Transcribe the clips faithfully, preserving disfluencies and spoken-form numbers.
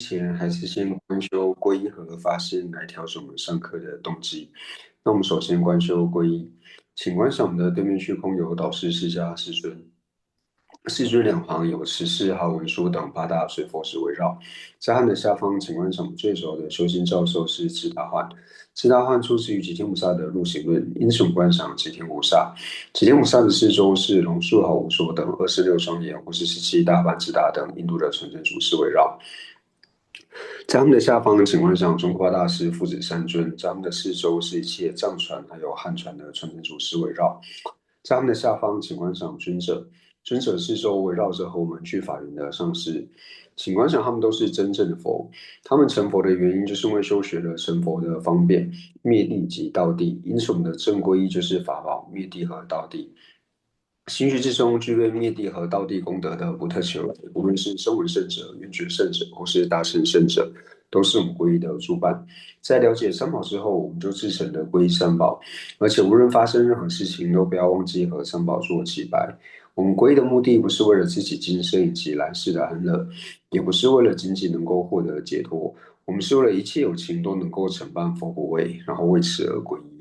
前，还是先观修皈依和发心来调整我们上课的动机。那我们首先观修皈依，请观想我们的对面虚空有导师释迦世尊，世尊两旁有持世、好文殊等八大水佛石围绕，在他们的下方，请观想最主要的修心教授是智大幻。智大幻出自于吉天菩萨的入行论，因此我们观想吉天菩萨。吉天菩萨的四周是龙树、好无所等二十六庄严，或是十七大般智达等印度的传承祖师围绕。在他们的下方，请观想中观大师父子三尊，在他们的四周是一切藏传还有汉传的传承祖师围绕。在他们的下方，请观想尊者，尊者四周围绕着和我们俱法缘的上师，请观想他们都是真正的佛。他们成佛的原因，就是因为修学了成佛的方便、灭地及道地。因此，我们的正皈依就是法宝、灭地和道地。心学之中具备灭地和道地功德的不特求，无论是声闻圣者、缘觉圣者，或是大乘圣者，都是我们皈依的主伴。在了解三宝之后，我们就至诚的皈依三宝，而且无论发生任何事情，都不要忘记和三宝做祈拜。我们皈依的目的不是为了自己今生以及来世的安乐，也不是为了仅仅能够获得解脱，我们是为了一切有情都能够承办佛果位，然后为此而皈依。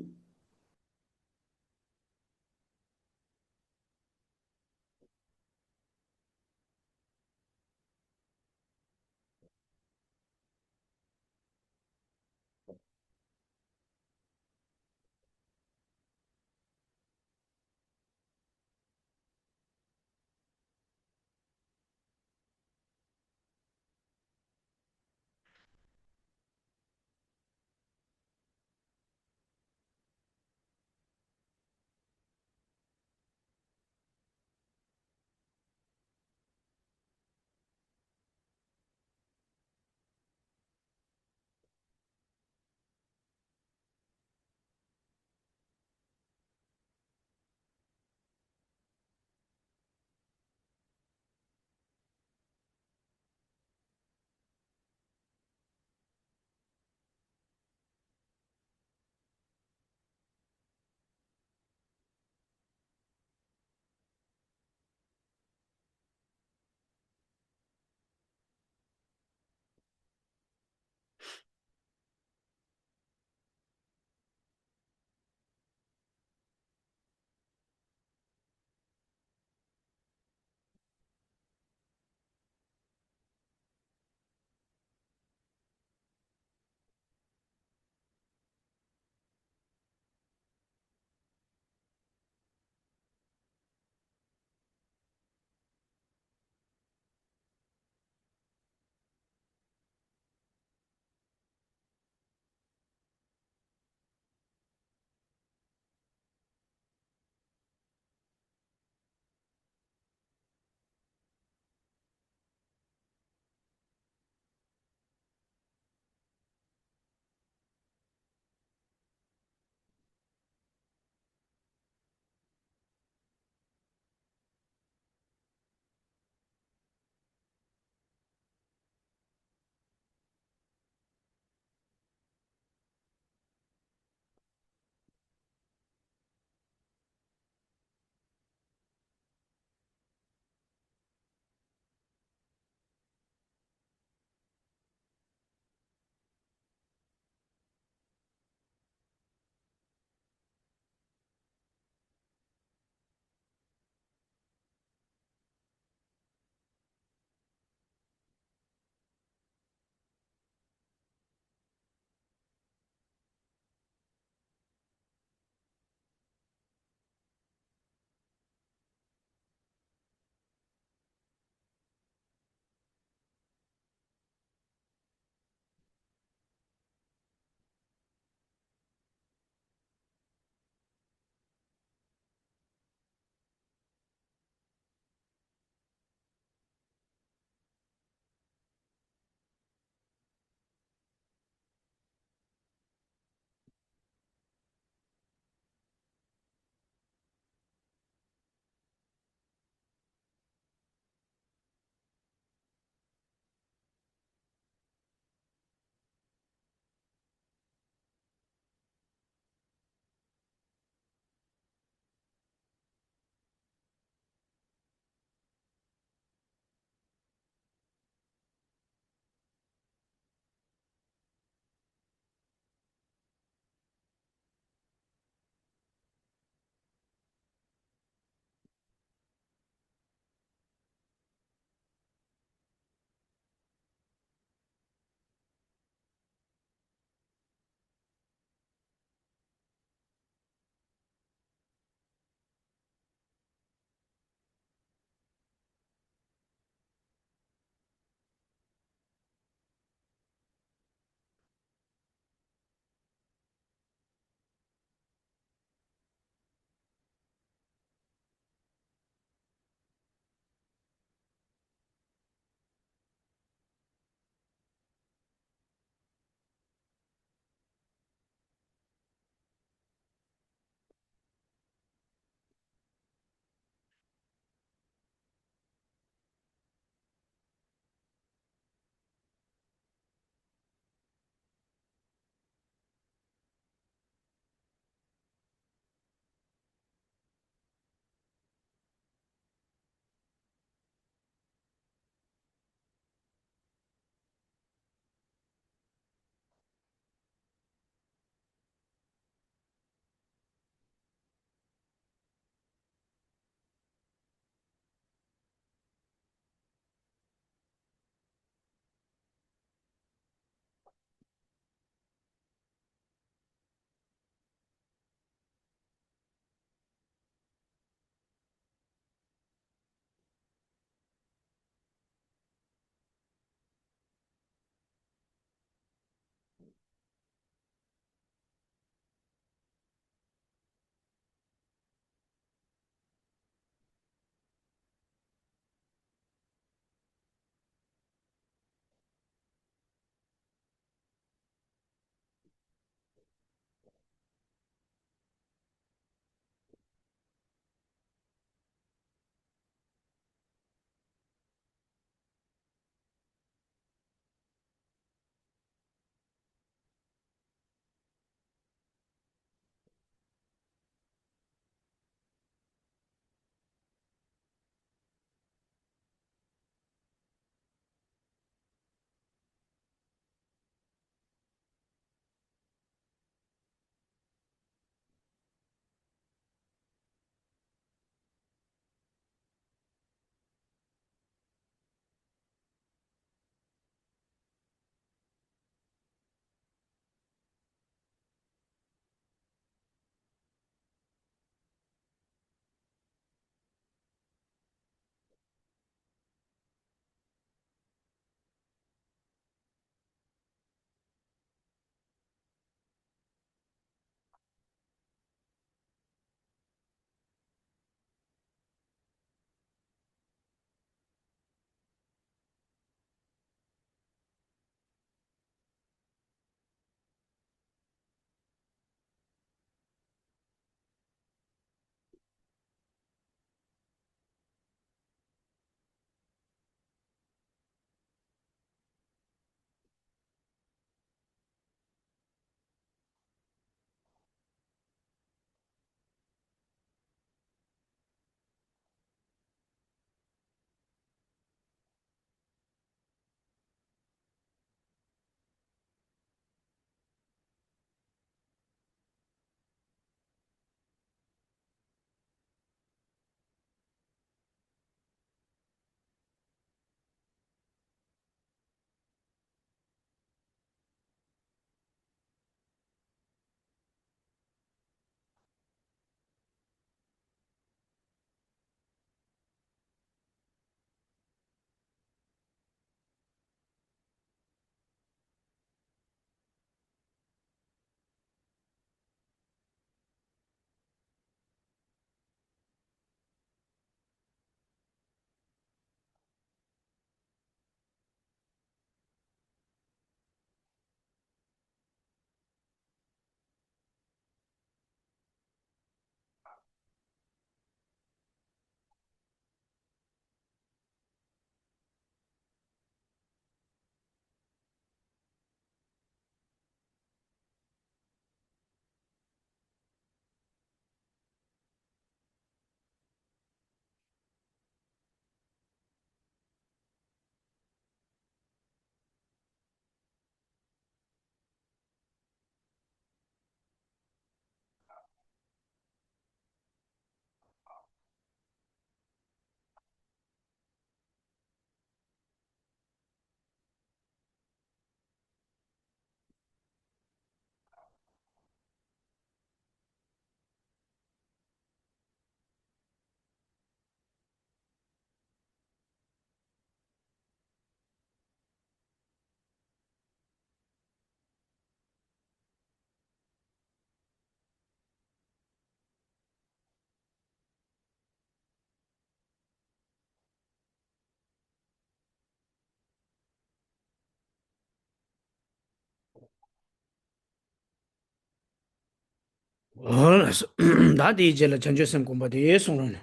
ཨོ་ལགས་སོ། ད་དེའི་རྗེས་ལ་བྱང་ཆུབ་སེམས་སྒོམ་པ་དེ་གསུང་རོགས་གནང་།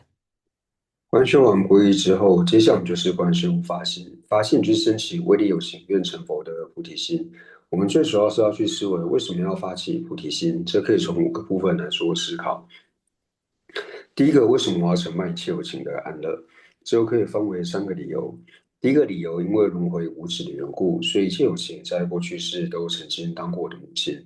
观修完皈依之后，接下来就是观修发心。发心就是升起威力有行愿成佛的菩提心。我们最主要是要去思维为什么要发起菩提心，这可以从五个部分来做思考。第一个，为什么我要承办一切有情的安乐？这又可以分为三个理由。第一个理由，因为轮回无止的缘故，所以一切有情在过去世都曾经当过我的母亲。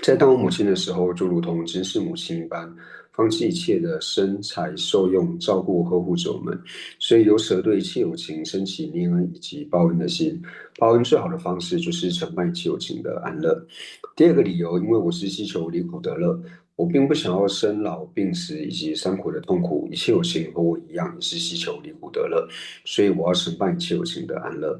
在当我母亲的时候，就如同今世母亲一般，放弃一切的生财受用，照顾呵护着我们，所以由此而对一切有情升起念恩以及报恩的心。报恩最好的方式就是承办一切有情的安乐。第二个理由，因为我是希求离苦得乐，我并不想要生老病死以及三苦的痛苦，一切有情和我一样也是希求离苦得乐，所以我要承办一切有情的安乐。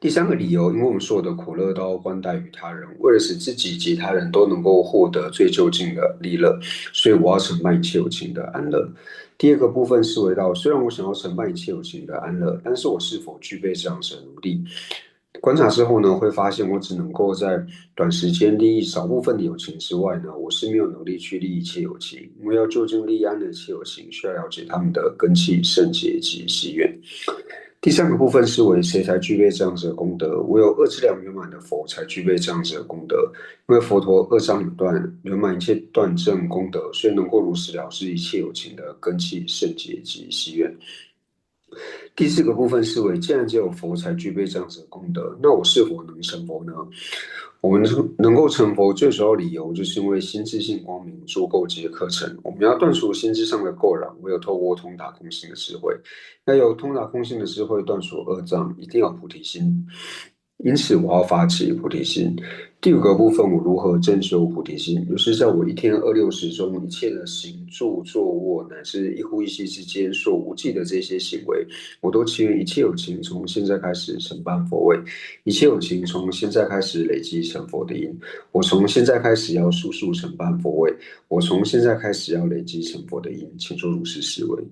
第三个理由，因为我们所有的苦乐都要关待于他人，为了使自己及他人都能够获得最究竟的利乐，所以我要承办一切有情的安乐。第二个部分是回到，虽然我想要承办一切有情的安乐，但是我是否具备这样子的能力？观察之后呢，会发现我只能够在短时间利益少部分的友情之外呢，我是没有能力去利益一切友情，因为要究竟利益安乐一切友情，需要了解他们的根器、圣洁及誓愿。第三个部分是为谁才具备这样子的功德？唯有二资粮圆满的佛才具备这样子的功德，因为佛陀二障有断，圆满一切断证功德，所以能够如实了知一切友情的根器、圣洁及誓愿。第四个部分是为，既然只有佛才具备这样子的功德，那我是否能成佛呢？我们能够成佛最主要理由，就是因为心自性光明，诸垢皆可成。我们要断除心智上的垢染，唯有透过通达空性的智慧。要有通达空性的智慧断除二障，一定要菩提心。因此，我要发起菩提心。第五个部分，我如何真修菩提心？就是在我一天二六时中，一切的行住坐卧，乃至一呼一吸之间所无计的这些行为，我都祈愿一切有情从现在开始承办佛位，一切有情从现在开始累积成佛的因。我从现在开始要速速承办佛位，我从现在开始要累积成佛的因，请做如实思维。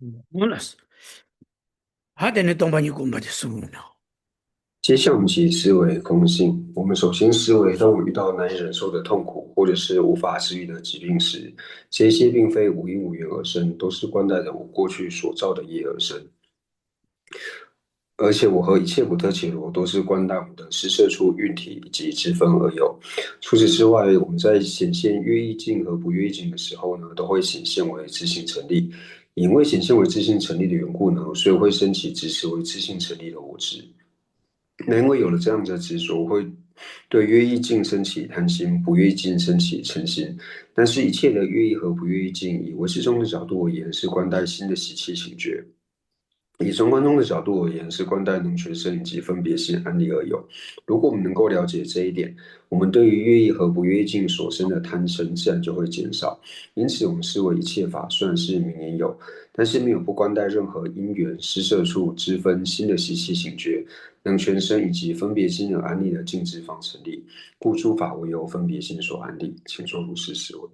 ཨོ་ལགས་སོ། ཧ་དེ་ནས་སྟོང་པ་ཉིད་སྒོམ་པ་དེ་གསུངས་ཡོད་ནོ།接下我们起思维空性。我们首先思维，当我遇到难以忍受的痛苦，或者是无法治愈的疾病时，这些并非无因无缘而生，都是观待着我过去所造的业而生。而且我和一切不得解罗都是观待我们的施设处、运体以及支分而有。除此之外，我们在显现乐意境和不乐意境的时候呢，都会显现为自性成立。因为显现为自性成立的缘故呢，所以会升起执持为自性成立的我执。那因为有了这样的执着，会对乐意境升起贪心，不乐意境升起嗔心。但是一切的乐意和不乐意境，以唯识宗的角度而言，是观待心的习气情觉。以中观宗的角度而言，是观待能全生以及分别心安立而有。如果我们能够了解这一点，我们对于乐意和不乐意境所生的贪嗔自然就会减少。因此，我们思维一切法虽然是名言有，但是没有不观待任何因缘、施设处、支分、心的习气情觉、能全生以及分别心而安立的境支方成立，故诸法唯有分别心所安立。请作如是思维。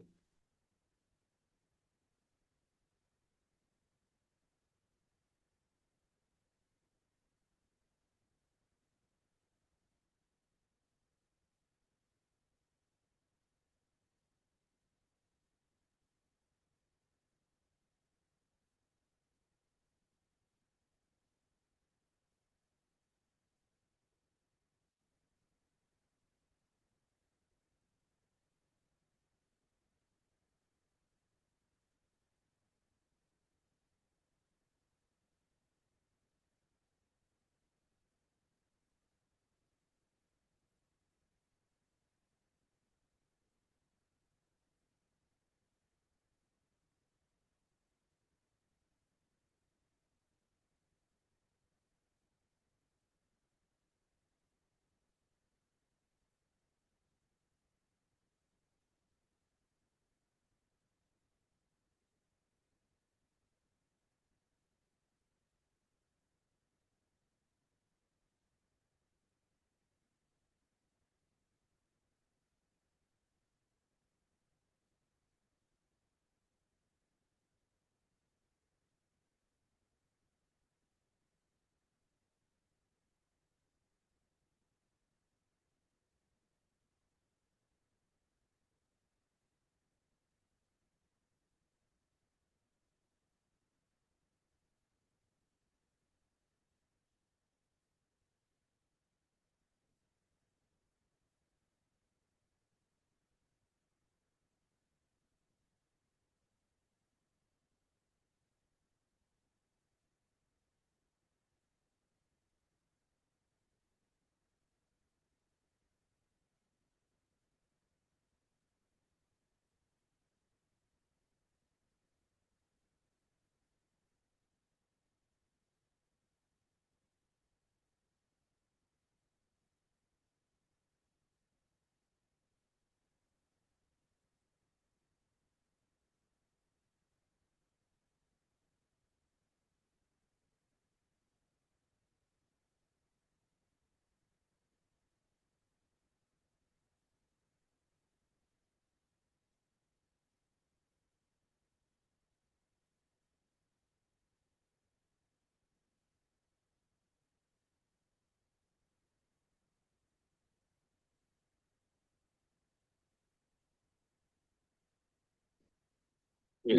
ད་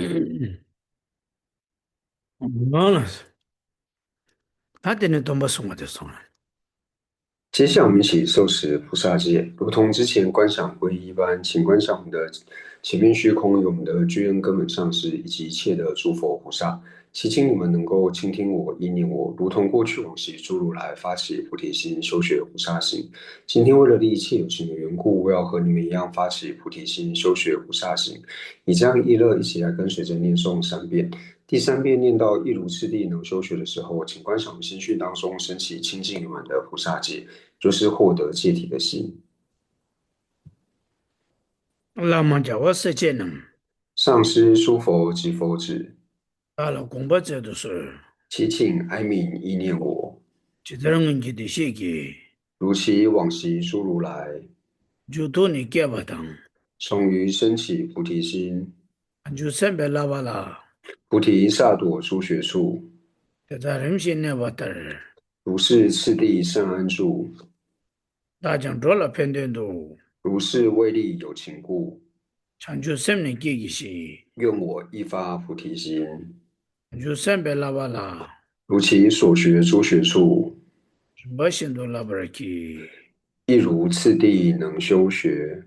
དེ་ནས་སྡོམ་པ་གསུངས་པ་དེ་སོང་ལ། 接下我们一起受持菩萨戒，如同之前观想皈依一般，请观想我们的前面虚空有我们的具恩根本上师以及一切的诸佛菩萨，祈请你们能够倾听我、依念我，如同过去往昔诸如来发起菩提心，修学菩萨行。今天为了利益一切有情的缘故，我要和你们一样发起菩提心，修学菩萨行。以这样意乐，一起来跟随着念诵三遍。第三遍念到一如次第能修学的时候，请观想我们心绪当中升起清净圆满的菩萨戒，就是获得戒体的心。 བླ་མ་རྒྱལ་བ་སྲས་བཅས་རྣམས། 上师诸佛及佛子། བདག་ལ་དགོངས་པ་སྩལ་དུ་གསོལ། 祈请哀悯依念我。 ཇི་ལྟར་སྔོན་གྱི་བདེ་གཤེགས་ཀྱིས། 如昔往昔诸如来། མཇུག་ཐོག་ནས་བསྐྱེད་པ་དང་། 从于升起菩提心། མཇུག་མཚན་པའི་བསླབ་པ་ལ། 菩提萨埵诸学处， དེ་དག་རིམ་བཞིན་གནས་པ་ལྟར། 如是次第善安住， བདག་ཀྱང་འགྲོ་ལ་ཕན་དོན་དུ། 如是为利有情故， བྱང་ཆུབ་སེམས་ནི་བསྐྱེད་བགྱི་ཞིང་། 愿我亦发菩提心， བྱང་ཆུབ་སེམས་དཔའི་བསླབ་པ་ལ། 如其所学诸学处， རིམ་པ་བཞིན་དུ་བསླབ་པར་བགྱི། 亦如次第能修学。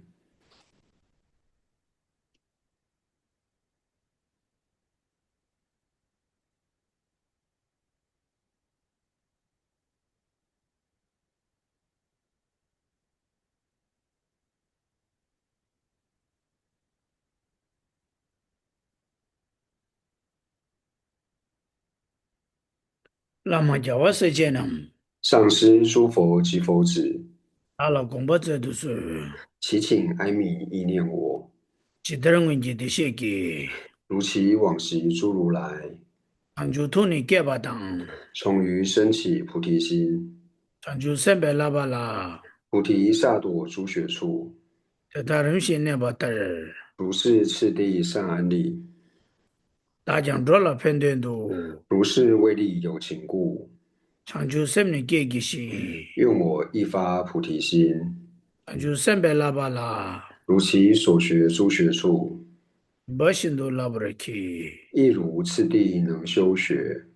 བླ་མ་རྒྱལ་བ་སྲས་བཅས་རྣམས། 上师诸佛及佛子， བདག་ལ་དགོངས་པ་སྩལ་དུ་གསོལ། 祈请哀悯意念我， ཇི་ལྟར་སྔོན་གྱི་བདེ་གཤེགས་ཀྱིས། 如其往昔诸如来， བྱང་ཆུབ་ཐུགས་ནི་བསྐྱེད་པ་དང་། 从于生起菩提心， བྱང་ཆུབ་སེམས་དཔའི་བསླབ་པ་ལ། 菩提萨埵诸学处， དེ་དག་རིམ་བཞིན་གནས་པ་ལྟར། 如是次第善安立， བདག་ཀྱང་འགྲོ་ལ་ཕན་དོན་དུ། 如是为利有情故， བྱང་ཆུབ་སེམས་ནི་བསྐྱེད་བགྱི་ཞིང་། 愿我亦发菩提心， བྱང་ཆུབ་སེམས་དཔའི་བསླབ་པ་ལ། 如其所学诸学处， རིམ་པ་བཞིན་དུ་བསླབ་པར་བགྱི། 亦如次第能修学。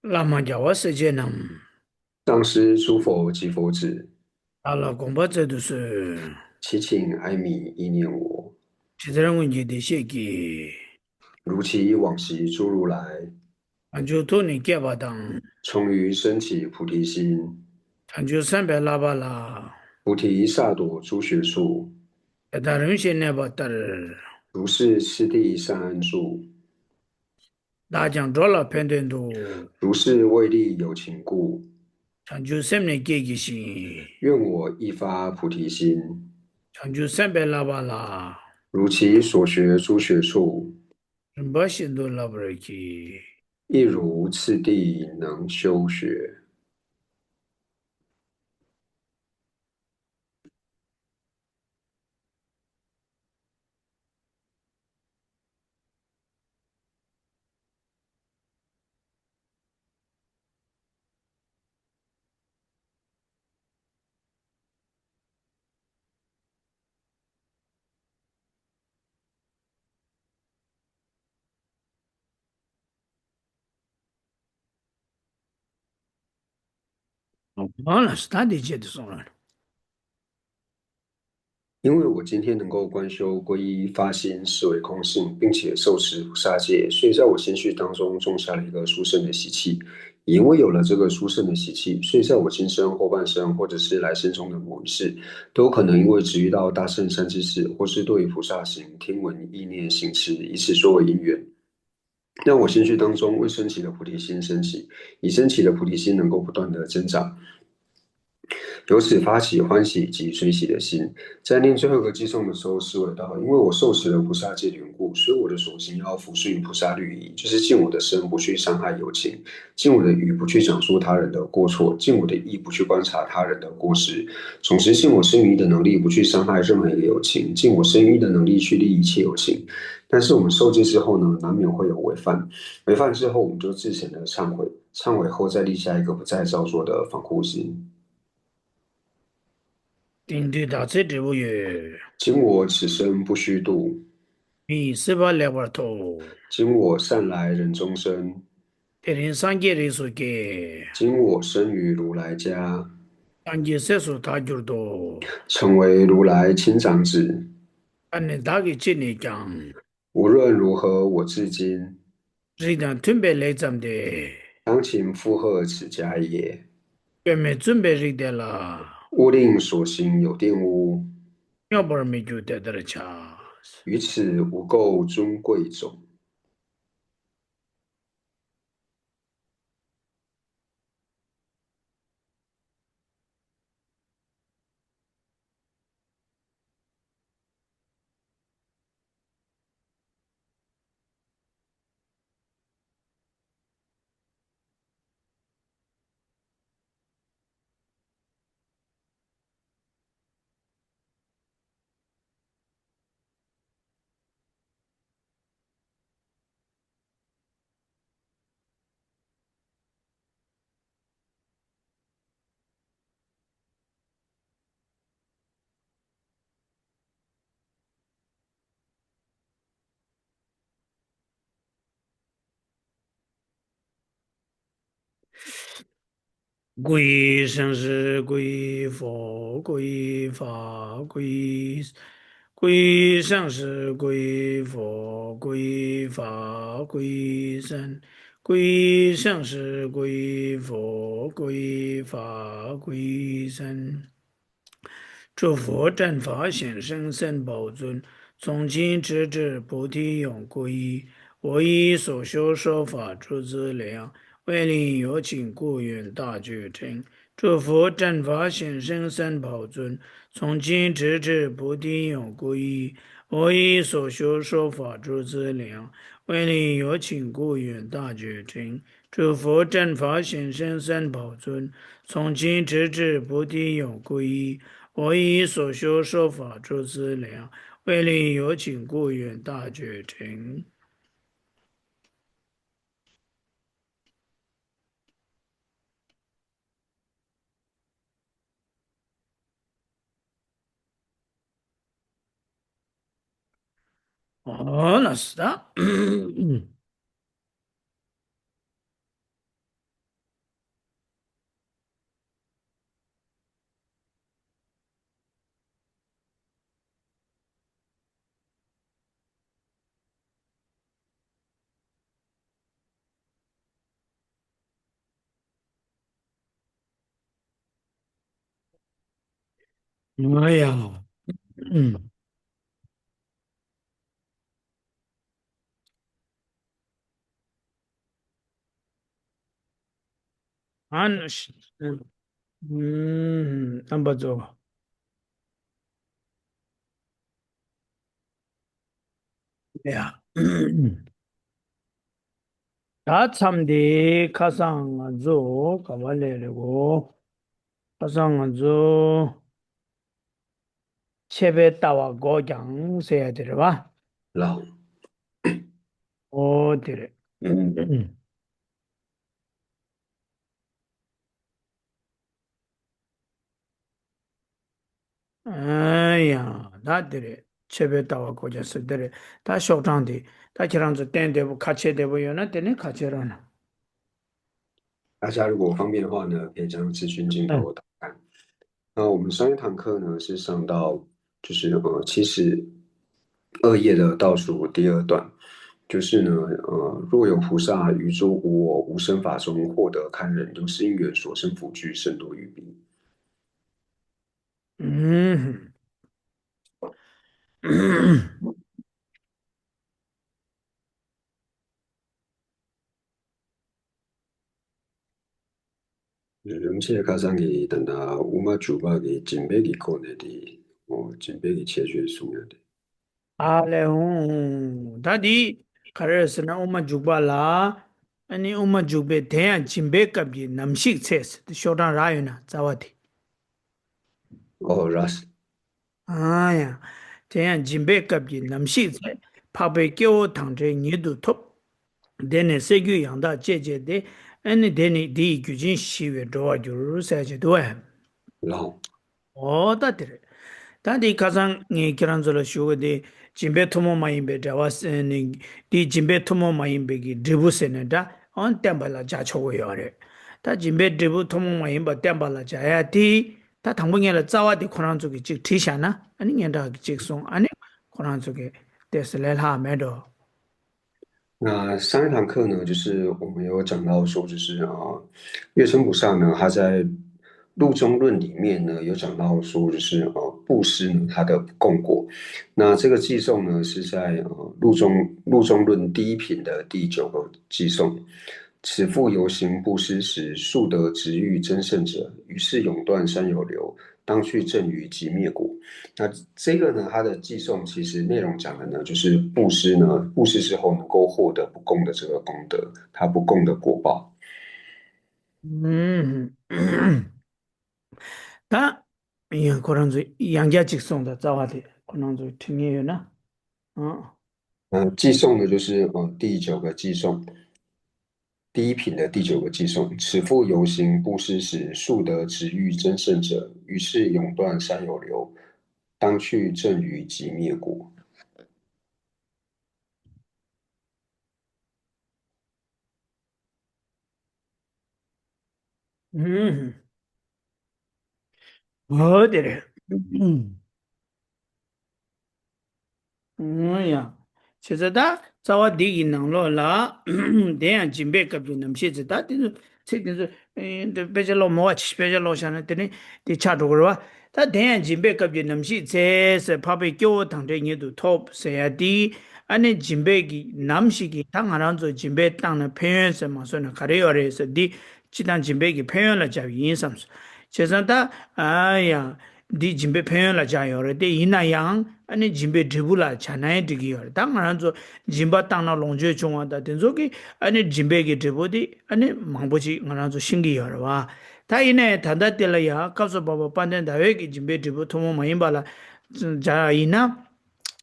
བླ་མ་རྒྱལ་བ་སྲས་བཅས་རྣམས། 上师诸佛及佛子， བདག་ལ་དགོངས་པ་སྩལ་དུ་གསོལ། 祈请哀悯意念我， ཇི་ལྟར་སྔོན་གྱི་བདེ་གཤེགས་ཀྱིས། 如其往昔诸如来， བྱང་ཆུབ་ཐུགས་ནི་བསྐྱེད་པ་དང་། 从于生起菩提心， བྱང་ཆུབ་སེམས་དཔའི་བསླབ་པ་ལ། 菩提萨埵诸学处， དེ་དག་རིམ་བཞིན་གནས་པ་ལྟར། 如是次第善安住， བདག་ཀྱང་འགྲོ་ལ་ཕན་དོན་དུ། 如是为利有情故， བྱང་ཆུབ་སེམས་ནི་བསྐྱེད་བགྱི་ཞིང་། 愿我亦发菩提心， བྱང་ཆུབ་སེམས་དཔའི་བསླབ་པ་ལ། 如其所学诸学处， རིམ་པ་བཞིན་དུ་བསླབ་པར་བགྱི། 亦如次第能修学。 གང་ལ་ད་འདི་བྱེད་དུ་སོང་ལ། 因为我今天能够观修皈依发心，视为空性，并且受持菩萨戒，所以在我心绪当中种下了一个殊胜的习气。也因为有了这个殊胜的习气，所以在我今生、后半生，或者是来生中的某一世，都有可能因为执于到大乘三知识，或是对于菩萨行、听闻、意念、行持，以此作为因缘， 让我心绪当中未升起的菩提心升起，已升起的菩提心能够不断的增长，由此发起欢喜及随喜的心。在念最后一个偈颂的时候，思维到，因为我受持了菩萨戒的缘故，所以我的所行要抚顺于菩萨律仪，就是尽我的身不去伤害有情，尽我的语不去讲述他人的过错，尽我的意不去观察他人的过失，总之尽我身语意的能力不去伤害任何一个有情，尽我身语意的能力去利益一切有情。 但是我们受戒之后呢，难免会有违犯，违犯之后我们就自省的忏悔，忏悔后再立下一个不再造作的防护心。 དེང་དུས་བདག་ཚེ་འབྲས་བུ་ཡོད། 今我此生不虚度， མི་ཡི་སྲིད་པ་ལེགས་པར་ཐོབ། 今我善来人中生， དེ་རིང་སངས་རྒྱས་རིགས་སུ་སྐྱེ། 今我生于如来家， སངས་རྒྱས་སྲས་སུ་བདག་གྱུར་ཏོ། 成为如来亲长子， ད་ནི་བདག་གིས་ཅི་ནས་ཀྱང་། 无论如何我至今， རིགས་དང་མཐུན་པའི་ལེགས་བརྩམས་ཏེ། 当勤附和此家业， སྐྱོན་མེད་བཙུན་པའི་རིགས་དེ་ལ། 勿令所行有玷污， སྙོམས་པར་མི་འཇུག་དེ་ལྟར་བྱ། 于此无垢尊贵种。 归于生死，归于佛，归于法，归于，归于生死，归于佛，归于法，归于僧，归于生死，归于佛，归于法，归于僧。 诸佛正法显生三宝尊，从今直至菩提永归依。我以所学说法诸资粮，为令有情故愿大觉成。诸佛正法显生三宝尊，从今直至菩提永归依。我以所学说法诸资粮，为令有情故愿大觉成。 诸佛正法显生三宝尊，从今直至菩提永归依。我以所学说法诸资粮，为令有情故愿大觉成。 ཨོ་ལགས་སོ། ད། ང་ཡང་། ཨ་ནི། ཨམ་པ་ཛོ། ཡ། ད་མཚམས་འདི་ཁ་སང་ང་ཚོ་ག་བ་ལས་རེད་གོ། ཁ་སང་ང་ཚོ་འཆད་པའི་ལྟ་བ་འགོག་ཀྱང་ཟེར་ཡ་དེ་རེད་བ། ལགས། ཨོ་དེ་རེད། ཨ་ཡ། ད་དེ་རེད། འཆད་པའི་ལྟ་བ་འགོག་ཀྱང་ཟེར་དེ་རེད། ད་ཤོག་གྲངས་དེ། ད་ཁྱེད་རང་ཚོ་གཏན་བདེ་པོ་ཁ་ཕྱེ་བདེ་པོ་ཡོད་ན་དེ་ནས་ཁ་ཕྱེ་རོགས་གནང་། 大家如果方便的话呢，可以将资讯栏给我打开。那我们上一堂课呢是上到就是呃七十二页的倒数第二段，就是呢呃若有菩萨于诸无我无生法中获得堪忍，由是因缘所生福聚甚多于彼。 ཨུམ། རིན་པོ་ཆེ་ཁ་སང་གི་ད་ལྟ་དབུ་མ་འཇུག་པ་གི་སྦྱིན་པའི་གི་སྐོར་ནས་དེ། ཨོ། སྦྱིན་པའི་གི་ཁྱད་ཆོས་གསུང་ཡ་དེ། ཨ་ལས། ཧུང་། ད་འདི་ག་རེ་ཟེར་ན་དབུ་མ་འཇུག་པ་ལ། ཨ་ནི་དབུ་མ་འཇུག་པའི་དེ་ཡང་སྦྱིན་པའི་སྐབས་ཀྱི་ནམ་ཞིག་ཚེ་ཟེར་ཏེ་ཤོག་གྲངས་རག་ཡོད་ན་རྩ་བ་དེ། ཨོ་རག་སོང་། ཨ་ཡ། དེ་ཡང་སྦྱིན་པའི་སྐབས་ཀྱི་ནམ་ཞིག་ཚེ་འཕགས་པའི་སྐྱེ་བོ་དང་འབྲལ་ཉིད་དུ་ཐོབ། དེ་ནས་སྲས་རྒྱུད་ཡང་དག་སྤྱད་བྱས་ཏེ། ཨ་ནི་དེ་ནི་དེ་ཡི་རྒྱུ་ཅན་ཞི་བའི་འགྲོ་བར་འགྱུར་ཟེར་བྱས་འདུག་བས། ལགས། ཨོ་ད་དེ་རེད། ད་འདི་ཁ་སང་ངས་ཁྱེད་རང་ཚོ་ལ་ཞུ་བ་དེ། སྦྱིན་པའི་ཐུན་མོང་མ་ཡིན་པའི་འབྲེལ་བ་ཟེར་ནས། འདི་སྦྱིན་པའི་ཐུན་མོང་མ་ཡིན་པའི་གི་འབྲས་བུ་ཟེར་ནས་འདྲ། ཨང་བསྟན་པ་ལ་སྦྱར་ཆོག་གི་ཡོད་རེད། ད་སྦྱིན་པའི་འབྲས་བུ་ཐུན་མོང་མ་ཡིན་པ་བསྟན་པ་ལ་སྦྱར་ཡ་དེ། ད་དང་པོ་ངེད་ལ་རྩ་བ་དེ་ཁོ་རང་ཚོ་གིས་གཅིག་བྲིས་བཞག་ན། ཨ་ནི་སྙན་གྲགས་ཀྱིས་གཅིག་གསུངས། ཨ་ནི་ཁོ་རང་ཚོ་གིས་ཏོག་ཙམ་ལས་སླ་མེད་འགྲོ། 那上一堂课呢，就是我们有讲到说，就是啊，月称菩萨呢，他在《入中论》里面呢，有讲到说，就是啊，布施呢，它的功果。那这个偈颂呢，是在呃《路中路中论》第一品的第九个偈颂。此复游行布施时，速得值遇争胜者，于是永断三有流，当去证于寂灭国。那这个呢，它的偈颂其实内容讲的呢，就是布施呢，布施之后能够获得不共的这个功德，它不共的果报。 ད་ཡང་ཁོ་རང་ཚོ་ཡང་བསྐྱར་ཅིག་གསུངས་དང་རྩ་བ་དེ་ཁོ་རང་ཚོ་འཁྲིད་ངེས་ཡོད་ན། ཨང་། 呃，偈颂呢，就是呃第九个偈颂，第一品的第九个偈颂。此复游行布施时，速得值遇争胜者，于是永断三有流，当去证于寂灭国。 ཨུམ། འོ་དེ་རེད། ཨུམ། ཨུམ་ཡ། བྱས་ཙང་ད་རྩ་བ་འདི་གི་ནང་ལོགས་ལ། དེ་ཡང་སྦྱིན་པའི་སྐབས་ཀྱི་རྣམ་བཤད་ཚེ་ད་དེ་ཚོ་ཚིག་དེ་ཚོ་ཨེ་དེ་དཔེ་ཆ་ཀློག་མོ་བ་ཆེ་དཔེ་ཆ་ཀློག་བཞག་ན་དེ་ནི་དེ་ཆགས་འགྲོ་གི་རེད་བ། ད་དེ་ཡང་སྦྱིན་པའི་སྐབས་ཀྱི་རྣམ་བཤད་ཚེ་ཟེར་འཕགས་པའི་སྐྱེ་བོ་དང་འབྲེལ་ཉིད་དུ་ཐོབ་ཟེར་ཡ་དེ། ཨ་ནི་སྦྱིན་པའི་གི་ནམ་ཞིག་གི་ད་ང་རང་ཚོ་སྦྱིན་པ་བཏང་ན་ཕན་ཡོན་ཟེར་མ་སོང་ན་ག་རེ་ཡོད་རེད་ཟེར་འདི་སྤྱི་བཏང་སྦྱིན་པའི་གི་ཕན་ཡོན་ལ་སྦྱར་བ་ཡིན་བསམས་སོ། བྱས་ཙང་ད་ཨ་ཡ་འདི་སྦྱིན་པའི་ཕན་ཡོན་ལ་སྦྱར་ཡོད་རེད་དེ་ཡིན་ན་ཡང་ཨ་ནི་སྦྱིན་པའི་འབྲས་བུ་ལ་སྦྱར་ན་ཡང་འགྲིག་གི་ཡོད་རེད། ད་ང་རང་ཚོ་སྦྱིན་པ་བཏང་ན་ལོངས་སྤྱོད་བྱུང་བ་དང་དེ་ཚོ་གི་ཨ་ནི་སྦྱིན་པའི་གི་འབྲས་བུ་དེ་ཨ་ནི་མང་པོ་ཅིག་ང་རང་ཚོ་ཤེས་ཀྱི་ཡོད་རེད་བ། ད་ཡིན་ནའི་ད་ལྟ་དེ་ལ་ཡང་སྐབས་སུ་བབ་པ་དཔལ་ལྡན་ཟླ་བའི་གི་སྦྱིན་པའི་འབྲས་བུ་ཐུན་མོང་མ་ཡིན་པ་ལ་སྦྱར་ཡིན་ན།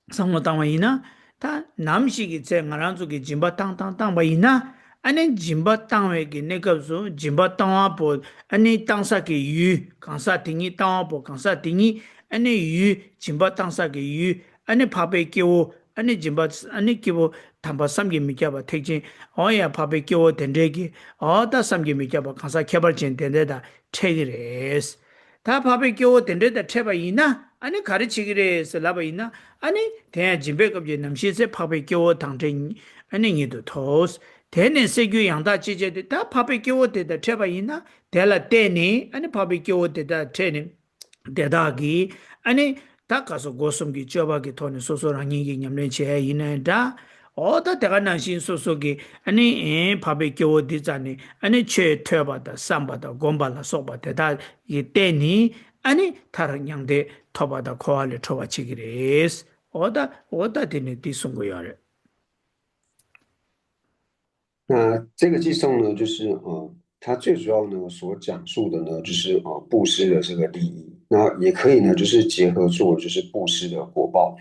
བསམ་བློ་བཏང་བ་ཡིན་ན། ད་ནམ་ཞིག་གི་ཚེ་ང་རང་ཚོ་གི་སྦྱིན་པ་བཏང་བཏང་བཏང་བ་ཡིན་ན། ཨ་ནི་སྦྱིན་པ་བཏང་བའི་གི་གནས་སྐབས་སུ་སྦྱིན་པ་བཏང་བ་པོ་ཨ་ནི་བཏང་ས་གི་ཡུལ་གང་ས་དེ་ཉིད་བཏང་བ་པོ་གང་ས་དེ་ཉིད་ཨ་ནི་ཡུལ་སྦྱིན་པ་བཏང་ས་གི་ཡུལ་ཨ་ནི་འཕགས་པའི་སྐྱེ་བོ་ཨ་ནི་སྦྱིན་པ་ཨ་ནི་སྐྱེ་བོ་དམ་པ་བསམ་གྱིས་མི་ཁྱབ་པ་ཐེག་ཆེན་འོ་ཡ་འཕགས་པའི་སྐྱེ་བོ་དེ་འདྲའི་གི་འོ་ད་བསམ་གྱིས་མི་ཁྱབ་པ་གང་ས་ཁྱད་པར་ཅན་དེ་འདྲ་དང་འཕྲད་ཀྱི་རེད། ད་འཕགས་པའི་སྐྱེ་བོ་དེ་འདྲ་དང་འཕྲད་པ་ཡིན་ན་ཨ་ནི་ག་རེ་བྱེད་ཀྱི་རེད་ཟེར་ལབ་པ་ཡིན་ན་ཨ་ནི་དེ་ཡང་སྦྱིན་པའི་སྐབས་ཀྱི་རྣམ་བཤད་ཚེ་འཕགས་པའི་སྐྱེ་བོ་དང་འབྲེལ་ཨ་ནི་ཉིད་དུ་ཐོབ། དེ་ནས་སྲས་རྒྱུད་ཡང་དག་ཅེས་བྱ་སྟེ་ད་འཕགས་པའི་སྐྱེ་བོ་དེ་དང་འཕྲད་པ་ཡིན་ན་དེ་ལ་བརྟེན་ནས་ཨ་ནི་འཕགས་པའི་སྐྱེ་བོ་དེ་དང་འཕྲད་ནས་དེ་དག་གིས་ཨ་ནི་ད་ག་སོ་སྒོ་གསུམ་གྱི་སྤྱོད་པ་གི་ཐོག་ནས་སོ་སོ་རང་ཉིད་ཀྱིས་ཉམས་ལེན་བྱས་ཡིན་ནའི་འདྲ། འོ་ད་དེ་ག་ནང་བཞིན་སོ་སོ་གི་ཨ་ནི་འཕགས་པའི་སྐྱེ་བོ་འདི་རྩ་ནས་ཨ་ནི་ཆོས་ཐོས་པ་དང་བསམ་པ་དང་སྒོམ་པ་ལ་སོགས་པ་དེ་དག་གིས་བརྟེན་ནས་ཨ་ནི་མཐར་མྱང་འདས་ཐོབ་པ་དང་འཁོར་བ་ལས་གྲོལ་བ་བྱེད་ཀྱི་རེད། འོ་ད་འོ་ད་དེ་ནི་འདི་གསུང་གི་ཡོད་རེད། 那这个偈颂呢，就是呃，它最主要呢所讲述的呢，就是呃布施的这个利益。那也可以呢，就是结合做就是布施的果报。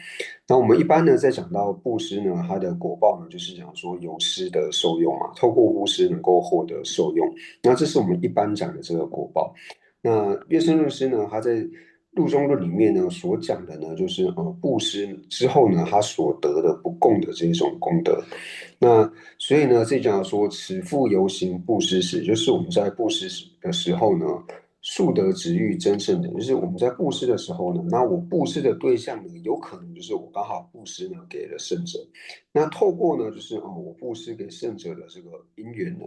那我们一般呢在讲到布施呢，它的果报呢，就是讲说由施得受用嘛，透过布施能够获得受用。那这是我们一般讲的这个果报。那月生论师呢，他在《路中论》里面呢所讲的呢，就是呃布施之后呢，他所得的不共的这一种功德。那所以呢，这讲说，此复游行布施时，就是我们在布施时的时候呢，速得值遇争胜者，就是我们在布施的时候呢，那我布施的对象呢，有可能就是我刚好布施呢给了胜者。那透过呢，就是哦，我布施给胜者的这个因缘呢，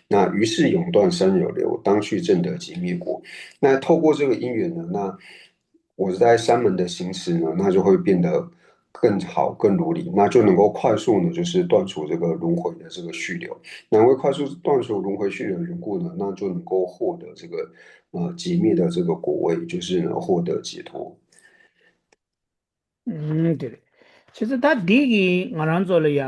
那于是永断三有流，当去证得寂灭国。那透过这个因缘呢，那我在三门的行持呢，那就会变得更好、更如理，那就能够快速呢，就是断除这个轮回的这个续流。那因为快速断除轮回续流的缘故呢，那就能够获得这个呃寂灭的这个果位，就是呢获得解脱。 ཨུམ། དེ་རེད། བྱས་ཙང་ད་འདི་གིས་ང་རང་ཚོ་ལ་ཡ་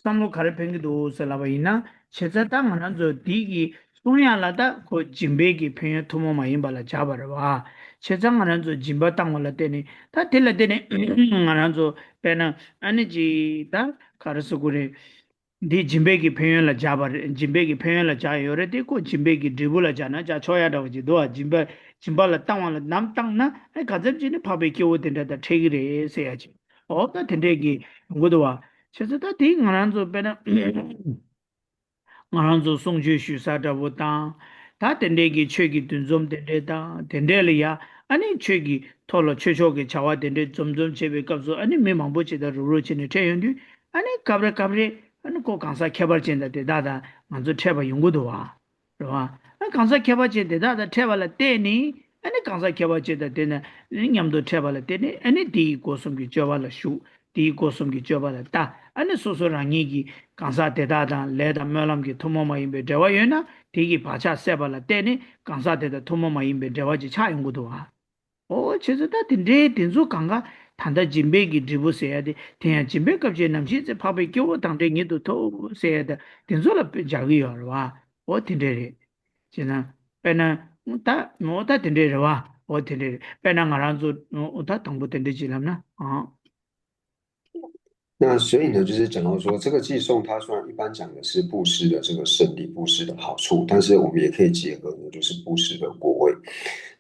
བསམ་བློ་ག་རེ་ཕན་གྱི་འདུག་ཟེར་ལབ་པ་ཡིན་ན། བྱས་ཙང་ད་ང་རང་ཚོ་འདི་གི་གསུང་ཡག་ལ་ད་ཁོ་སྦྱིན་པའི་གི་ཕན་ཡོན་ཐུན་མོང་མ་ཡིན་པ་ལ་སྦྱར་བ་རེད་བ། བྱས་ཙང་ང་རང་ཚོ་སྦྱིན་པ་བཏང་བ་ལ་བརྟེན་ནས་ད་དེ་ལ་བརྟེན་ནས་ང་རང་ཚོ་དཔེར་ན་ཨ་ནི་ཅིག་ད་ག་རེ་ཟེར་དགོས་རེད། འདི་སྦྱིན་པའི་གི་ཕན་ཡོན་ལ་སྦྱར་བ་རེད། སྦྱིན་པའི་གི་ཕན་ཡོན་ལ་སྦྱར་ཡོད་རེད་དེ་ཁོ་སྦྱིན་པའི་གི་འབྲས་བུ་ལ་སྦྱར་ན་སྦྱར་ཆོག་ཡ་འདྲ་བ་ཅིག་འདུག་བ། སྦྱིན་པ་སྦྱིན་པ་ལ་བཏང་བ་ལ་ནམ་བཏང་ན་ཨ་ག་ཚོད་ཅིག་ནི་འཕགས་པའི་སྐྱེ་བོ་དེ་འདྲ་དང་འཕྲད་ཀྱི་རེད་ཟེར་ཡ་ཅིག་འོ་ད་དེ་འདྲས་ཀྱི་ཡོང་གི་འདུག་བ། བྱས་ཙང་ད་དེ་ང་རང་ཚོ་དཔེར་ན་ང་རང་ཚོ་གསུང་ཆོས་ཞུ་ས་འདྲ་བོ་དང་། ད་དེ་འདྲས་ཀྱི་ཆོས་ཀྱི་འདུ་འཛོམས་དེ་འདྲས་དང་དེ་འདྲས་ལ་ཡ་ཨ་ནི་ཆོས་ཀྱི་ཐོག་ལ་ཆོས་ཕྱོགས་ཀྱི་བྱ་བ་དེ་འདྲས་འཛོམས་འཛོམས་བྱེད་པའི་སྐབས་སུ་ཨ་ནི་མི་མང་པོ་ཅིག་དང་རུབ་རུབ་བྱས་ནས་འཕྲད་ཡོང་དུས་ཨ་ནི་སྐབས་རེ་སྐབས་རེ་ཨ་ནི་ཁོ་གང་ཟག་ཁྱད་པར་ཅན་དང་དེ་དག་དང་ང་ཚོ་འཕྲད་པ་ཡོང་གི་འདུག་བ། རེད་བ། ཨ་གང་ཟག་ཁྱད་པར་ཅན་དེ་དག་དང་འཕྲད་པ་ལ་བརྟེན་ནས་ ཨ་ནི་གང་ཟག་ཁྱད་པར་ཅན་དང་དེ་ནས་མཉམ་དུ་འཕྲད་པ་ལ་བརྟེན་ནས། ཨ་ནི་དེ་ཡི་སྒོ་གསུམ་གྱི་སྤྱོད་པ་ལ་ཞུགས། དེའི་སྒོ་གསུམ་གྱི་སྤྱོད་པ་ལ་ལྟ། ཨ་ནི་སོ་སོ་རང་ཉིད་ཀྱི་གང་ཟག་དེ་དག་དང་ལས་དང་སྨོན་ལམ་གྱི་ཐུན་མོང་མ་ཡིན་པའི་འབྲེལ་བ་ཡོད་ན། དེ་གི་བག་ཆགས་སད་པ་ལ་བརྟེན་ནས་གང་ཟག་དེ་དང་ཐུན་མོང་མ་ཡིན་པའི་འབྲེལ་བ་ཅིག་ཆགས་ཡོང་གི་འདུག་བ། ཨོ་བྱས་ཙང་ད་དེ་འདྲའི་དེ་ཚོ་གང་ག་ད་ལྟ་སྦྱིན་པའི་གི་འབྲས་བུ་ཟེར་ཡ་དེ། དེ་ཡང་སྦྱིན་པའི་སྐབས་ཀྱི་ནམ་ཞིག་ཚེ་འཕགས་པའི་སྐྱེ་བོ་དང་འདྲའི་ཉིད་དུ་ཐོབ་ཟེར་ཡ་དེ། དེ་ཚོ་ལ་སྦྱར་གི་ཡོད་རེད་བ། ཨོ་དེ་འདྲ་རེད། བྱས་ན་དཔེར་ན་ད་མོ་ད་དེ་འདྲ་རེད་བ། ཨོ་དེ་འདྲ་རེད། དཔེར་ན་ང་རང་ཚོ་ཨོ་ད་དང་པོ་དེ་འདྲ་ཅིག་ལབ་ན། ཨང་། 那所以呢，就是讲到说，这个寄送它虽然一般讲的是布施的这个胜利、布施的好处，但是我们也可以结合呢，就是布施的果位。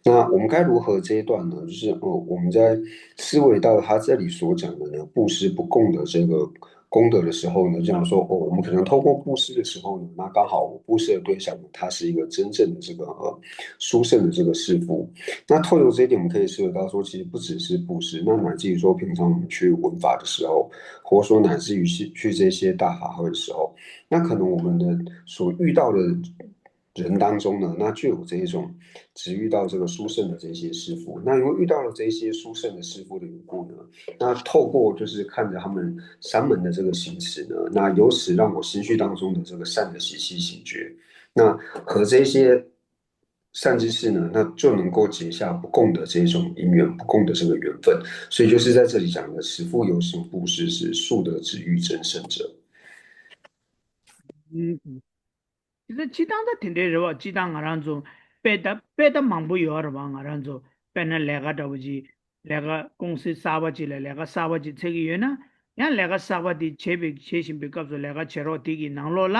那我们该如何这一段呢？就是呃，我们在思维到他这里所讲的呢，布施不共的这个功德的时候呢，这样说哦，我们可能透过布施的时候呢，那刚好我布施的对象呢，他是一个真正的这个呃殊胜的这个师父。那透由这一点，我们可以思维到说，其实不只是布施，那乃至于说平常我们去闻法的时候，或者说乃至于去去这些大法会的时候，那可能我们的所遇到的人当中呢，那就有这一种只遇到这个殊胜的这些师父。那因为遇到了这些殊胜的师父的缘故呢，那透过就是看着他们三门的这个行持呢，那由此让我心绪当中的这个善的习气醒觉。那和这些善知识呢，那就能够结下不共的这种因缘，不共的这个缘分。所以就是在这里讲的，此复有行布施时，速得值遇真圣者。嗯嗯。其实 སྤྱིར་བཏང་ད་དེ་འདྲའི་རེད་བ། སྤྱིར་བཏང་ང་རང་ཚོ་དཔེ་ད་དཔེ་ད་མང་པོ་ཡོད་རེད་བ། ང་རང་ཚོ་དཔེར་ན་ལས་ཀ་འདྲ་བོ་ཅིག་ལས་ཀ་ཀུང་སི་གསར་པ་ཅིག་ལ་ལས་ཀ་གསར་པ་ཅིག་འཚོལ་གྱི་ཡོད་ན། ཡང་ལས་ཀ་གསར་པ་དེ་བྱེད་པའི་བྱེད་བཞིན་པའི་སྐབས་སུ་ལས་ཀ་བྱེད་རོགས་དེ་གི་ནང་ལོགས་ལ་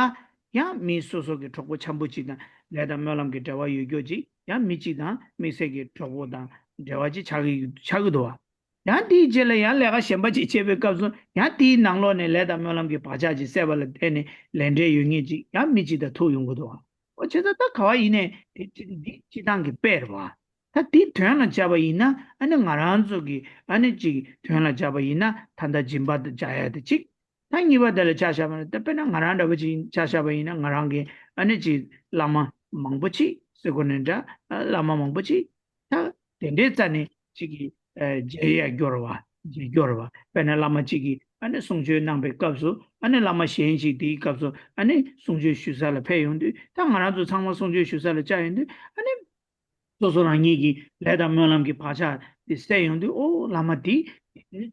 ཡང་མི་སོ་སོ་གི་གྲོགས་པོ་འཆམ་པོ་ཅིག་དང་ལས་དང་སྨོན་ལམ་གྱི་འབྲེལ་བ་ཡོད་རྒྱུ་ཅིག་ཡང་མི་གཅིག་དང་དམིགས་བསལ་གྱི་གྲོགས་པོ་དང་འབྲེལ་བ་ཅིག་ཆགས་ཀྱི་ཆགས་ཀྱི་འདུག་བ། ཡང་དེའི་རྗེས་ལ་ཡང་ལས་ཀ་གཞན་པ་ཅིག་བྱེད་པའི་སྐབས་སུ་ཡང་དེའི་ནང་ལོགས་ནས་ལས་དང་སྨོན་ལམ་གྱི་བག་ཆགས་ཅིག་སད་པ་ལ་བརྟེན་ནས་ལས་འབྲས་ཡོད་མཁན་ཅིག་ཡང་མི་གཅིག་དང་ཐུག་ཡོང་གི་འདུག་བ། ཨོ་བྱས་ཙང་ད་ག་བ་ཡིན་ནའི་དེ་གཅིག་འདི་སྤྱིར་བཏང་གི་དཔེ་རེད་བ། ད་དེ་དོན་ལ་བྱས་པ་ཡིན་ན། ཨ་ནི་ང་རང་ཚོ་གི་ཨ་ནི་གཅིག་དོན་ལ་བྱས་པ་ཡིན་ན་ད་ལྟ་སྦྱིན་པ་དང་བྱ་ཡ་དེ་གཅིག་ད་གཉིས་པ་དེ་ལ་ཆ་བཞག་པ་ན། ད་དཔེར་ན་ང་རང་འདྲ་བོ་ཅིག་ཆ་བཞག་པ་ཡིན་ན། ང་རང་གི་ཨ་ནི་ཅིག་བླ་མ་མང་པོ་ཅིག་ཟེར་དགོས་ནི་འདྲ། བླ་མ་མང་པོ་ཅིག་ད་དེ་འདྲའི་རྩ་ནས་ཅིག་གི་མཇལ་ཡ་རྒྱུ་རེད་བ། མཇལ་རྒྱུ་རེད་བ། དཔེར་ན་བླ་མ་གཅིག་གིས་ཨ་ནི་གསུང་ཆོས་གནང་པའི་སྐབས་སུ། ཨ་ནི་བླ་མ་གཞན་ཞིག་དེའི་སྐབས་སུ་ཨ་ནི་གསུང་ཆོས་ཞུ་ས་ལ་ཕེབས་ཡོང་དུས། ད་ང་རང་ཚོ་ཚང་མ་གསུང་ཆོས་ཞུ་ས་ལ་བཅར་ཡོང་དུས། ཨ་ནི་སོ་སོ་རང་ཉིད་ཀྱི་ལས་དང་སྨོན་ལམ་གྱི་བག་ཆགས་དེ་སད་ཡོང་དུས། ཨོ་བླ་མ་དེ་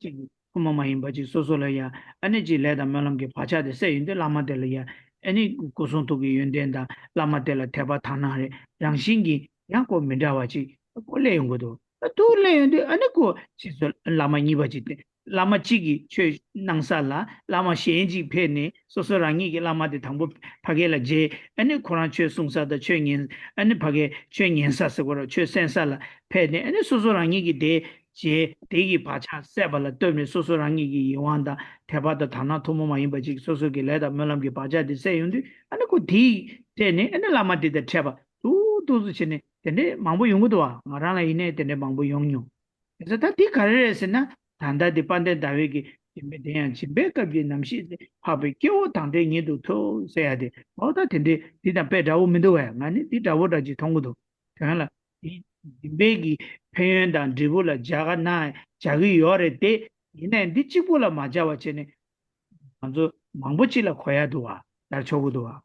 ཅིག་གི་ཐུན་མོང་མ་ཡིན་པ་ཅིག་སོ་སོ་ལ་ཡ་ཨ་ནི་ཅིག་ལས་དང་སྨོན་ལམ་གྱི་བག་ཆགས་དེ་སད་ཡོང་དུས། བླ་མ་དེ་ལ་ཡ་ཨ་ནི་སྐུ་གསུང་ཐུགས་ཀྱི་ཡོན་ཏན་དང་བླ་མ་དེ་ལ་དད་པ་དག་སྣང་རེ་རང་བཞིན་གྱིས་ཡང་ཁོ་མི་འདྲ་བ་ཅིག་ཁོ་སླེབས་ཡོང་གི་འདུག་ད་དུ་སླེབས་ཡོང་དུས་ཨ་ནི་ཁོ་ཕྱིས་སུ་བླ་མ་གཉིས་པ་ཅིག་སྟེ། བླ་མ་གཅིག་གིས་ཆོས་གནང་ས་ལ་བླ་མ་གཞན་གཅིག་ཕེབས་ནས། སོ་སོ་རང་ཉིད་ཀྱི་བླ་མ་དེ་དང་པོ་ཕ་གི་ལ་མཇལ། ཨ་ནི་ཁོ་རང་ཆོས་གསུང་ས་དང་ཆོས་ཉན། ཨ་ནི་ཕ་གི་ཆོས་ཉན་ས་ཟེར་དགོས་རེད། ཆོས་གསན་ས་ལ་ཕེབས་ནས། ཨ་ནི་སོ་སོ་རང་ཉིད་ཀྱི་དེ་མཇལ། དེ་གི་བག་ཆགས་སད་པ་ལ་ལྟོས་ནས། སོ་སོ་རང་ཉིད་ཀྱི་ཡིད་དབང་དང་དད་པ་དང་དག་སྣང་ཐུན་མོང་མ་ཡིན་པ་ཅིག་སོ་སོ་གི་ལས་དང་སྨོན་ལམ་གྱི་བག་ཆགས་དེ་སད་ཡོང་དུས། ཨ་ནི་ཁོ་དེའི་སྤྲད་ནས་ཨ་ནི་བླ་མ་དེ་དང་འཕྲད་པ་ཏུག་ཏུག་ཙམ་བྱས་ནས་དེ་འདྲས་མང་པོ་ཡོང་གི་འདུག་བ། ང་རང་ལ་ཡིན་ནའི་དེ་འདྲས་མང་པོ་ཡོང་མྱོང་། དེ་ཚོ་ད་འདི་ག་རེ་རེད་ཟེར་ན། ད་ལྟ་འདི་དཔལ་ལྡན་ཟླ་བའི་གི་སྦྱིན་པའི་དེ་ཡང་སྦྱིན་པའི་སྐབས་ཀྱི་ནམ་ཞིག་འཕགས་པའི་སྐྱེ་བོ་དང་འདྲའི་ཉིད་དུ་ཐོབ་ཟེར་ཡ་དེ། འོ་ད་དེ་འདྲའི་འདི་དང་དཔེ་འདྲ་བོ་མི་འདུག་བས། ང་ནི་འདི་འདྲ་བོ་འདྲ་ཅིག་མཐོང་གི་འདུག་དོན་ལ་འདི་སྦྱིན་པའི་གི་ཕན་ཡོན་དང་འབྲས་བུ་ལ་སྦྱར་ག་ན་སྦྱར་གི་ཡོད་རེད་དེ། ཡིན་ནའི་འདི་གཅིག་པུ་ལ་མ་སྦྱར་བ་བྱས་ནས་ང་ཚོ་མང་པོ་ཅིག་ལ་གོ་ཡ་འདུག་བ། ལྟར་ཆོག་གི་འདུག་བ།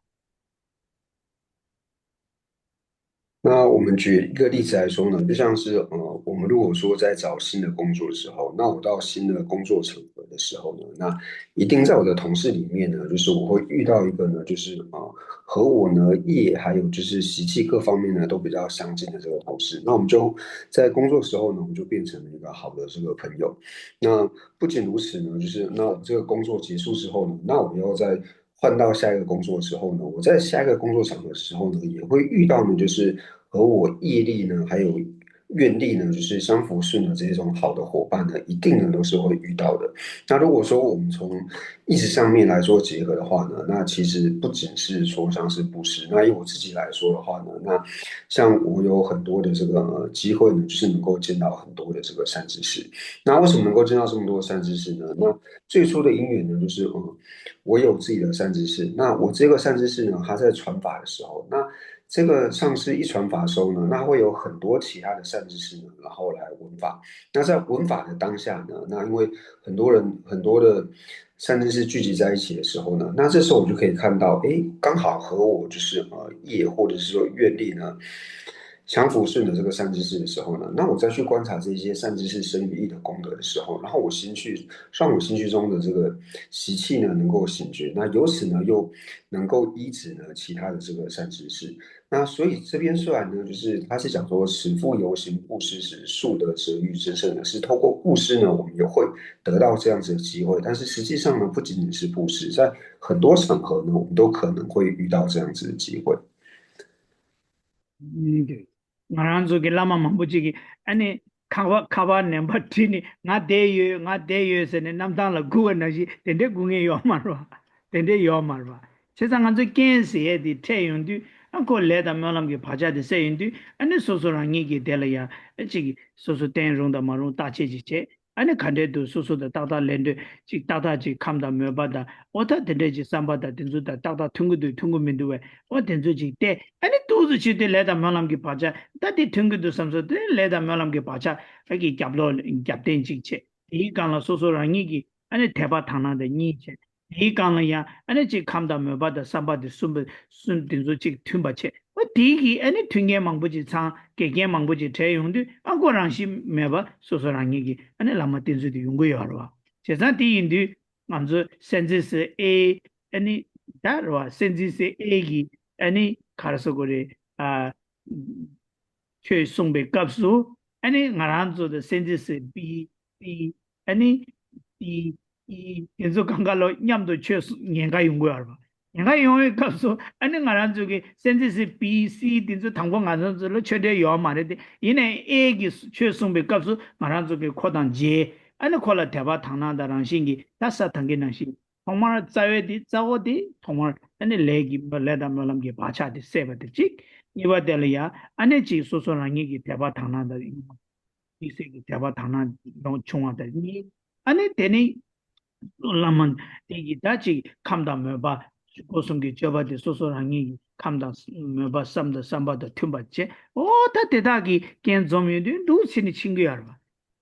那我们举一个例子来说呢，就像是呃，我们如果说在找新的工作的时候，那我到新的工作场合的时候呢，那一定在我的同事里面呢，就是我会遇到一个呢，就是呃，和我呢业还有就是习气各方面呢都比较相近的这个同事。那我们就在工作时候呢，我们就变成了一个好的这个朋友。那不仅如此呢，就是那我这个工作结束之后呢，那我要在换到下一个工作的时候呢，我在下一个工作场合的时候呢，也会遇到呢，就是和我业力呢，还有愿力呢，就是相符顺的这种好的伙伴呢，一定呢都是会遇到的。那如果说我们从意识上面来做结合的话呢，那其实不仅是说像是布施，那以我自己来说的话呢，那像我有很多的这个呃机会呢，就是能够见到很多的这个善知识。那为什么能够见到这么多善知识呢？那最初的因缘呢，就是嗯，我有自己的善知识。那我这个善知识呢，他在传法的时候，那这个上师一传法的时候呢，那会有很多其他的善知识呢，然后来闻法。那在闻法的当下呢，那因为很多人很多的善知识聚集在一起的时候呢，那这时候我就可以看到，诶，刚好和我就是呃业或者是说愿力呢相辅顺的这个善知识的时候呢，那我再去观察这些善知识生与意的功德的时候，然后我心去让我心绪中的这个习气呢能够醒觉，那由此呢又能够依止呢其他的这个善知识。那所以这边虽然呢，就是他是讲说，此复犹行布施时，速得值遇增胜的，是透过布施呢，我们也会得到这样子的机会。但是实际上呢，不仅仅是布施，在很多场合呢，我们都可能会遇到这样子的机会。 ང་རང་ཚོ་གི་བླ་མ་མང་པོ་ཅིག་གིས་ཨ་ནི་ཁ་པར་ཁ་པར་ནམ་བར་བྲིས་ནས་ང་བསྡད་ཡོད་ང་བསྡད་ཡོད་ཟེར་ནས་གནམ་ཐང་ལ་སྒུག་པ་ནང་བཞིན་དེ་འདྲའི་སྒུག་མཁན་ཡོད་མ་རེད་བ། དེ་འདྲའི་ཡོད་མ་རེད་བ། བྱས་ཙང་ང་ཚོ་རྐྱེན་ཟེར་ཡས་དེ་འཕྲད་ཡོང་དུས་ཨ་ཁོ་ལས་དང་སྨོན་ལམ་གྱི་བག་ཆགས་དེ་སད་ཡོང་དུས་ཨ་ནི་སོ་སོ་རང་ཉིད་ཀྱིས་དེ་ལ་ཡང་ཨ་ཅིག་སོ་སོ་བསྟེན་རུང་དང་མ་རུང་བརྟག་དཔྱད་ཅིག་བྱས། ཨ་ནི་ག་འདྲའི་འདུག་སོ་སོ་དང་ཏག་ཏག་ལས་འདོད་ཅིག་ཏག་ཏག་ཅིག་ཁམས་དང་མོས་པ་དང་ཨོ་ད་དེ་འདྲའི་ཅིག་བསམ་པ་དང་དེ་ཚོ་དང་ཏག་ཏག་མཐུན་གྱི་འདུག་མཐུན་གྱི་མི་འདུག་བས་ཨོ་དེ་ཚོ་ཅིག་བལྟས། ཨ་ནི་ཏོག་ཙམ་བྱས་ཏེ་ལས་དང་སྨོན་ལམ་གྱི་བག་ཆགས་ད་དེ་མཐུན་གྱི་འདུག་བསམ་སོང་དེ་ལས་དང་སྨོན་ལམ་གྱི་བག་ཆགས་ཨ་གི་རྒྱབ་ལོགས་རྒྱབ་རྟེན་ཅིག་བྱས། དེའི་སྒང་ལ་སོ་སོ་རང་ཉིད་ཀྱིས་ཨ་ནི་དད་པ་དག་སྣང་དང་གཉིས་བྱས། དེའི་སྒང་ལ་ཡང་ཨ་ནི་ཅིག་ཁམས་དང་མོས་པ་དང་བསམ་པ་དེ་གསུམ་པ་གསུམ་དེ་ཚོ་ཅིག་མཐུན་པ་བྱས། ཨོ་དེའི་གི་ཨ་ནི་མཐུན་རྐྱེན་མང་པོ་ཅིག་ཚང་། འགལ་རྐྱེན་མང་པོ་ཅིག་བྲལ་ཡོང་དུས་ཨ་ཁོ་རང་བཞིན་མེད་པ་སོ་སོ་རང་ཉིད་ཀྱི་ཨ་ནི་བླ་མ་བསྟེན་ཚུལ་དེ་ཡོང་གི་ཡོད་རེད་བ། བྱས་ཙང་དེ་ཡིན་དུས་ང་ཚོ་སེམས་རྩེ་སེ་ཨེ་ཨ་ནི་ད་རེད་བ། སེམས་རྩེ་སེ་ཨེ་གི་ཨ་ནི་ག་རེ་ཟེར་དགོས་རེད། ཨ་ཆོས་གསུངས་པའི་སྐབས་སུ་ཨ་ནི་ང་རང་ཚོ་དང་སེམས་རྩེ་སེ་པི་པི་ཨ་ནི་ཏི་ཨི་དེ་ཚོ་གང་ག་ལོ་མཉམ་དུ་ཆོས་ཉེན་ཁ་ཡོང་གི་ཡོད་རེད་པ། ཉེན་ཁ་ཡོང་བའི་སྐབས་སུ་ཨ་ནི་ང་རང་ཚོ་གི་སེམས་རྩེ་སེ་པི་སི་དེ་ཚོ་དང་པོ་ང་རང་ཚོ་ལ་ཆོས་འབྲེལ་ཡོད་མ་རེད་དེ། ཡིན་ནའི་ཨེ་གི་ཆོས་གསུངས་པའི་སྐབས་སུ་ང་རང་ཚོ་གི་ཁོ་དང་མཇལ། ཨ་ནི་ཁོ་ལ་དད་པ་དག་སྣང་དང་རང་བཞིན་གྱི་ད་ས་དང་གི་ནང་བཞིན་ཐོག་མར་རྩ་བའི་དེ་རྩ་བོ་དེ་ཐོག་མར་ཨ་ནི་ལས་ཀྱི་ལས་དང་སྨོན་ལམ་གྱི་བག་ཆགས་དེ་སད་པ་དེ་གཅིག་གཉིས་པ་དེ་ལ་ཡང་ཨ་ནི་གཅིག་སོ་སོ་རང་ཉིད་ཀྱི་དད་པ་དག་སྣང་དང་། དམིགས་བསལ་གྱི་དད་པ་དག་སྣང་ཡོང་བྱུང་བ་དང་གཉིས། ཨ་ནི་དེ་ནི་བླ་མ་དེ་གིས་ད་ཅིག་ཁམས་དང་མོས་པ་སྒོ་གསུམ་གྱི་སྤྱོད་པ་དེ་སོ་སོ་རང་ཉིད་ཀྱི་ཁམས་དང་མོས་པ་བསམ་དང་བསམ་པ་དང་མཐུན་པར་བྱས། ཨོ་ད་དེ་དག་གིས་རྐྱེན་འཛོམས་ཡོང་དུས་འདུག་ཕྱིན་ནས་ཕྱིན་གྱི་ཡོད་རེད་པ།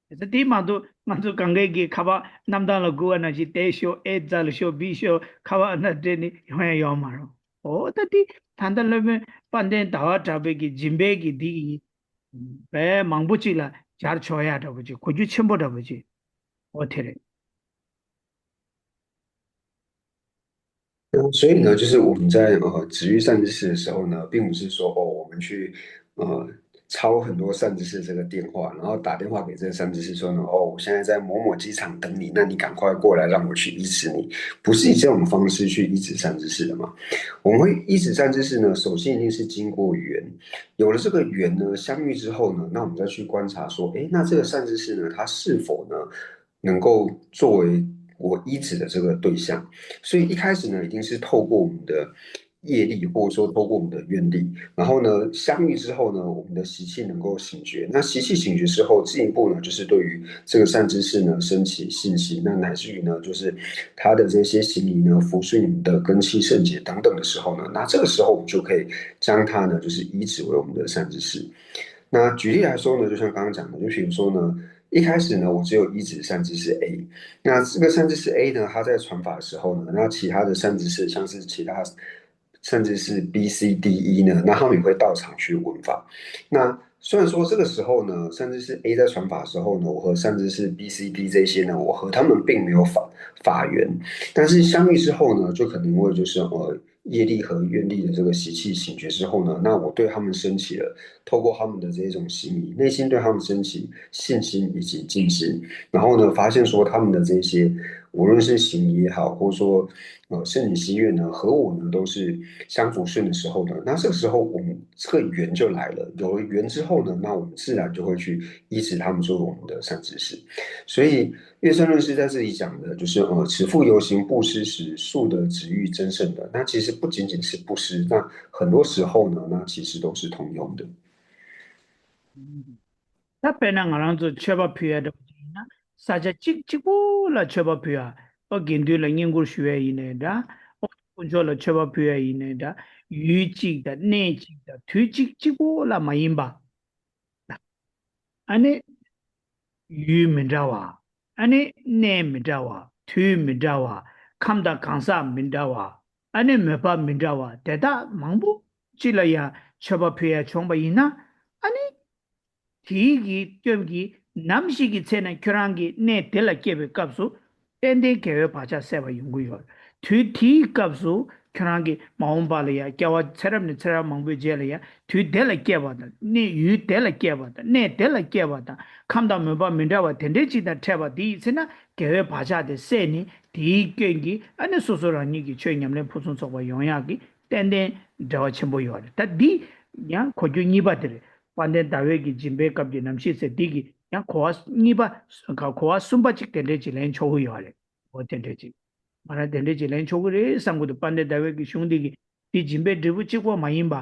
དེ་ཚོ་དེ་མ་གཏོགས་ང་ཚོ་གང་གས་ཀྱི་ཁ་པར་གནམ་ཐང་ལ་སྒུག་པ་ནང་བཞིན་དེ་ཤོག་ཨེ་རྩ་ལ་ཤོག་བི་ཤོག་ཁ་པར་ཨ་ན་སྤྲད་ནས་ཡོང་ཡ་ཡོད་མ་རེད། ཨོ་ད་དེ་ད་ལྟ་སློབ་དཔོན་དཔལ་ལྡན་ཟླ་བ་གྲགས་པའི་གི་སྦྱིན་པའི་གི་འདི་ཡིན། བས་མང་པོ་ཅིག་ལ་སྦྱར་ཆོག་ཡ་འདྲ་པོ་ཅིག་གོ་རྒྱུ་ཆེན་པོ་འདྲ་པོ་ཅིག་ཨོ་དེ་རེད། 所以呢，就是我们在呃止遇善知识的时候呢，并不是说哦，我们去呃抄很多善知识这个电话，然后打电话给这个善知识说呢，哦，我现在在某某机场等你，那你赶快过来，让我去依止你，不是以这种方式去依止善知识的嘛。我们会依止善知识呢，首先一定是经过缘，有了这个缘呢，相遇之后呢，那我们再去观察说，诶，那这个善知识呢，它是否呢能够作为我依止的这个对象？所以一开始呢，一定是透过我们的业力，或者说透过我们的愿力，然后呢，相遇之后呢，我们的习气能够醒觉。那习气醒觉之后，进一步呢，就是对于这个善知识呢升起信心，那乃至于呢，就是他的这些行仪呢，服顺的根器圣洁等等的时候呢，那这个时候我们就可以将他呢，就是依止为我们的善知识。那举例来说呢，就像刚刚讲的，就比如说呢，一开始呢，我只有依止善知识 A，那这个善知识 A 呢，他在传法的时候呢，那其他的善知识，像是其他善知识 B、C、D、E 呢，那他们也会到场去闻法。那虽然说这个时候呢，善知识 A 在传法的时候呢，我和善知识 B、C、D 这些呢，我和他们并没有法法缘，但是相遇之后呢，就可能会就是呃业力和愿力的这个习气醒觉之后呢，那我对他们升起了，透过他们的这一种行为，内心对他们升起信心以及敬心，然后呢，发现说他们的这些无论是行为也好，或者说呃圣女心愿呢，和我呢都是相辅顺的时候呢，那这个时候我们这个缘就来了，有了缘之后呢，那我们自然就会去依止他们作为我们的善知识，所以。月盛论师在这里讲的就是，呃，此复犹行布施时，速得值遇增胜的。那其实不仅仅是布施，那很多时候呢，那其实都是通用的。 ད་དཔེར་ན་ང་རང་ཚོ་མཆོད་པ་ཕུལ་ཡ་འདྲ་པོ་ཅིག་ཡིན་ན་ས་ཆ་གཅིག་གཅིག་པོ་ལ་མཆོད་པ་ཕུལ་ཡ། ཨོ་དགེ་འདུན་ལ་བསྙེན་བཀུར་ཞུ་ཡ་ཡིན་ནའི་འདྲ། ཨོ་ དཀོན་མཆོག་ལ་མཆོད་པ་ཕུལ་ཡ་ཡིན་ནའི་འདྲ། ཡུལ་གཅིག་དང་གནས་གཅིག་དང་དུས་གཅིག་གཅིག་པོ་ལ་མ་ཡིན་པ། ཨ་ནི་ཡུལ་མི་འདྲ་བ། ཨ་ནི་གནས་མི་འདྲ་བ། དུས་མི་འདྲ་བ། ཁམས་དང་གང་ཟག་མི་འདྲ་བ། ཨ་ནི་མོས་པ་མི་འདྲ་བ་དེ་དག་མང་པོ་ཅིག་ལ་ཡང་མཆོད་པ་ཕུལ་ཡ་བྱུང་བ་ཡིན་ན། ཨ་ནི་དེའི་གི་སྐྱོན་གྱིས་ནམ་ཞིག་གི་ཚེ་ན་ཁྱོད་རང་གི་གནས་དེ་ལ་སྐྱེས་པའི་སྐབས་སུ་ཏན་ཏན་དགེ་བའི་བག་ཆགས་སད་པ་ཡོང་གི་ཡོད། དུས་དེའི་སྐབས་སུ་ཁྱོད་རང་གི་མ་འོངས་པ་ལ་ཡང་སྐྱེ་བ་ཚེ་རབས་ནས་ཚེ་རབས་མང་པོའི་རྗེས་ལ་ཡང་དུས་དེ་ལ་སྐྱེས་པ་དང་གནས་ཡུལ་དེ་ལ་སྐྱེས་པ་དང་གནས་དེ་ལ་སྐྱེས་པ་དང་ཁམས་དང་མོས་པ་མི་འདྲ་བ་དེ་འདྲའི་ཅིག་དང་འཕྲད་པ་དེ་ཡི་ཚེ་ན་དགེ་བའི་བག་ཆགས་དེ་སད་ནས་དེའི་སྐྱོན་གྱིས་ཨ་ནི་སོ་སོ་རང་ཉིད་ཀྱི་ཆོས་ཉམས་ལེན་ཕུན་སུམ་ཚོགས་པ་ཡོང་ཡག་གི་ཏན་ཏན་འབྲེལ་བ་ཆེན་པོ་ཡོད་རེད། ད་འདི་ཡང་གོ་རྒྱུ་གཉིས་པ་དེ་རེད། དཔལ་ལྡན་ཟླ་བས་ཀྱི་སྦྱིན་པའི་སྐབས་ཀྱི་རྣམ་ཤེས་ཟེར་འདི་གི་ཡང་གོ་བ་གཉིས་པ། གོ་བ་གསུམ་པ་ཅིག་དེ་འདྲས་ཅིག་ལེན་ཆོག་གི་ཡོད་རེད། འོ་དེ་འདྲས་ཅིག་ང་རང་དེ་འདྲས་ཅིག་ལེན་ཆོག་གི་རེད་བསམ་གི་འདུག་དཔལ་ལྡན་ཟླ་བས་ཀྱི་གཞུང་འདི་གི་འདི་སྦྱིན་པའི་འབྲས་བུ་གཅིག་པོ་མ་ཡིན་པ།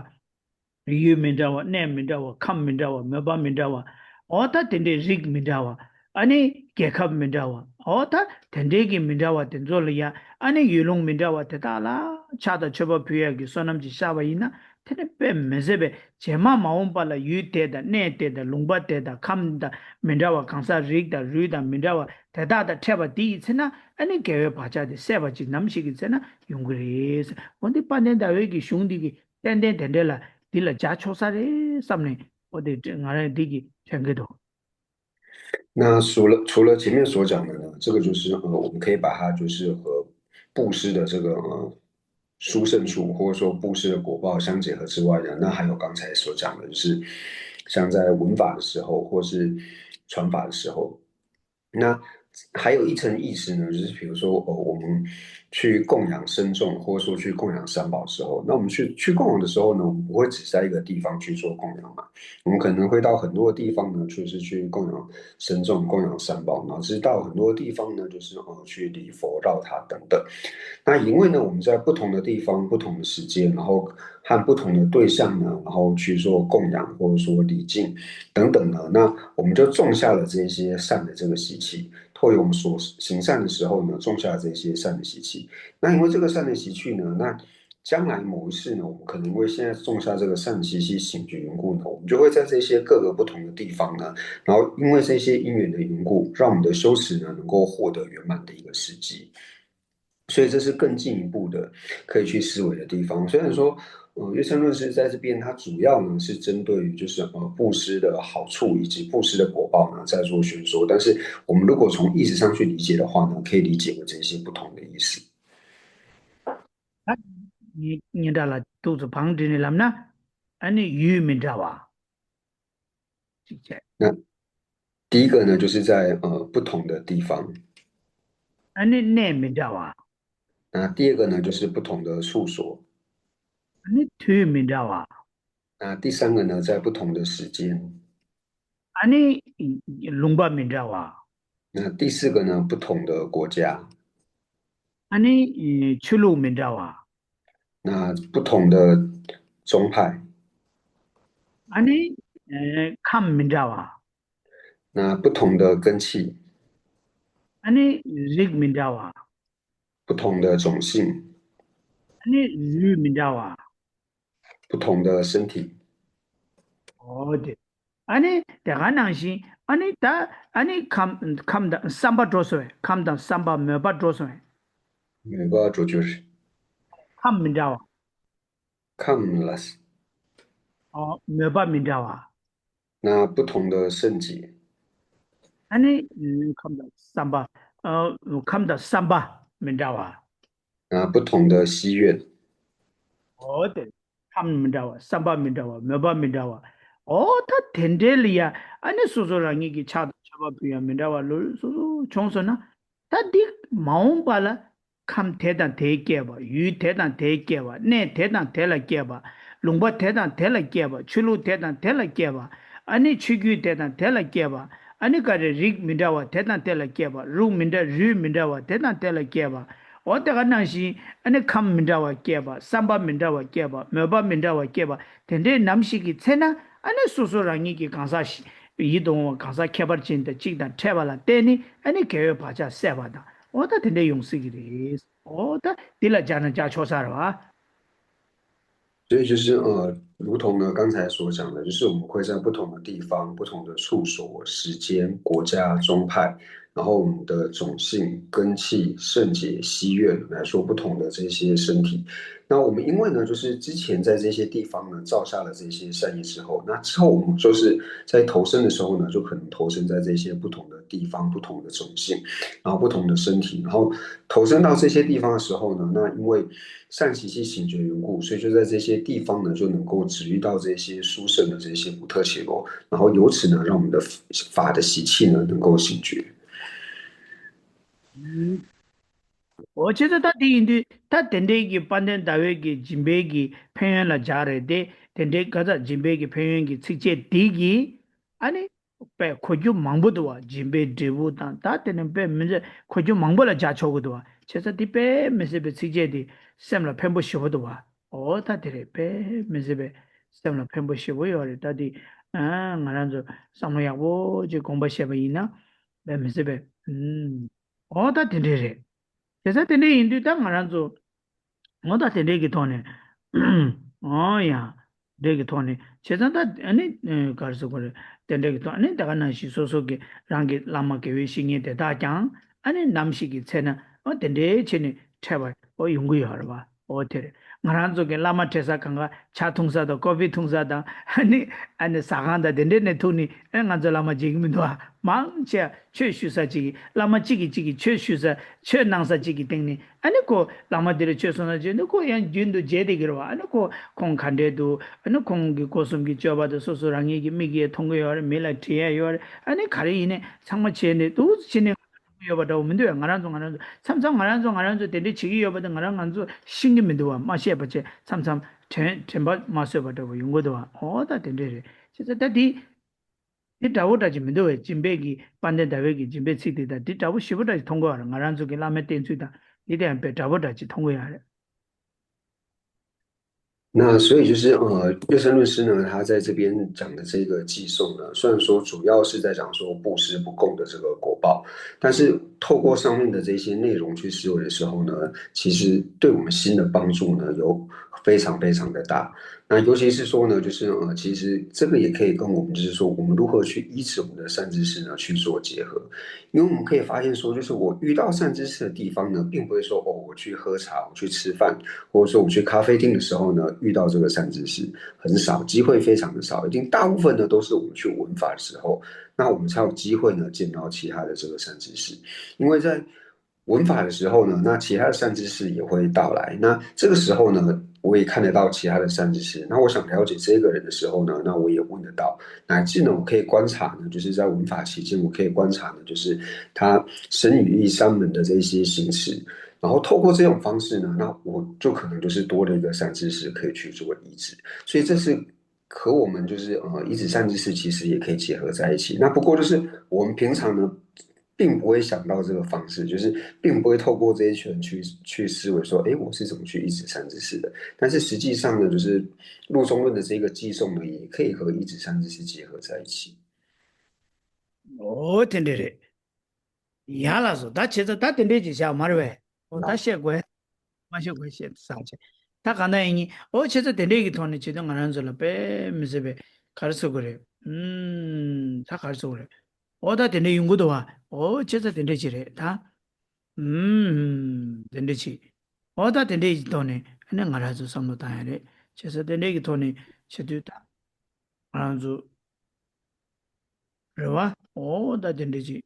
ཡུལ་མི་འདྲ་བ། གནས་མི་འདྲ་བ། ཁམས་མི་འདྲ་བ། མོས་པ་མི་འདྲ་བ། འོ་ད་དེ་འདྲའི་རིགས་མི་འདྲ་བ། ཨ་ནི་རྒྱལ་ཁབ་མི་འདྲ་བ། འོ་ད་དེ་འདྲའི་གི་མི་འདྲ་བ་དེ་ཚོ་ལ་ཡ་ཨ་ནི་ཡུལ་ལུང་མི་འདྲ་བ་དེ་དག་ལ་ཕྱག་དང་མཆོད་པ་ཕུལ་ཡག་གི་བསོད་ནམས་ཅིག་བཞག་པ་ཡིན་ན། དེ་ནི་དཔེ་མི་སྲིད་པའི་རྗེས་མ་མ་འོངས་པ་ལ་ཡུལ་དེ་དང་གནས་དེ་དང་ལུང་པ་དེ་དང་ཁམས་དང་མི་འདྲ་བ། གང་ཟག་རིགས་དང་རུས་དང་མི་འདྲ་བ་དེ་དག་དང་འཕྲད་པ་དེ་ཡི་ཚེ་ན་ཨ་ནི་དགེ་བའི་བག་ཆགས་དེ་སད་པ་ཅིག་ནམ་ཞིག་གི་ཚེ་ན་ཡོང་གི་རེད། འོ་འདི་དཔལ་ལྡན་ཟླ་བའི་གི་གཞུང་འདི་གི་ཏན་ཏན་དེ་འདྲ་ལ་འདི་ལ་སྦྱར་ཆོག་ས་རེད་བསམ་ནས་འོ་དེ་ང་རང་འདི་གི་དྲན་གི་འདུག 那除了除了前面所讲的呢，这个就是呃，我们可以把它就是和布施的这个呃殊胜处，或者说布施的果报相结合之外呢，那还有刚才所讲的，就是像在闻法的时候，或是传法的时候，那还有一层意思呢，就是比如说，呃，我们去供养僧众，或者说去供养三宝的时候，那我们去去供养的时候呢，我们不会只在一个地方去做供养嘛，我们可能会到很多的地方呢，就是去供养僧众、供养三宝，然后是到很多地方呢，就是呃去礼佛、绕塔等等。那因为呢，我们在不同的地方、不同的时间，然后和不同的对象呢，然后去做供养或者说礼敬等等呢，那我们就种下了这些善的这个习气。透过我们所行善的时候呢，种下了这些善的习气。那因为这个善的习气呢，那将来某一世呢，我们可能因为现在种下这个善的习气醒觉缘故呢，我们就会在这些各个不同的地方呢，然后因为这些因缘的缘故，让我们的修持呢能够获得圆满的一个时机。所以这是更进一步的可以去思维的地方。虽然说，呃，月称论师在这边，它主要呢是针对于就是呃布施的好处以及布施的果报呢在做宣说，但是我们如果从意识上去理解的话呢，可以理解为这些不同的意思。ཉེ་ཉེ་འདྲ་ལ་ཏོག་ཙམ་བང་སྒྲིག་ནས་ལབ་ན། ཨ་ནི་ཡུལ་མི་འདྲ་བ། 那第一个呢，就是在呃不同的地方。 ཨ་ནི་གནས་མི་འདྲ་བ། 那第二个呢，就是不同的处所。 ཨ་ནི་དུས་མི་འདྲ་བ། 那第三个呢，在不同的时间。 ཨ་ནི་ལུང་པ་མི་འདྲ་བ། 那第四个呢，不同的国家。 ཨ་ནི་ཆོས་ལུགས་མི་འདྲ་བ། 那不同的宗派。 ཨ་ནི་ཁམས་མི་འདྲ་བ། 那不同的根器。 ཨ་ནི་རིགས་མི་འདྲ་བ། 不同的种姓。 ཨ་ནི་རུས་མི་འདྲ་བ། 不同的身体。 འོ་དེ། ཨ་ནི་དེ་ག་ནང་བཞིན་ཨ་ནི་ད་ཨ་ནི་ཁམས་ཁམས་དང་བསམ་པ་འགྲོ་སོང་བས། ཁམས་དང་བསམ་པ་མོས་པ་འགྲོ་སོང་བས། མོས་པ་འགྲོ་རྒྱུ་རེད། ཁམས་མི་འདྲ་བ། ཁམས་ལ། ཨོ་མོས་པ་མི་འདྲ་བ། 那不同的圣洁。 ཨ་ནི་ཁམས་དང་བསམ་པ། ཨ་ཁམས་དང་བསམ་པ་མི་འདྲ་བ། 那不同的誓愿。 འོ་དེ། ཁམས་མི་འདྲ་བ། བསམ་པ་མི་འདྲ་བ། མོས་པ་མི་འདྲ་བ། འོ་ད་དེ་འདྲའི་ལ་ཡ་ཨ་ནི་སོ་སོ་རང་ཉིད་ཀྱི་ཕྱག་དང་མཆོད་པ་ཕུལ་ཡ་མི་འདྲ་བ་ལོ་སོ་སོ་བྱུང་སོང་ན། ད་འདི་མ་འོངས་པ་ལ་ཁམས་དེ་དང་དེའི་སྐྱེས་པ། ཡུལ་དེ་དང་དེའི་སྐྱེས་པ། གནས་དེ་དང་དེ་ལ་སྐྱེས་པ། ལུང་པ་དེ་དང་དེ་ལ་སྐྱེས་པ། ཆོས་ལུགས་དེ་དང་དེ་ལ་སྐྱེས་པ། ཨ་ནི་ཆོས་བརྒྱུད་དེ་དང་དེ་ལ་སྐྱེས་པ། ཨ་ནི་ག་རེ་རིགས་མི་འདྲ་བ་དེ་དང་དེ་ལ་སྐྱེས་པ། རུས་མི་འདྲ་རུས་མི་འདྲ་བ་དེ་དང་དེ་ལ་སྐྱེས་པ། འོ་དེ་ག་ནང་བཞིན་ཨ་ནི་ཁམས་མི་འདྲ་བ་སྐྱེས་པ། བསམ་པ་མི་འདྲ་བ་སྐྱེས་པ། མོས་པ་མི་འདྲ་བ་སྐྱེས་པ། དེ་འདྲའི་ནམ་ཞིག་གི་ཚེ་ན་ཨ་ནི་སོ་སོ་རང་ཉིད་ཀྱི་གང་ཟག་ཞིག་ཡིད་དུ་འོང་བ་གང་ཟག་ཁྱད་པར་ཅན་དང་གཅིག་དང་འཕྲད་པ་ལ་བརྟེན་ནས་ཨ་ནི་དགེ་བའི་བག་ཆགས་སད་པ་དང་འོ་ད་དེ་འདྲ་ཡོང་སྲིད་ཀྱི་རེད། ཨོ་ད་འདི་ལ་སྦྱར་ན་སྦྱར་ཆོག་ས་རེད་བ། 所以就是呃，如同呢刚才所讲的，就是我们会在不同的地方、不同的处所、时间、国家、宗派，然后我们的种姓、根器、圣洁、西院来说不同的这些身体。那我们因为呢，就是之前在这些地方呢造下了这些善业之后，那之后我们就是在投生的时候呢，就可能投生在这些不同的地方、不同的种姓，然后不同的身体，然后投生到这些地方的时候呢，那因为善习气醒觉缘故，所以就在这些地方呢，就能够值遇到这些殊胜的这些补特伽罗，然后由此呢，让我们的法的习气呢能够醒觉。 ཨོ་བྱས་ཙང་ད་དེ་ཡིན་དུས་ད་དེ་འདྲའི་གི་དཔལ་ལྡན་ཟླ་འོད་ཀྱི་སྦྱིན་པའི་གི་ཕན་ཡོན་ལ་སྦྱར་རེད་དེ། དེ་འདྲའི་ག་ཚ་སྦྱིན་པའི་གི་ཕན་ཡོན་གྱི་ཚིགས་བཅད་འདི་གི་ཨ་ནི་དཔེ་གོ་རྒྱུ་མང་པོ་འདུག་བ། སྦྱིན་པའི་འབྲས་བུ་དང་ད་དེ་ནི་དཔེ་མི་ཚེ་གོ་རྒྱུ་མང་པོ་ལ་སྦྱར་ཆོག་གི་འདུག་བ། བྱས་ཙང་འདི་དཔེ་མི་སྲིད་པའི་ཚིགས་བཅད་འདི་སེམས་ལ་ཕན་པོ་ཞེ་པོ་འདུག་བ། ཨོ་ད་དེ་རེད། དཔེ་མི་སྲིད་པའི་སེམས་ལ་ཕན་པོ་ཞེ་པོ་ཡོད་རེད། ད་འདི་ཨ་ང་རང་ཚོ་བསམ་བློ་ཡག་པོ་ཅིག་དགོངས་པ་བཞེས་པ་ཡིན་ན་དཔེ་མི་སྲིད་པའི་ཨུམ། ཨོ་ད་དེ་འདྲས་རེད། དེ་ཚ་དེ་འདྲས་ཡིན་དུས་ད་ང་རང་ཚོ་ངོ་ད་དེ་འདྲས་ཀྱི་ཐོག་ནས་ཨོ་ཡ་འདྲས་ཀྱི་ཐོག་ནས་བྱས་ཙང་ད་ཨ་ནི་ག་རེ་ཟེར་དགོས་རེད། དེ་འདྲས་ཀྱི་ཐོག་ཨ་ནི་ད་ག་ནང་བཞིན་སོ་སོ་གི་རང་གི་བླ་མ་དགེ་བའི་བཤེས་གཉེན་དེ་དག་ཀྱང་ཨ་ནི་ནམ་ཞིག་གི་ཚེ་ན་ཨོ་དེ་འདྲས་བྱས་ནས་འཕྲད་པ་ཨོ་ཡོང་གི་ཡོད་རེད་བ། ཨོ་དེ་རེད། ང་རང་ཚོ་གི་བླ་མ་འཕྲད་ས་གང་ག་ཇ་འཐུང་ས་དང་ཀོ་ཕི་འཐུང་ས་དང་ཨ་ནི་ཨ་ནི་ཟ་ཁང་དང་དེ་འདྲས་ནས་ཐུག་ནས་ཨ་ང་ཚོ་བླ་མ་མཇལ་གི་མི་འདུག་ཨ། མང་ཆེ་ཆོས་ཞུ་ས་གཅིག་གི་བླ་མ་གཅིག་གིས་གཅིག་གི་ཆོས་ཞུ་ས་ཆོས་གནང་ས་གཅིག་གི་སྟེང་ནས་ཨ་ནི་ཁོ་བླ་མ་དེ་རུ་ཆོས་གསུང་ས་བྱས་ནས་ཁོ་ཡང་རྒྱུན་དུ་མཇལ་བསྡད་ཀྱི་རེད་བ། ཨ་ནི་ཁོ་ཁོང་ག་འདྲས་འདུག་ཨ་ནི་ཁོང་གི་སྒོ་གསུམ་གྱི་སྤྱོད་པ་དང་སོ་སོ་རང་ཉིད་ཀྱི་མིག་གིས་མཐོང་གི་ཡོད་རེད། མིག་ལ་དྲན་ཡ་ཡོད་རེད། ཨ་ནི་ག་རེ་ཡིན་ནའི་ཚང་མ་བྱས་ནས་འདུག་བྱས་ནས་ཡོད་པ་འདྲ་བོ་མི་འདུག་ཡ། ང་རང་ཚོ་ང་རང་ཚོ་མཚམས་མཚམས་ང་རང་ཚོ་ང་རང་ཚོ་དེ་འདྲས་བྱེད་ཀྱི་ཡོད་པ་དེ་ང་རང་ང་ཚོ་ཤེས་ཀྱི་མི་འདུག་བ། མ་ཤེས་པ་བྱས་མཚམས་མཚམས་དྲན་དྲན་པ་མ་སོས་པ་འདྲ་བོ་ཡོང་གི་འདུག་བ། ཨོ་ད་དེ་འདྲས་རེད། བྱས་ཙང་ད་འདི་འདི་འདྲ་བོ་འདྲ་ཅིག་མི་འདུག་བས། སྦྱིན་པའི་གི་དཔལ་ལྡན་ཟླ་འོད་ཀྱི་སྦྱིན་པའི་ཚིག་དེ་དང་འདི་འདྲ་བོ་ཞེ་པོ་འདྲ་ཅིག་མཐོང་གི་ཡོད་རེད། ང་རང་ཚོ་གི་བླ་མའི་བསྟེན་ཚུལ་དང་འདི་དེ་ཡང་དཔེ་འདྲ་བོ་འདྲ་ཅིག་མཐོང་གི་ཡོད་རེད། 那所以就是呃，月生论师呢，他在这边讲的这个寄送呢，虽然说主要是在讲说布施不共的这个果报，但是透过上面的这些内容去思维的时候呢，其实对我们心的帮助呢，有非常非常的大。那尤其是说呢，就是呃，其实这个也可以跟我们就是说，我们如何去依止我们的善知识呢去做结合。因为我们可以发现说，就是我遇到善知识的地方呢，并不会说哦，我去喝茶，我去吃饭，或者说我去咖啡厅的时候呢，遇到这个善知识很少，机会非常的少。一定大部分呢都是我们去闻法的时候，那我们才有机会呢见到其他的这个善知识。因为在闻法的时候呢，那其他的善知识也会到来。那这个时候呢，我也看得到其他的善知识。那我想了解这个人的时候呢，那我也问得到。乃至呢，我可以观察呢，就是在闻法期间，我可以观察呢，就是他身语意三门的这些行持。然后透过这种方式呢，那我就可能就是多了一个善知识可以去做医治。所以这是和我们就是呃一直善知识其实也可以结合在一起。那不过就是我们平常呢，并不会想到这个方式，就是并不会透过这一群去去思维说，哎，我是怎么去一直善知识的？但是实际上呢，就是入中论的这个寄送呢，也可以和一直善知识结合在一起。 ཨོ་དེ་འདྲས་རེད། ཡ་ལགས་སོ། ད་བྱས་ཙང་ད་དེ་འདྲས་ཅིག་བཞག་མ་རེད་བས། ཨོ་ད་བཤད་དགོས། མ་བཤད་དགོས་བཤད་བསམ་བྱས། ད་གང་ལྟར་ཡིན་ཉིན་ཨོ་བྱས་ཙང་དེ་འདྲས་ཀྱི་ཐོག་ནས་བྱས་ཙང་ང་རང་ཚོ་ལ་དཔེ་མི་སྲིད་པའི་ག་རེ་ཟེར་དགོས་རེད། ཨུམ། ད་ག་རེ་ཟེར་དགོས་རེད། ཨོ་ད་དེ་འདྲས་ཡོང་གི་འདུག་བ། ཨོ་བྱས་ཙང་དེ་འདྲས་ཅིག་རེད་ད། ཨུམ། དེ་འདྲས་ཅིག་ཨོ་ད་དེ་འདྲས་ཀྱི་ཐོག་ནས་ཨ་ནི་ང་རང་ཚོ་བསམ་བློ་བཏང་ཡ་རེད། བྱས་ཙང་དེ་འདྲས་ཀྱི་ཐོག་ནས་བྱེད་དུས་ད་ང་རང་ཚོ་རེད་བ། ཨོ་ད་དེ་འདྲས་ཅིག་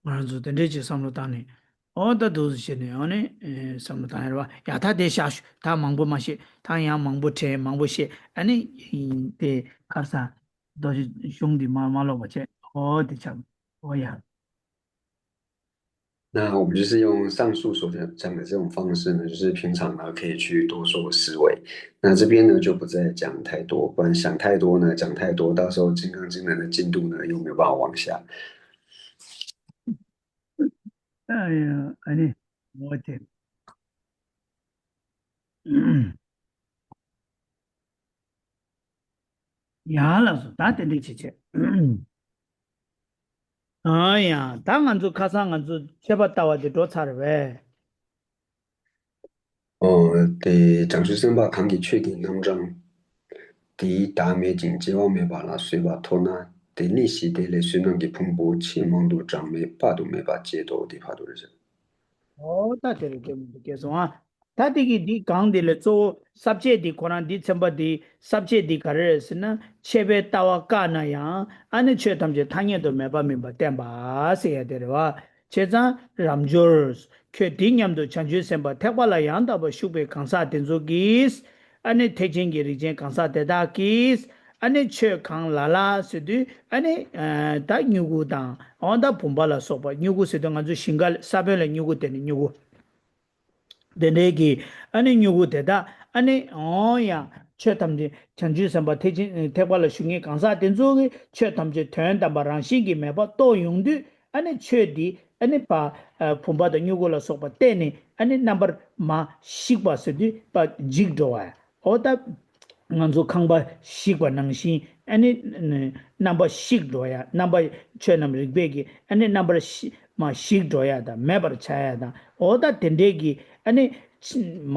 ང་རང་ཚོ་དེ་འདྲས་ཅིག་བསམ་བློ་བཏང་ནས་ཨོ་ད་འདུག་སེ་བྱས་ནས་ཨ་ནི་ཨེ་བསམ་བློ་བཏང་ཡ་རེད་བ། ཡ་ད་དེ་བཞག་ཞུ། ད་མང་པོ་མ་བཤད། ད་ཡང་མང་པོ་དྲན། མང་པོ་བཤད། ཨ་ནི་དེ་ཁར་ས་རྡོ་རྗེ་གཞུང་འདི་མ་མ་ཀློག་པ་བྱས། ཨོ་དེ་ཆགས། ཨོ་ཡ། 那我们就是用上述所讲讲的这种方式呢，就是平常呢可以去多做思维。那这边呢就不再讲太多，不然想太多呢，讲太多，到时候《金刚经》的进度呢又没有办法往下。 ཨ་ཡ་ཨ་ནི་ངོ་དེ། ཡང་ལགས་སོ། ད་དེ་འདྲས་བྱེད་བྱེད། ཨང་ཡ། ད་ང་ཚོ་ཁ་སང་ང་ཚོ་མཆོད་པ་ལྟ་བ་དེ་འགྲོ་ཚར་བས། ཨོ། དེ་བྱང་ཆུབ་སེམས་དཔའ་གང་གིས་ཆོས་ཀྱི་རྣམ་གྲངས་དེའི་བདག་མེད་ཅིང་སྐྱེ་བ་མེད་པ་ལ་བཟོད་པ་མཐོ་ན། དེ་ནི་ཞི་བདེ་ལས་བསོད་ནམས་ཀྱི་ཕུང་པོ་ཆེས་མང་དུ་བགྲང་མེད་དཔག་ཏུ་མེད་པ་སྐྱེད་དོ། དེ་ཕར་དུ་རེད། ཨོ་ད་དེ་རེད། དེ་མི་འདུག་སྐྱེས་སོང་ཨ། ད་དེ་གི་འདི་གང་དེ་ལས་གཙོ་བོ་ས་བཅད་འདི་ཁོ་རང་འདི་ཚན་པ་འདི་ས་བཅད་འདི་ག་རེ་རེད་ཟེར་ན། མཆོད་པའི་ལྟ་བ་བཀག་ན་ཡང་ཨ་ནི་ཆོས་ཐམས་ཅད་ཐ་སྙད་དུ་མེད་པ་མིན་པར་བསྟན་པ་ཟེར་ཡ་དེ་རེད་བ། བྱས་ཙང་རབ་འབྱོར། ཁྱོད་དེ་སྙམ་དུ་བྱང་ཆུབ་སེམས་དཔའ་ཐེག་པ་ལ་ཡང་དག་པར་ཞུགས་པའི་གང་ཟག་དེ་ཚོ་གིས། ཨ་ནི་ཐེག་ཆེན་གྱི་རིགས་ཅན་གང་ཟག་དེ་དག་གིས། ཨ་ནི་ཆོས་གང་ལ་ལ་ཟེར་དུས་ཨ་ནི་ད་སྨྱུ་གུ་དང་འོ་ད་བུམ་པ་ལ་སོགས་པ། སྨྱུ་གུ་ཟེར་དུས་ང་ཚོ་ཞིང་ཁ་ས་བོན་ལ་སྨྱུ་གུ། དེ་ནི་སྨྱུ་གུ། དེ་འདྲའི་གི་ཨ་ནི་སྨྱུ་གུ་དེ་དག་ཨ་ནི་འོ་ཡང་ཆོས་ཐམས་ཅད་བྱང་ཆུབ་སེམས་དཔའ་ཐེག་ཆེན་ཐེག་པ་ལ་ཞུགས་མཁན་གང་ཟག་དེ་ཚོ་གིས་ཆོས་ཐམས་ཅད་དོན་དམ་པ་རང་བཞིན་གྱིས་མེད་པ་རྟོགས་ཡོང་དུས། ཨ་ནི་ཆོས་འདི་ཨ་ནི་པ་བུམ་པ་དང་སྨྱུ་གུ་ལ་སོགས་པ་བརྟེན་ནས་ཨ་ནི་རྣམ་པར་མ་ཞིག་པ་ཟེར་དུས་པ་འཇིག་འགྲོ་བ། འོ་ད་ང་ཚོ་ཁང་པ་ཞིག་པ་ནང་བཞིན་ཨ་ནི་རྣམ་པ་ཞིག་འགྲོ་ཡ། རྣམ་པ་ཆོས་རྣམས་རིག་པས་ཀྱི་ཨ་ནི་རྣམ་པར་ཤི་མ་ཞིག་འགྲོ་ཡ་དང་མེད་པར་བྱ་ཡ་དང་། འོ་ད་དེ་འདྲའི་གི་ཨ་ནི་མ་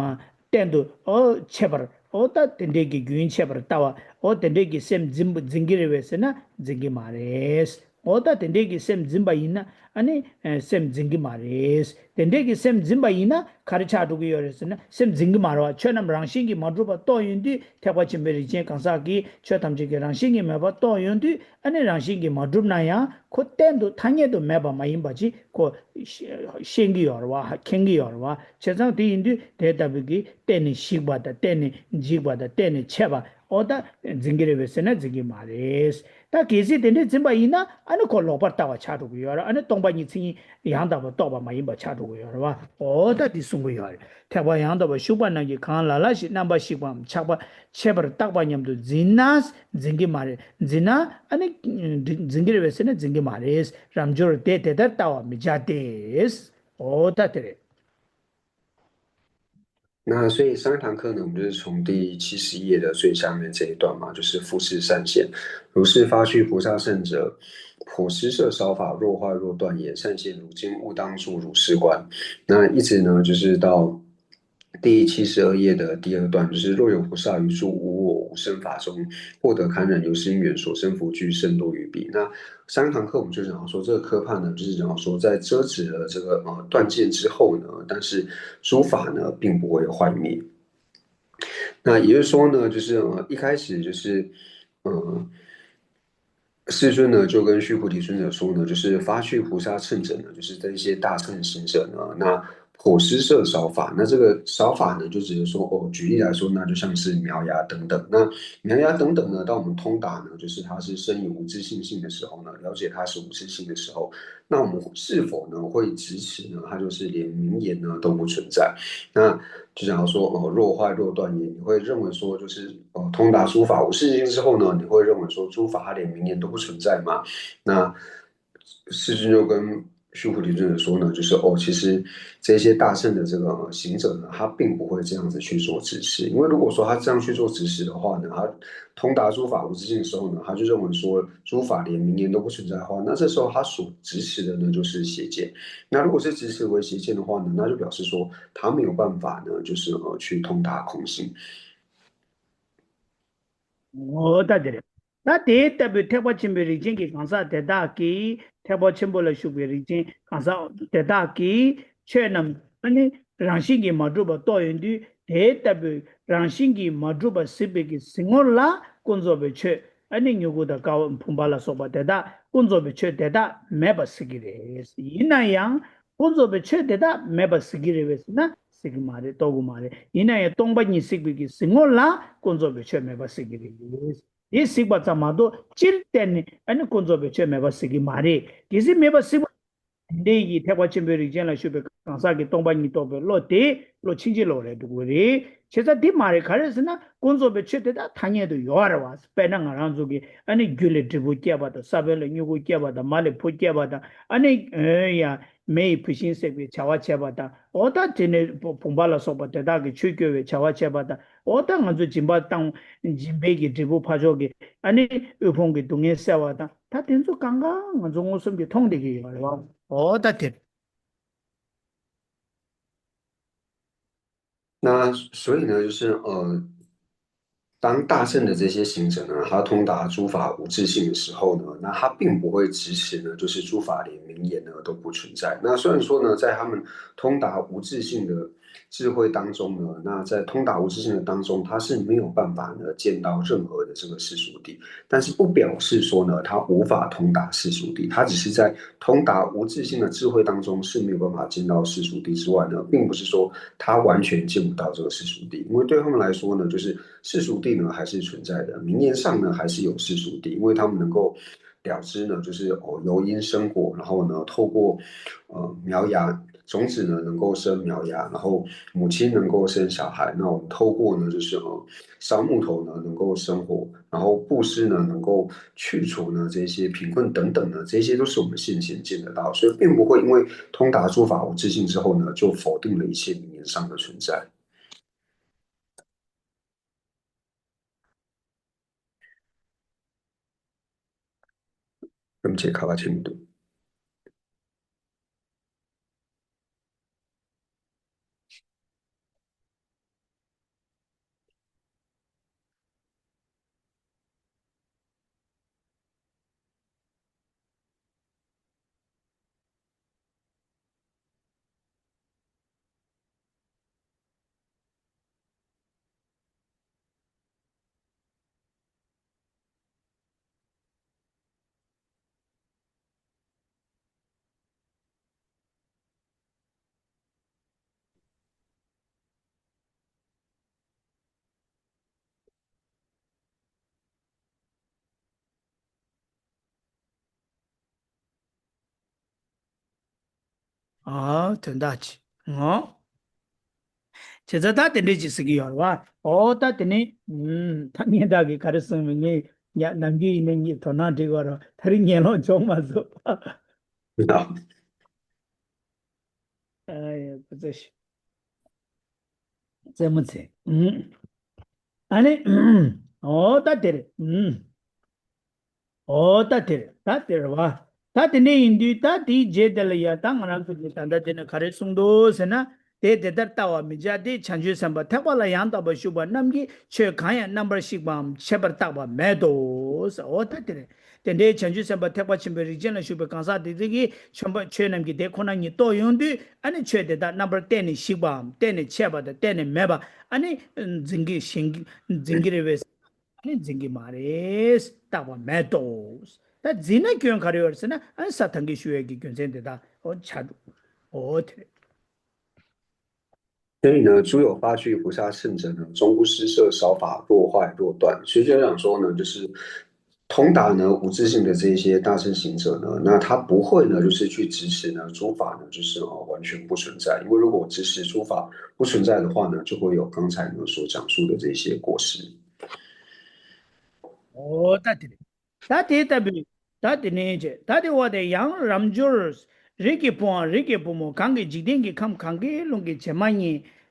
གཏན་དུ་འོ་ཆད་པར། འོ་ད་དེ་འདྲའི་གི་རྒྱུན་ཆད་པར་ལྟ་བ། འོ་དེ་འདྲའི་གི་སེམས་འཛིན་འཛིན་གྱི་རེད་བས་ཟེར་ན་འཛིན་གྱི་མ་རེད། འོ་ད་དེ་འདྲའི་གི་སེམས་འཛིན་པ་ཡིན་ན་ཨ་ནི་སེམས་འཛིན་གྱི་མ་རེད། དེ་འདྲའི་གི་སེམས་འཛིན་པ་ཡིན་ན་ག་རེ་ཆགས་འགྲོ་གི་ཡོད་རེད་ཟེར་ན། སེམས་འཛིན་གྱི་མ་རེད་བ། ཆོས་རྣམས་རང་བཞིན་གྱིས་མ་གྲུབ་པ་རྟོགས་ཡོང་དུས་ཐེག་པ་ཆེན་པོའི་རིགས་ཅན་གང་ཟག་གིས་ཆོས་ཐམས་ཅད་ཀྱི་རང་བཞིན་གྱིས་མེད་པ་རྟོགས་ཡོང་དུས་ཨ་ནི་རང་བཞིན་གྱིས་མ་གྲུབ་ན་ཡང་ཁོ་གཏན་དུ་ཐ་སྙད་དུ་མེད་པ་མ་ཡིན་པ་ཅིག་ཁོ་ཤེས་ཀྱི་ཡོད་རེད་བ། མཁྱེན་གྱི་ཡོད་རེད་བ། བྱས་ཙང་དེ་ཡིན་དུས་དེ་ལྟ་བུ་གི་གཏན་ནས་ཞིག་པ་དང་གཏན་ནས་འཇིག་པ་དང་གཏན་ནས་ཆད་པ། འོ་ད་འཛིན་གྱི་རེད་བས་ཟེར་ན་འཛིན་གྱི་མ་རེད། ད་གལ་སྲིད་དེ་འདྲས་འཛིན་པ་ཡིན་ན་ཨ་ནི་ཁོ་ལོག་པར་ལྟ་བ་ཆགས་འགྲོ་གི་ཡོད་རེད། ཨ་ནི་སྟོང་པ་ཉིད་མཚན་ཉིད་ཡང་དག་པར་རྟོགས་པ་མ་ཡིན་པ་ཆགས་འགྲོ་གི་ཡོད་རེད་བ། འོ་ད་འདི་གསུང་གི་ཡོད་རེད། ཐེག་པ་ཡང་དག་པར་ཞུགས་པ་རྣམས་ཀྱིས་གང་ལ་ལ་ཞིག་རྣམ་པར་ཤེས་པའམ་ཆགས་པ་ཆད་པར་བརྟག་པ་སྙམ་དུ་འཛིན་ན་འཛིན་གྱི་མ་རེད། འཛིན་ན་ཨ་ནི་འཛིན་གྱི་རེད་བས་ཟེར་ན་འཛིན་གྱི་མ་རེད། རབ་འབྱོར་དེ་དེ་ལྟར་ལྟ་བར་མི་བྱ་སྟེ། འོ་ད་དེ་རེད། 那所以上一堂课呢，我们就是从第七十页的最下面这一段嘛，就是复次善现。如是发趣菩萨乘者，颇施设少法，若坏若断也，善现汝今勿当作如是观。那一直呢，就是到第七十二页的第二段，就是若有菩萨于诸无我无生法中， 获得堪忍，由是因缘所生佛具甚多于彼。那上一堂课我们就讲到说，这个科判呢，就是讲到说，在遮止了这个呃断见之后呢，但是诸法呢并不会坏灭。那也就是说呢，就是呃一开始就是呃世尊呢就跟须菩提尊者说呢，就是发趣菩萨乘者呢，就是这一些大乘行者呢，那 颇施设少法，那这个少法呢，就指的说，哦，举例来说，那就像是苗芽等等。那苗芽等等呢，当我们通达呢，就是它是生于无自性性的时候呢，了解它是无自性的时候，那我们是否呢会执持呢？它就是连名言呢都不存在。那就讲到说，哦，若坏若断也，你会认为说，就是哦，通达诸法无自性之后呢，你会认为说诸法它连名言都不存在吗？那世尊就跟须菩提尊者说呢，就是哦，其实这些大乘的这个呃行者呢，他并不会这样子去做执持，因为如果说他这样去做执持的话呢，他通达诸法无自性的时候呢，他就认为说诸法连名言都不存在的话，那这时候他所执持的呢就是邪见。那如果是执持为邪见的话呢，那就表示说他没有办法呢，就是呃去通达空性。 འོ་ད་དེ་རེད། ད་དེ་ལྟ་བུའི་ཐེག་པ་ཆེན་པོའི་རིགས་ཅན་གྱི་གང་ཟག་དེ་དག་གིས་ཐེག་པ་ཆེན་པོ་ལ་ཞུགས་པའི་རིགས་ཅན་གང་ཟག་དེ་དག་གིས་ཆོས་རྣམས་ཨ་ནི་རང་བཞིན་གྱིས་མ་གྲུབ་པ་རྟོགས་ཡོང་དུས། དེ་ལྟ་བུའི་རང་བཞིན་གྱིས་མ་གྲུབ་པ་གཟིགས་པའི་གི་གཟིགས་ངོར་ལ་ཀུན་རྫོབ་པའི་ཆོས་ཨ་ནི་མྱུ་གུ་དང་ཀ་བ་བུམ་པ་ལ་སོགས་པ་དེ་དག་ཀུན་རྫོབ་པའི་ཆོས་དེ་དག་མེད་པ་གཟིགས་ཀྱི་རེད། ཡིན་ན་ཡང་ཀུན་རྫོབ་པའི་ཆོས་དེ་དག་མེད་པ་གཟིགས་ཀྱི་རེད་པས་ཟེར་ན་གཟིགས་ཀྱི་མ་རེད། རྟོགས་ཀྱི་མ་རེད། ཡིན་ན་ཡང་སྟོང་པ་ཉིད་གཟིགས་པའི་གི་གཟིགས་ངོར་ལ་ཀུན་རྫོབ་པའི་ཆོས་མེད་པ་གཟིགས་ཀྱི་རེད། དེ་གཟིགས་པ་ཙམ་མ་གཏོགས་སྤྱིར་བསྟན་ནས་ཨ་ནི་ཀུན་རྫོབ་པའི་ཆོས་མེད་པ་གཟིགས་ཀྱི་མ་རེད། གལ་སྲིད་མེད་པ་གཟིགས་པ། དེ་འདྲའི་གི་ཐེག་པ་ཆེན་པོའི་རིགས་ཅན་ལ་ཞུགས་པའི་གང་ཟག་གི་སྟོང་པ་ཉིད་རྟོགས་པའི་བློ་དེ་བློ་ཕྱིན་ཅི་ལོག་རེད་འགྲོ་གི་རེད། བྱས་ཙང་དེ་མ་རེད། ག་རེ་ཟེར་ན་ཀུན་རྫོབ་པའི་ཆོས་དེ་དག་ཐ་སྙད་དུ་ཡོད་རེད་བ། དཔེར་ན་ང་རང་ཚོ་གི་ཨ་ནི་རྒྱུ་ལས་འབྲས་བུ་སྐྱེས་པ་དང་། ས་བོན་ལས་མྱུ་གུ་སྐྱེས་པ་དང་། མ་ལས་བུ་སྐྱེས་པ་དང་། ཨ་ནི་ཨེ་ཡ་མེ་ཡིས་བུད་ཤིང་བསྲེགས་པའི་བྱ་བ་བྱས་པ་དང་། འོ་ད་དེ་ནས་བུམ་པ་ལ་སོགས་པ་དེ་དག་གིས་ཆུ་སྐྱོར་བའི་བྱ་བ་བྱས་པ་དང་། འོ་ད་ང་ཚོ་སྦྱིན་པ་བཏང་། སྦྱིན་པའི་གི་འབྲས་བུ་ཕར་ཕྱོགས་ཀྱི་ཨ་ནི་དབུལ་ཕོངས་ཀྱི་སྡུག་བསྔལ་སེལ་བ་དང་། ད་དེ་ཚོ་གང་ག་ང་ཚོ་མངོན་སུམ་གྱིས་མཐོང་བསྡད་ཀྱི་ཡོད་རེད་བ། འོ་ད་དེ། 那所以呢，就是呃，当大乘的这些行者呢，他通达诸法无自性的时候呢，那他并不会支持呢，就是诸法连名言呢都不存在。那虽然说呢，在他们通达无自性的智慧当中呢，那在通达无自性的当中，他是没有办法呢见到任何的这个世俗谛，但是不表示说呢，他无法通达世俗谛，他只是在通达无自性的智慧当中是没有办法见到世俗谛之外呢，并不是说他完全见不到这个世俗谛，因为对他们来说呢，就是世俗谛呢还是存在的，名言上呢还是有世俗谛，因为他们能够了知呢，就是哦由因生果，然后呢透过呃苗芽种子呢能够生苗芽，然后母亲能够生小孩，那我们透过呢就是呃烧木头呢能够生火，然后布施呢能够去除呢这些贫困等等呢，这些都是我们现前见得到，所以并不会因为通达诸法无自性之后呢，就否定了一切名言上的存在。对不起，卡卡听不懂。 ཨ། དོན་དག་ཅིག་ངོ་། བྱས་ཙང་ད་དེ་འདྲས་ཅིག་ཟེར་གྱི་ཡོད་རེད་བ། ཨོ་ད་དེ་ནི། ཨུམ། ད་ངས་བདག་གིས་ག་རེ་གསུངས་མིན་ངས་ཡ་ནམ་རྒྱུན་ཡིན་ནའི་ངས་དོ་སྣང་བྱེད་དགོས་རེད། ད་རིང་ངན་ལོང་བྱུང་མ་སོང་། ཨ་ཡ་ཁོ་ཚོ་ཤི། རྩེད་མོ་རྩེ། ཨུམ། ཨ་ནི། ཨོ་ད་དེ་རེད། ཨུམ། ཨོ་ད་དེ་རེད། ད་དེ་རེད་བ། ད་དེ་འདྲ་ཡིན་དུས་ད་དེའི་རྗེས་དེ་ལ་ཡ་ད་ང་རང་ཚོ་གིས་ད་ལྟ་དེ་ནས་ག་རེ་གསུངས་འདུག་ཟེར་ན། དེས་དེ་ལྟར་ལྟ་བར་མི་བྱ་སྟེ། བྱང་ཆུབ་སེམས་དཔའ་ཐེག་པ་ལ་ཡང་དག་པར་ཞུགས་པ་རྣམས་ཀྱིས་ཆོས་གང་ཡང་རྣམ་པར་ཤེས་པའམ་ཆད་པར་བརྟགས་པ་མེད་དོ། ཨོ་ད་དེ་རེད། དེ་འདྲའི་བྱང་ཆུབ་སེམས་དཔའ་ཐེག་པ་ཆེན་པོའི་རིགས་ཅན་ལ་ཞུགས་པའི་གང་ཟག་དེ་ཚོ་གིས་ཆོས་པ་ཆོས་རྣམས་ཀྱི་དེ་ཁོ་ན་ཉིད་རྟོགས་ཡོང་དུས། ཨ་ནི་ཆོས་དེ་དག་རྣམ་པར་གཏན་ནས་ཞིག་པའམ་གཏན་ནས་ཆད་པ་དང་གཏན་ནས་མེད་པ་ཨ་ནི་འཛིན་གྱི་ཞིང་འཛིན་གྱི་རེད་པས། ཨ་ནི་འཛིན་གྱི་མ་རེད། བརྟགས་པ་མེད་དོ། ད་འཛིན་ན་སྐྱོན་ག་རེ་ཡོད་རེད་ཟེར་ན། ཨ་ནི་ས་ཐང་གི་ཞུ་ཡས་ཀྱི་རྒྱུ་མཚན་དེ་དག་ཨོ་ཆ་འགྲོ། ཨོ་དེ་རེད། 所以呢，诸有发趣菩萨乘者呢，终不施设少法，若坏若断。学者讲说呢，就是通达呢无自性的这一些大乘行者呢，那他不会呢，就是去执持呢诸法呢，就是哦完全不存在。因为如果执持诸法不存在的话呢，就会有刚才呢所讲述的这些过失。 ཨོ་ད་དེ་རེད། ད་དེ་ལྟ་བུའི་ད་དེ་ནས་བྱས། ད་དེ་འོ་དེ་ཡང་རབ་འབྱོར་རིགས་ཀྱི་བུའམ་རིགས་ཀྱི་བུ་མོ་གང་གིས་འཇིག་རྟེན་གྱི་ཁམས་གང་གཱའི་ཀླུང་གི་བྱེ་མ་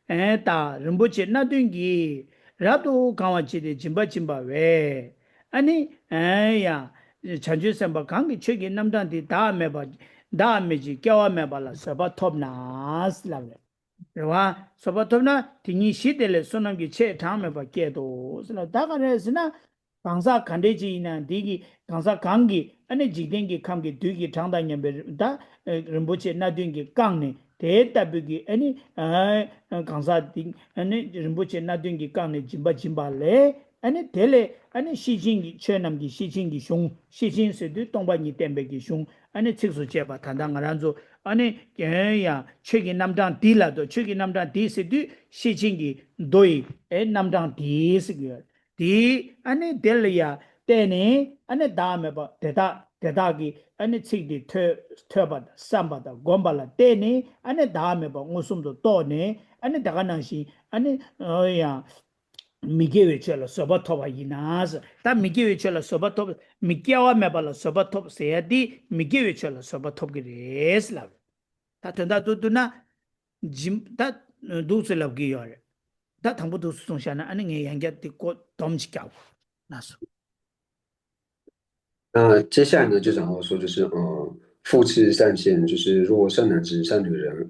སྙེད་དག་རིན་པོ་ཆེ་སྣ་བདུན་གྱིས་རབ་ཏུ་གང་བར་བྱས་ཏེ་སྦྱིན་པ་སྦྱིན་པ་བས། ཨ་ནི་ཡང་བྱང་ཆུབ་སེམས་དཔའ་གང་གིས་ཆོས་ཀྱི་རྣམ་གྲངས་འདི་བདག་མེད་པ་བདག་མེད་ཅིང་སྐྱེ་བ་མེད་པ་ལ་བཟོད་པ་ཐོབ་ན་ལབ་རེད། རེད་བ། བཟོད་པ་ཐོབ་ན་དེ་ཉིད་གཞི་དེ་ལས་བསོད་ནམས་ཀྱི་ཆེས་གྲངས་མེད་པ་སྐྱེད་དོ་ཟེར་ལ། ད་ག་རེ་ཟེར་ན། གང་ཟག་ག་འདྲས་ཅིག་ཡིན་ན་འདི་གི་གང་ཟག་གང་གིས་ཨ་ནི་འཇིག་རྟེན་གྱི་ཁམས་ཀྱི་བདུད་ཀྱི་གྲངས་དང་མཉམ་པའི་ད་རིན་པོ་ཆེ་སྣ་བདུན་གྱིས་བཀང་ནས། དེ་ལྟ་བུའི་གི་ཨ་ནི་གང་ཟག་འདི་ཨ་ནི་རིན་པོ་ཆེ་སྣ་བདུན་གྱིས་བཀང་ནས་སྦྱིན་པ་སྦྱིན་པ་ལས། ཨ་ནི་དེ་ལས་ཨ་ནི་ཤེར་ཕྱིན་གྱི་ཆོས་རྣམས་ཀྱི་ཤེར་ཕྱིན་གྱི་གཞུང་། ཤེར་ཕྱིན་ཟེར་དུས་སྟོང་པ་ཉིད་བསྟན་པའི་གི་གཞུང་ཨ་ནི་ཚིགས་སུ་བཅད་པ། ད་ལྟ་ང་རང་ཚོ་ཨ་ནི་ཡང་ཆོས་ཀྱི་རྣམ་གྲངས་འདི་ལ་དོ། ཆོས་ཀྱི་རྣམ་གྲངས་འདི་ཟེར་དུས་ཤེར་ཕྱིན་གྱི་མདོ་ཡི་ཨེ་རྣམ་གྲངས་འདི་ཟེར་གྱི་ཡོད། དེ་ཨ་ནི་དེ་ལ་ཡ་བརྟེན་ནས་ཨ་ནི་བདག་མེད་པ་དེ་དག་དེ་དག་གི་ཨ་ནི་ཚིག་དེ་ཐོས་ཐོས་པ་དང་བསམ་པ་དང་བསྒོམ་པ་ལ་བརྟེན་ནས་ཨ་ནི་བདག་མེད་པ་མངོན་སུམ་དུ་རྟོགས་ནས། ཨ་ནི་ད་ག་ནང་བཞིན་ཨ་ནི་ཡང་མི་དགེ་བའི་ཆོས་ལ་བཟོད་པ་ཐོབ་པ་ཡིན་ན། ད་མི་དགེ་བའི་ཆོས་ལ་བཟོད་པ་ཐོབ། མི་སྐྱེ་བ་མེད་པ་ལ་བཟོད་པ་ཐོབ་ཟེར་ཡ་འདི་མི་དགེ་བའི་ཆོས་ལ་བཟོད་པ་ཐོབ་ཀྱི་རེད་ལབ། ད་དོན་དག་ཏུ་བསྡུ་ན། སྦྱིན་ད་འདུག་སེ་ལབ་ཀྱི་ཡོད་རེད། ད་དང་པོ་འདུག་སེ་གསུངས་བཞག་ན་ཨ་ནི་ངས་ཡང་བསྐྱར་དེ་ཀོ་སྡོམ་ཅིག་རྒྱག་དགོས་ན་སོ། 那接下来呢，就讲到说，就是呃，复次善现，就是若善男子、善女人，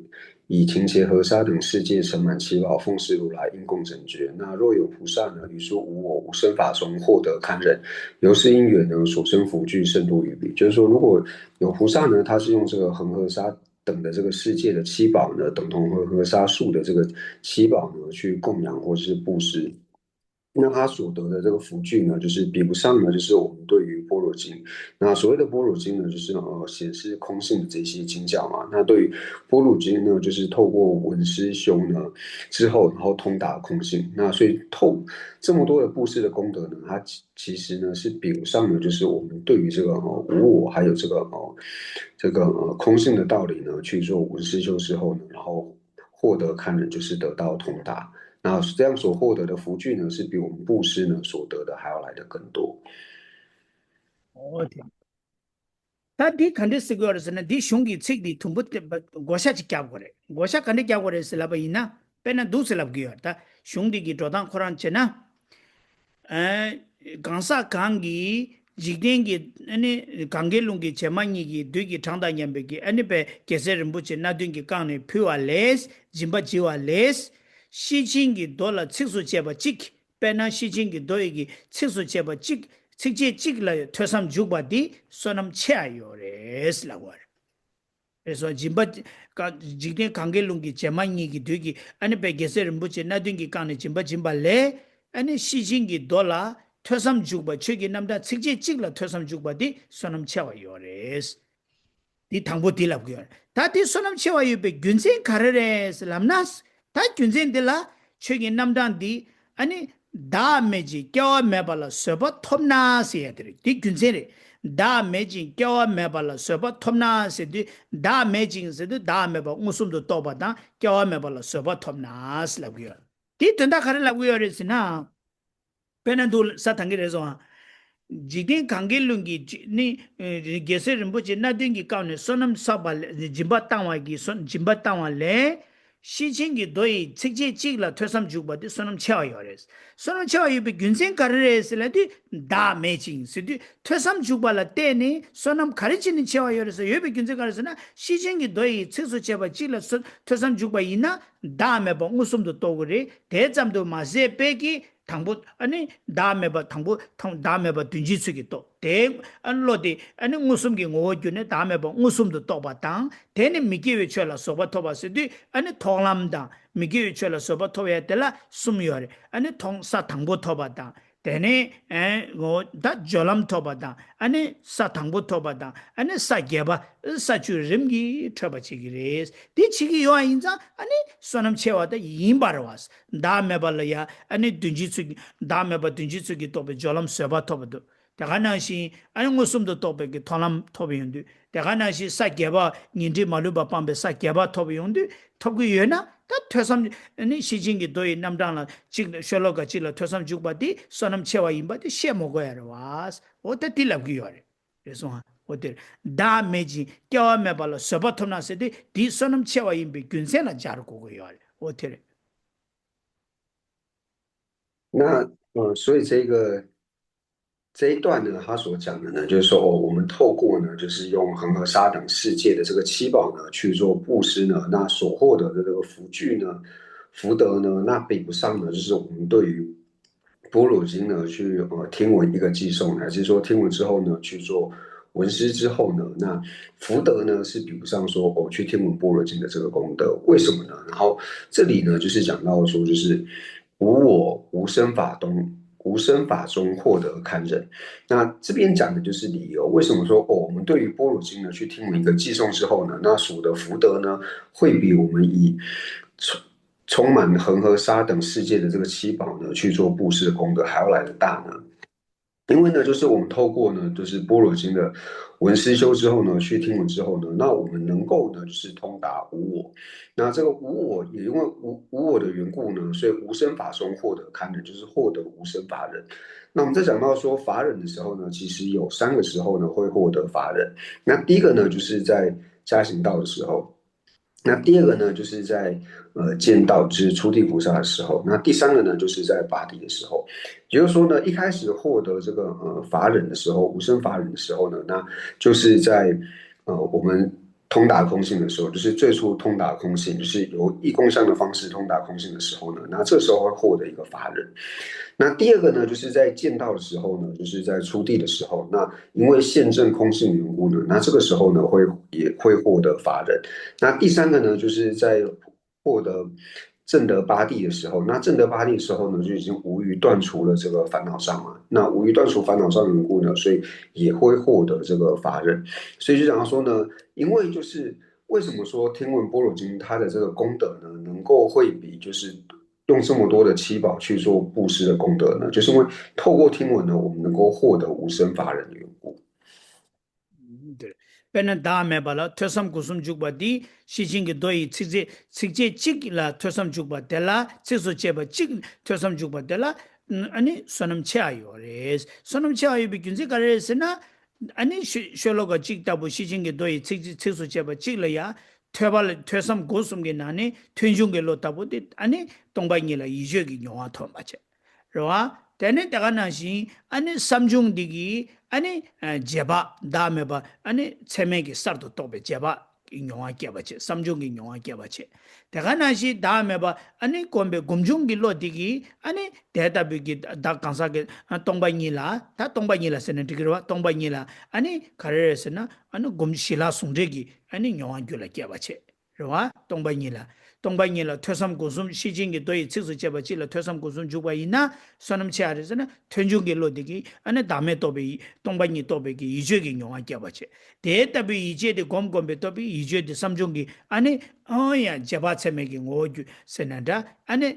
以情结河沙等世界盛满七宝，奉侍如来应供成觉。那若有菩萨呢，于诸无我无生法中获得堪忍，由是因缘呢，所生福聚甚多于彼。就是说，如果有菩萨呢，他是用这个恒河沙等的这个世界的七宝呢，等同恒河沙数的这个七宝呢，去供养或是布施。那他所得的这个福聚呢，就是比不上呢，就是我们对于般若经。那所谓的般若经呢，就是呃显示空性的这些经教嘛。那对于般若经呢，就是透过文思修呢之后，然后通达空性。那所以透这么多的布施的功德呢，它其其实呢是比不上的，就是我们对于这个呃无我还有这个呃这个呃空性的道理呢去做文思修之后呢，然后获得堪忍，就是得到通达。那这样所获得的福聚呢，是比我们布施呢所得的还要来得更多。ཨོ་དེ། ད་འདི་ག་འདྲས་ཟེར་དགོས་རེད་ཟེར་ན། འདི་གཞུང་གི་ཚིག་འདི་དུམ་བུ་དེ་བགོ་བཤའ་ཅིག་རྒྱག་དགོས་རེད། བགོ་བཤའ་ག་འདྲས་རྒྱག་དགོས་རེད་ཟེར་ལབ་པ་ཡིན་ན། དཔེར་ན་འདུག་ཟེར་ལབ་གི་ཡོད་རེད། ད་གཞུང་འདི་གི་འགྲོ་སྟངས་ཁོ་རང་བྱས་ན། ཨ། གང་ཟག་གང་གིས་འཇིག་རྟེན་གྱི་ཨ་ནི་གངྒཱའི་ཀླུང་གི་བྱེ་མ་སྙེད་ཀྱི་བདུད་ཀྱི་གྲངས་དང་མཉམ་པའི་གི་ཨ་ནི་པའི་རྒྱལ་སྲས་རིན་པོ་ཆེ་སྣ་བདུན་གྱིས་བཀང་ནས་ཕུལ་བ་ལས། སྦྱིན་པ་བགྱི་བ་ལས། ཤེར་ཕྱིན་གྱི་མདོ་ལ་ཚིགས་སུ་བཅད་པ་གཅིག་དཔེར་ན་ཤེར་ཕྱིན་གྱི་མདོ་ཡི་གི་ཚིགས་སུ་བཅད་པ་གཅིག་ཚིགས་བཅད་གཅིག་ལ་ཐོས་བསམ་འཇུག་པ་འདི་བསོད་ནམས་ཆེ་བ་ཡོད་རེད་ལབ་པ་རེད། རེད་སོ། སྦྱིན་པ། ཀ་འཇིག་རྟེན་གངྒཱའི་ཀླུང་གི་བྱེ་མ་སྙེད་ཀྱི་བདུད་ཀྱི་ཨ་ནི་པའི་རྒྱལ་སྲས་རིན་པོ་ཆེ་སྣ་བདུན་གྱིས་བཀང་ནས་སྦྱིན་པ་སྦྱིན་པ་ལས། ཨ་ནི་ཤེར་ཕྱིན་གྱི་མདོ་ལ་ཐོས་བསམ་འཇུག་པ། ཆོས་ཀྱི་རྣམ་གྲངས་ཚིགས་བཅད་གཅིག་ལ་ཐོས་བསམ་འཇུག་པ་འདི་བསོད་ནམས་ཆེ་བ་ཡོད་རེད། འདི་དང་པོ་འདི་ལབ་གི་ཡོད་རེད། ད་འདི་བསོད་ནམས་ཆེ་བ་ཡོད་པའི་རྒྱུ་མཚན་ག་རེ་རེད་ལབ་ན། ད་རྒྱུ་མཚན་འདི་ལ་ཆོས་ཀྱི་རྣམ་གྲངས་འདི་ཨ་ནི་བདག་མེད་ཅིང་སྐྱེ་བ་མེད་པ་ལ་བཟོད་པ་ཐོབ་ན་ཟེར་ཡ་དེ་རེད། འདི་རྒྱུ་མཚན་རེད། བདག་མེད་ཅིང་སྐྱེ་བ་མེད་པ་ལ་བཟོད་པ་ཐོབ་ན་ཟེར་དུས། བདག་མེད་ཅིང་ཟེར་དུས་བདག་མེད་པ་མངོན་སུམ་དུ་རྟོགས་པ་དང་སྐྱེ་བ་མེད་པ་ལ་བཟོད་པ་ཐོབ་ན་ཟེར་ལབ་གི་ཡོད། འདིའི་དོན་དག་ག་རེ་ལབ་གི་ཡོད་རེད་ཟེར་ན། དཔེར་ན་འདུག་ས་དང་གི་རེད་སོང་ཨ། འཇིག་རྟེན་གངྒཱའི་ཀླུང་གི་ནི་རྒྱལ་སྲས་རིན་པོ་ཆེ་སྣ་བདུན་གྱིས་བཀང་ནས་བསོད་ནམས་བསགས་པ་ལས། སྦྱིན་པ་བཏང་བ་གི་སོ་སྦྱིན་པ་བཏང་བ་ལས། ཤེར་ཕྱིན་གྱི་མདོ་ཡི་ཚིགས་བཅད་གཅིག་ལ་ཐོས་བསམ་འཇུག་པ་དེ་བསོད་ནམས་ཆེ་བ་ཡོད་རེད། བསོད་ནམས་ཆེ་བ་ཡོད་པའི་རྒྱུ་མཚན་ག་རེ་རེད་ཟེར་ལབ་དུས། བདག་མེད་ཅིང་ཟེར་དུས་ཐོས་བསམ་འཇུག་པ་ལ་བརྟེན་ནས་བསོད་ནམས་ག་རེ་བྱས་ནས་ཆེ་བ་ཡོད་རེད་ཟེར། ཡོད་པའི་རྒྱུ་མཚན་ག་རེ་ཟེར་ན། ཤེར་ཕྱིན་གྱི་མདོ་ཡི་ཚིགས་སུ་བཅད་པ་གཅིག་ལ་སོ་ཐོས་བསམ་འཇུག་པ་ཡིན་ན་བདག་མེད་པ་མངོན་སུམ་དུ་རྟོགས་ཀྱི་རེད། དེ་ཙམ་དུ་མ་ཟད་པའི་གི་དང་པོ་ཨ་ནི་བདག་མེད་པ་དང་པོ་དང་བདག་མེད་པ་དོན་སྤྱིའི་ཚུལ་གྱིས་རྟོགས། དེ་ཨ་ནི་བློ་དེ་ཨ་ནི་མངོན་སུམ་གྱི་ངོ་བོར་གྱུར་ནས་བདག་མེད་པ་མངོན་སུམ་དུ་རྟོགས་པ་དང་། དེ་ནི་མི་སྐྱེ་བའི་ཆོས་ལ་བཟོད་པ་ཐོབ་པ་ཟེར་དུས། ཨ་ནི་མཐོང་ལམ་དང་མི་སྐྱེ་བའི་ཆོས་ལ་བཟོད་པ་ཐོབ་ཡ་དེ་ལ་གསུམ་ཡོད་རེད། ཨ་ནི་མཐོང་ས་དང་པོ་ཐོབ་པ་དང་། དེ་ནས་ཨ་ངོ་ད་སྦྱོར་ལམ་ཐོབ་པ་དང་། ཨ་ནི་ས་དང་པོ་ཐོབ་པ་དང་། ཨ་ནི་ས་བརྒྱད་པ་ས་བཅུ་རིམ་གྱིས་འཕྲོད་པ་བྱེད་ཀྱི་རེད། དེ་བྱེད་ཀྱི་ཡོད་པ་ཡིན་ཙང་ཨ་ནི་བསོད་ནམས་ཆེ་བ་དེ་ཡིན་པ་རེད་བ། བདག་མེད་པ་ལ་ཡ་ཨ་ནི་དོན་སྤྱིའི་ཚུལ་གྱིས་བདག་མེད་པ་དོན་སྤྱིའི་ཚུལ་གྱིས་རྟོགས་པའི་སྦྱོར་ལམ་བཟོད་པ་ཐོབ་པ་འདུག་དེ་ག་ནང་བཞིན་ཨ་ནི་མངོན་སུམ་དུ་རྟོགས་པའི་གི་མཐོང་ལམ་ཐོབ་ཡོང་དུས། དེ་ག་ནང་བཞིན་ས་བརྒྱད་པ་ཉོན་སྒྲིབ་མ་ལུས་པ་སྤངས་པའི་ས་བརྒྱད་པ་ཐོབ་ཡོང་དུས། ཐོབ་ཀྱི་ཡོད་ན་ད་ཐོས་བསམ་ནི་ཤེར་ཕྱིན་གྱི་མདོ་ཡི་རྣམ་གྲངས་ལ་གཅིག་ཤོ་ལོ་ཀ་གཅིག་ལ་ཐོས་བསམ་འཇུག་པ་དེ་བསོད་ནམས་ཆེ་བ་ཡིན་པ་དེ་བཤད་མ་དགོས་ཡ་རེད་བ། འོ་ད་དེ་ལབ་ཀྱི་ཡོད་རེད། རེད་སོང་ཨ། འོ་དེ་རེད། བདག་མེད་ཅིང་སྐྱེ་བ་མེད་པ་ལ་བཟོད་པ་ཐོབ་ན་ཟེར་དེ་དེ་བསོད་ནམས་ཆེ་བ་ཡིན་པའི་རྒྱུ་མཚན་ལ་སྦྱར་དགོས་ཀྱི་ཡོད་རེད། འོ་དེ་རེད། 那呃，所以这个这一段呢，他所讲的呢，就是说哦，我们透过呢，就是用恒河沙等世界的这个七宝呢去做布施呢，那所获得的这个福聚呢、福德呢，那比不上呢，就是我们对于般若经呢去呃听闻一个偈颂，乃至说听闻之后呢去做闻思之后呢，那福德呢是比不上说哦去听闻般若经的这个功德。为什么呢？然后这里呢就是讲到说，就是无我无生法中，无生法中获得堪忍。那这边讲的就是理由，为什么说哦，我们对于般若经呢去听闻一个偈颂之后呢，那所得福德呢，会比我们以充充满恒河沙等世界的这个七宝呢去做布施的功德还要来得大呢？因为呢，就是我们透过呢，就是般若经的闻思修之后呢，去听闻之后呢，那我们能够呢，就是通达无我。那这个无我，也因为无无我的缘故呢，所以无生法中获得堪忍，就是获得无生法忍。那我们在讲到说法忍的时候呢，其实有三个时候呢会获得法忍。那第一个呢，就是在加行道的时候。那第二个呢，就是在呃见到就是初地菩萨的时候，那第三个呢，就是在八地的时候，也就是说呢，一开始获得这个呃法忍的时候，无生法忍的时候呢，那就是在呃我们通达空性的时候，就是最初通达空性，就是由意空相的方式通达空性的时候呢，那这时候会获得一个法忍。那第二个呢，就是在见到的时候呢，就是在初地的时候，那因为现证空性的缘故呢，那这个时候呢会也会获得法忍。那第三个呢，就是在获得证得八地的时候，那证得八地的时候呢，就已经无余断除了这个烦恼障了。那无余断除烦恼障的缘故呢，所以也会获得这个法忍。所以就讲到说呢，因为就是为什么说听闻般若经它的这个功德呢，能够会比就是用这么多的七宝去做布施的功德呢？就是因为透过听闻呢，我们能够获得无生法忍的缘故。 དཔེར་ན་བདག་མེད་པ་ལ་ཐོས་བསམ་སྒོ་གསུམ་འཇུག་པ་འདི་ཤེར་ཕྱིན་གྱི་མདོ་ཡི་ཚིགས་བཅད་ཚིགས་བཅད་གཅིག་ལ་ཐོས་བསམ་འཇུག་པ་དེ་ལ་ཚིགས་སུ་བཅད་པ་གཅིག་ཐོས་བསམ་འཇུག་པ་དེ་ལ་ཨ་ནི་བསོད་ནམས་ཆེ་བ་ཡོད་རེད། བསོད་ནམས་ཆེ་བ་ཡོད་པའི་རྒྱུ་མཚན་ག་རེ་རེད་ཟེར་ན། ཨ་ནི་ཤོ་ཤོ་ལོ་ཀ་གཅིག་ལྟ་བུ་ཤེར་ཕྱིན་གྱི་མདོ་ཡི་ཚིགས་བཅད་ཚིགས་སུ་བཅད་པ་གཅིག་ལ་ཡང་ཐོས་པ་ལ་ཐོས་བསམ་སྒོ་གསུམ་གྱི་ནང་ནས་མཐོང་ཆུང་གི་བློ་ལྟ་བུ་དེ་ཨ་ནི་སྟོང་པ་ཉིད་ལ་ཡིད་དཔྱོད་ཀྱི་མྱོང་བ་ཐོན་པ་བྱས། རེད་བ། དེ་ནས་དེ་ག་ནང་བཞིན་ཨ་ནི་བསམ་བྱུང་འདི་གིས་ཨ་ནི་རྗེས་དཔག་བདག་མེད་པ་ཨ་ནི་ཚད་མེད་ཀྱི་གསར་དུ་རྟོགས་པའི་རྗེས་དཔག་གི་མྱོང་བ་སྐྱེ་བ་བྱེད། བསམ་བྱུང་གི་མྱོང་བ་སྐྱེ་བ་བྱེད། དེ་ག་ནང་བཞིན་བདག་མེད་པ་ཨ་ནི་སྒོམ་པའི་སྒོམ་བྱུང་གི་བློ་འདི་གིས་ཨ་ནི་དེ་ལྟ་བུའི་གི་བདག་གང་ཟག་གི་སྟོང་པ་ཉིད་ལ་ད་སྟོང་པ་ཉིད་ལ་ཟེར་ན་འགྲིག་གི་རེད་བ། སྟོང་པ་ཉིད་ལ་ཨ་ནི་ག་རེ་རེད་ཟེར་ན་ཨ་ནི་སྒོམ་ཞི་ལྷག་ཟུང་འབྲེལ་གྱི་ཨ་ནི་མྱོང་བ་རྒྱུད་ལ་སྐྱེ་བ་བྱེད། རེད་བ། སྟོང་པ་ཉིད་ལ། སྟོང་པ་ཉིད་ལ་ཐོས་བསམ་སྒོམ་གསུམ་ཤེར་ཕྱིན་གྱི་མདོ་ཡི་ཚིགས་སུ་བཅད་པ་གཅིག་ལ་ཐོས་བསམ་སྒོམ་གསུམ་འཇུག་པ་ཡིན་ན་བསོད་ནམས་ཆེ་བ་རེད་ཟེར་ན་མཐོང་ཆུང་གི་བློ་དེ་གིས་ཨ་ནི་བདག་མེད་རྟོགས་པའི་སྟོང་པ་ཉིད་རྟོགས་པའི་གི་ཡིད་དཔྱོད་ཀྱི་མྱོང་བ་སྐྱེ་བ་བྱེད། དེ་ལྟ་བུའི་ཡིད་དཔྱོད་དེ་སྒོམ་སྒོམ་པའི་རྟོགས་པའི་ཡིད་དཔྱོད་དེ་བསམ་བྱུང་གི་ཨ་ནི་ཨང་ཡང་རྗེས་དཔག་ཚད་མེད་ཀྱི་ངོ་བོ་རྒྱུ་ཟེར་ན་འདྲ་ཨ་ནི་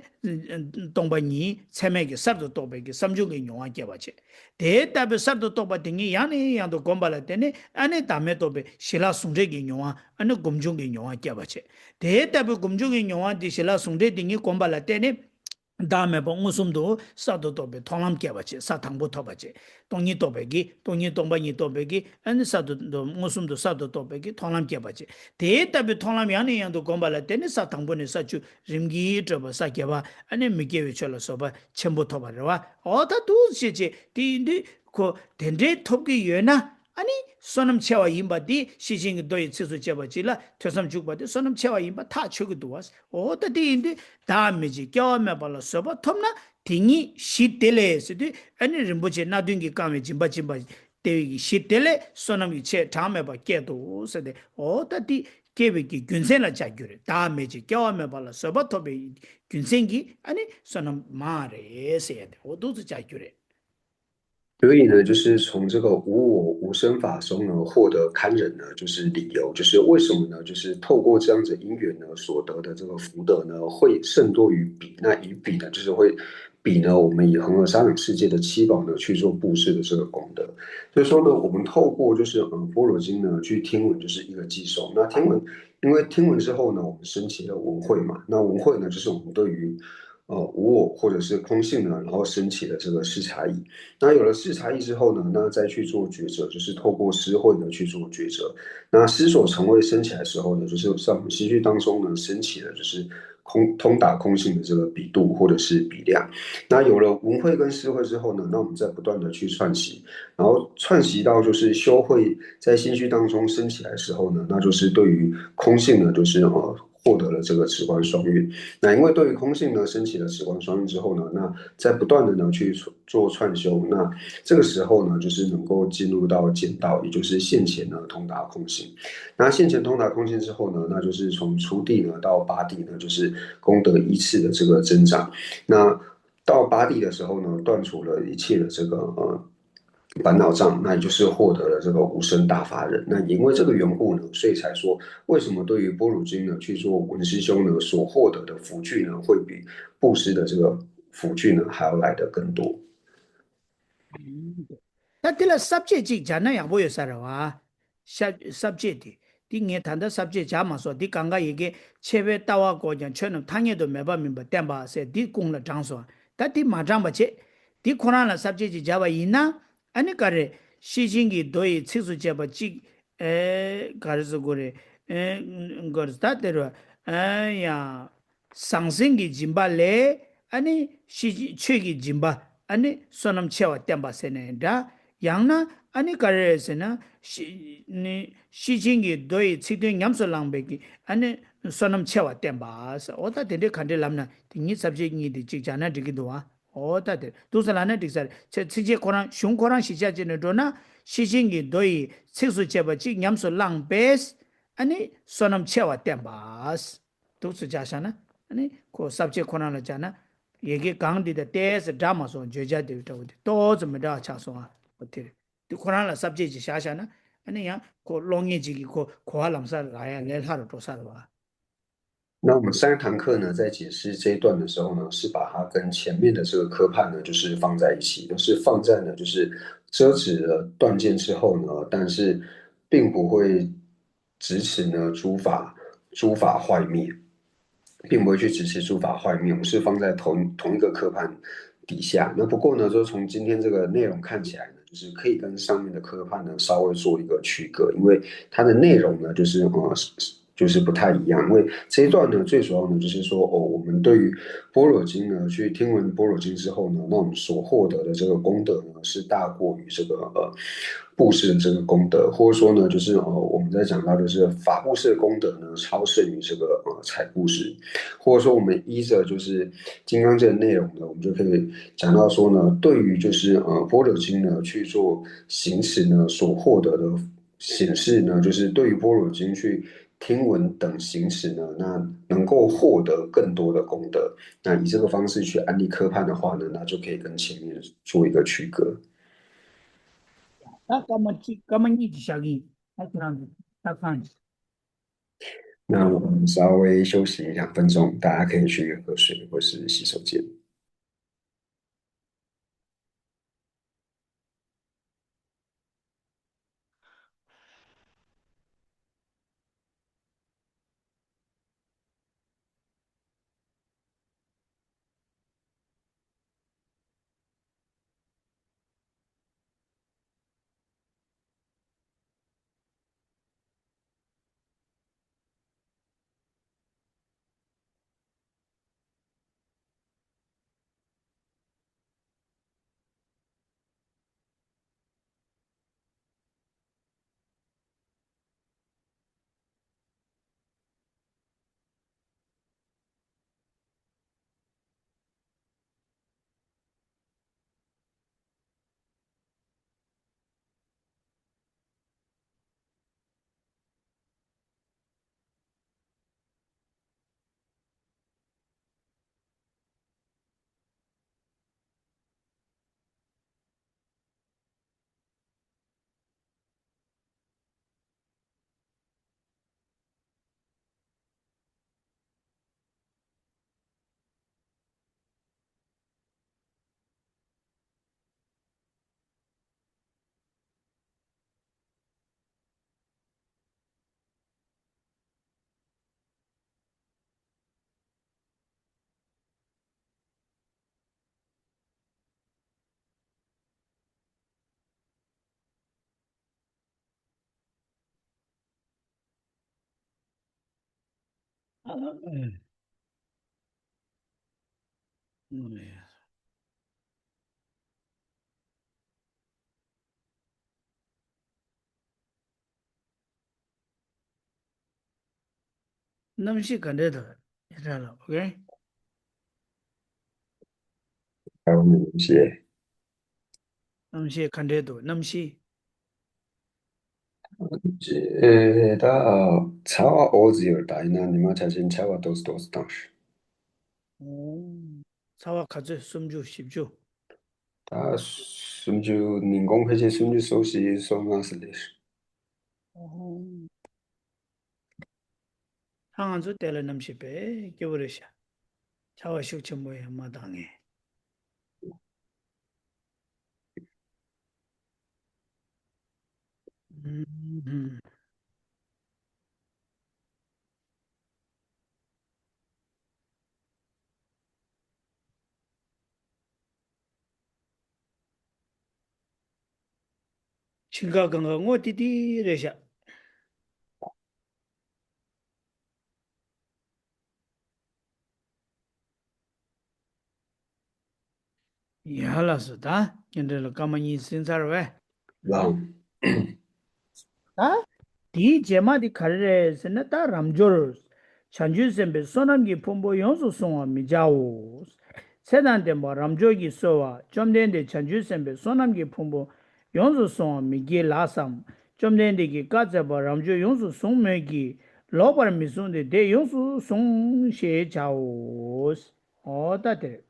སྟོང་པ་ཉིད་ཚད་མེད་ཀྱི་གསར་དུ་རྟོགས་པའི་གི་བསམ་བྱུང་གི་མྱོང་བ་སྐྱེ་བ་བྱེད། དེ་ལྟ་བུའི་གསར་དུ་རྟོགས་པ་དེ་ཉིད་ཡང་ནས་ཡང་དུ་བསྒོམ་པ་ལ་བརྟེན་ནས་ཨ་ནི་བདག་མེད་རྟོགས་པའི་ཞི་ལྷག་ཟུང་འབྲེལ་གྱི་མྱོང་བ་ཨ་ནི་སྒོམ་བྱུང་གི་མྱོང་བ་སྐྱེ་བ་བྱེད། དེ་ལྟ་བུའི་སྒོམ་བྱུང་གི་མྱོང་བ་འདི་ཞི་ལྷག་ཟུང་འབྲེལ་དེ་ཉིད་བསྒོམ་པ་ལ་བརྟེན་ནས་བདག་མེད་པ་མངོན་སུམ་དུ་གསར་དུ་རྟོགས་པའི་མཐོང་ལམ་སྐྱེ་བ་བྱེད། ས་དང་པོ་ཐོབ་པ་བྱེད། སྟོང་ཉིད་རྟོགས་པའི་གི་སྟོང་ཉིད་སྟོང་པ་ཉིད་རྟོགས་པའི་གི་ཨ་ནི་གསར་དུ་མངོན་སུམ་དུ་གསར་དུ་རྟོགས་པའི་གི་མཐོང་ལམ་སྐྱེ་བ་བྱེད། དེ་ལྟ་བུའི་མཐོང་ལམ་ཡང་ནས་ཡང་དུ་བསྒོམ་པ་ལ་བརྟེན་ནས་ས་དང་པོ་ནས་ས་བཅུ་རིམ་གྱིས་བགྲོད་པ་ས་བརྒྱད་པ་ཨ་ནི་མི་སྐྱེ་བའི་ཆོས་ལ་བཟོད་པ་ཆེན་པོ་ཐོབ་པ་རེད་བ། འོ་ད་འདུག་ཅེས་བྱས་དེ་ཡིན་དུས་ཁོ་དེ་འདྲའི་ཐོབ་ཀྱི་ཡོད་ན་ཨ་ནི་བསོད་ནམས་ཆེ་བ་ཡིན་པ་དེ་ཤེར་ཕྱིན་གྱི་མདོ་ཡི་ཚིགས་སུ་བཅད་པ་གཅིག་ལ་ཐོས་བསམ་འཇུག་པ་དེ་བསོད་ནམས་ཆེ་བ་ཡིན་པ་ཐག་ཆོད་ཀྱི་འདུག་བ། འོ་ད་དེ་ཡིན་དུས་བདག་མེད་ཅིང་སྐྱེ་བ་མེད་པ་ལ་བཟོད་པ་ཐོབ་ན་དེ་ཉིད་གཞི་དེ་ལས་ཟེར་དུས་ཨ་ནི་རིན་པོ་ཆེ་སྣ་བདུན་གྱིས་བཀང་བའི་སྦྱིན་པ་སྦྱིན་པ་དེ་བའི་གི་གཞི་དེ་ལས་བསོད་ནམས་ཀྱི་ཆེ་གྲངས་མེད་པ་སྐྱེ་འདུག་ཟེར་ཏེ། འོ་ད་དེ་སྐྱེ་བའི་གི་རྒྱུ་མཚན་ལ་བྱ་རྒྱུ་རེད། བདག་མེད་ཅིང་སྐྱེ་བ་མེད་པ་ལ་བཟོད་པ་ཐོབ་པའི་རྒྱུ་མཚན་གྱིས་ཨ་ནི་བསོད་ནམས་མང་རེད་ཟེར་ཡ་དེ་འོ་འདུག་ཙམ་བྱ་རྒྱུ་རེད། 所以呢，就是从这个无我无生法中呢，获得堪忍呢，就是理由，就是为什么呢？就是透过这样子因缘呢所得的这个福德呢，会胜过于彼。那于彼呢，就是会比呢我们以恒河沙等世界的七宝呢去做布施的这个功德。所以说呢，我们透过就是嗯般若经呢去听闻，就是一个偈颂。那听闻，因为听闻之后呢，我们升起了闻慧嘛。那闻慧呢，就是我们对于呃无我或者是空性呢，然后升起了这个视察意。那有了视察意之后呢，那再去做抉择，就是透过思慧呢去做抉择。那思所成慧升起来的时候呢，就是在我们心绪当中呢升起了就是空通达空性的这个彼度或者是彼量。那有了闻慧跟思慧之后呢，那我们再不断的去串习，然后串习到就是修慧在心绪当中升起来的时候呢，那就是对于空性呢，就是呃获得了这个止观双运。那因为对于空性呢升起了止观双运之后呢，那在不断的呢去做串修，那这个时候呢就是能够进入到见道，也就是现前呢通达空性。那现前通达空性之后呢，那就是从初地呢到八地呢，就是功德依次的这个增长。那到八地的时候呢，断除了一切的这个呃烦恼障，那也就是获得了这个无生大法忍。那也因为这个缘故呢，所以才说为什么对于般若经呢去做闻思修呢，所获得的福聚呢，会比布施的这个福聚呢还要来得更多。 ད་དེ་ལ་ས་བཅད་ཅིག་སྦྱར་ན་ཡག་པོ་ཡོད་ས་རེད་བ། ཤ་ས་བཅད་དེ། འདི་ངས་ད་ལྟ་ས་བཅད་སྦྱར་མ་སོང་། འདི་གང་ག་ཡི་གེ་ཆེ་བའི་ལྟ་བ་བཀོད་ཀྱང་ཆོས་རྣམས་ཐ་སྙད་དུ་མེད་པ་མིན་པར་བསྟན་པ་ཟེར་འདི་ཀུན་ལ་དྲངས་སོང་། ད་འདི་མ་དྲངས་པ་བྱེད། འདི་ཁོ་རང་ལ་ས་བཅད་ཅིག་སྦྱར་བ་ཡིན་ན། ཨ་ནི་ག་རེ། ཤེར་ཕྱིན་གྱི་མདོ་ཡི་ཚིགས་སུ་བཅད་པ་གཅིག་ཨེ། ག་རེ་ཟེར་དགོས་རེད། ཨེ་གོར་ད་དེ་རུ་ཨེ་ཡང་ཟང་ཟིང་གི་སྦྱིན་པ་ལས་ཨ་ནི་ཤེས་ཆོས་ཀྱི་སྦྱིན་པ་ཨ་ནི་བསོད་ནམས་ཆེ་བ་བསྟན་པ་ཟེར་ནས་འདྲ། ཡང་ན་ཨ་ནི་ག་རེ་རེད་ཟེར་ན་ཤེས་ནི་ཤེས་ཆེན་གྱི་མདོ་ཡི་ཚིག་དོན་ཉམས་སུ་བླངས་པའི་གི་ཨ་ནི་བསོད་ནམས་ཆེ་བ་བསྟན་པ་ཟེར། འོ་ད་དེ་འདྲའི་ག་འདྲའི་ལབ་ན་དེ་ཉིད་ས་བཅད་གཉིས་དེ་གཅིག་སྦྱར་ན་འགྲིག་གི་འདུག་ཨ། འོ་ད་དེ་འདུག་ཟེར་ལབ་ན་འགྲིག་ས་རེད། ཚེ་ཚིགས་བཅད་ཁོ་རང་གཞུང་ཁོ་རང་གཞི་ཆགས་བྱས་ནས་འགྲོ་ན་ཤེས་ཆེན་གྱི་མདོ་ཡི་ཚིགས་སུ་བཅད་པ་གཅིག་ཉམས་སུ་བླངས་པས་ཨ་ནི་བསོད་ནམས་ཆེ་བ་བསྟན་པ། འདུག་སེ་བྱས་བཞག་ན་ཨ་ནི་ཁོ་ས་བཅད་ཁོ་རང་ལ་བྱས་ན་ཡི་གེ་གང་འདི་དང་ཏོག་ཙམ་འདྲ་མ་སོང་། བརྗོད་བྱ་དེ་འདྲ་བོ་དེ་ཏོག་ཙམ་མི་འདྲ་བ་ཆགས་སོང་ཨ། འོ་དེ་རེད། དེ་ཁོ་རང་ལ་ས་བཅད་ཅིག་བཞག་བཞག་ན་ཨ་ནི་ཡང་ཁོ་ཀློག་མཁན་ཅིག་གིས་ཁོ་གོ་བ་ལམ་སང་རག་ཡ་ལས་སླ་རུ་འགྲོ་ས་རེད་བ། 那我们上一堂课呢，在解释这一段的时候呢，是把它跟前面的这个科判呢，就是放在一起，就是放在呢，就是遮止了断见之后呢，但是并不会支持呢诸法诸法坏灭，并不会去支持诸法坏灭，我们是放在同同一个科判底下。那不过呢，就从今天这个内容看起来呢，就是可以跟上面的科判呢稍微做一个区隔，因为它的内容呢，就是呃。就是不太一样，因为这一段呢，最主要呢就是说，哦，我们对于般若经呢，去听闻般若经之后呢，那我们所获得的这个功德呢，是大过于这个呃布施的这个功德，或者说呢，就是呃我们在讲到就是法布施的功德呢，超胜于这个呃财布施，或者说我们依着就是金刚经的内容呢，我们就可以讲到说呢，对于就是呃般若经呢去做行持呢，所获得的显示呢，就是对于般若经去听闻等行持呢，那能够获得更多的功德。那以这个方式去安立科判的话呢，那就可以跟前面做一个区隔。 ད་སྐར་མ་གཅིག་སྐར་མ་གཉིས་ཀྱི་ཞག་ཡིན། ད་ཁྱེད་རང་ཚོ་ད་གང་那我们稍微休息两分钟，大家可以去喝水或是洗手间。 གནམ་གཤིས་ག་འདྲས་འདུག་ཡ་ཊ་ལ། ཨོ་ཀེ། 还有你们一些 གནམ་གཤིས་ག་འདྲས་འདུག་གནམ་གཤིས། ཨེ་ད་ཚ་བ་འོ་ཙི་ཡོད། ད་ཡིན་ན་ཉི་མ་ཆ་ཆེན་ཆར་པ་ཏོག་ཙི་ཏོག་ཙི་བཏང་ཤག་ཚ་བ་ག་ཚོད། སུམ་ཅུ་བཞི་བཅུ། ད་སུམ་ཅུ། ཉིན་གུང་ཕལ་ཆེར་སུམ་ཅུ་སོ་བཞི་སོ་ལྔ་ཙམ་སླེབས་ཤག་ད་ང་ཚོ་དེ་ལ་གནམ་གཤིས་དཔེ་སྐྱིད་པོ་རེད་ཤག་ཆར་པ་ཤུགས་ཆེན་པོ་ཡང་མ་བཏང་ངས། ཆིང་ག་གང་ག་སྔོ་ཏི་ཏི་རེད་ཤག་ཡ་ལགས་སོ། ད་ཉིན་རེ་ལ་སྐར་མ་གཉིས་ཟིན་ཚར་བས། ལགས། ད་དེའི་རྗེས་མ་དེ་ག་རེ་རེད་ཟེར་ན། ད་རབ་འབྱོར་བྱང་ཆུབ་སེམས་དཔའི་བསོད་ནམས་ཀྱི་ཕུང་པོ་ཡོངས་སུ་བཟུང་བར་མི་བྱའོ། ཚེ་དང་ལྡན་པ་རབ་འབྱོར་གྱིས་གསོལ་བ། བཅོམ་ལྡན་འདས། བྱང་ཆུབ་སེམས་དཔའི་བསོད་ནམས་ཀྱི་ཕུང་པོ་ཡོངས་སུ་བཟུང་བར་མི་བགྱིད་ལགས་སམ། བཅོམ་ལྡན་འདས་ཀྱིས་བཀའ་སྩལ་པ། རབ་འབྱོར་ཡོངས་སུ་བཟུང་མོད་ཀྱི། ལོག་པར་མི་བཟུང་སྟེ། དེ་ཡོངས་སུ་བཟུང་ཞེས་བྱའོ། འོ་ད་དེ་རེད།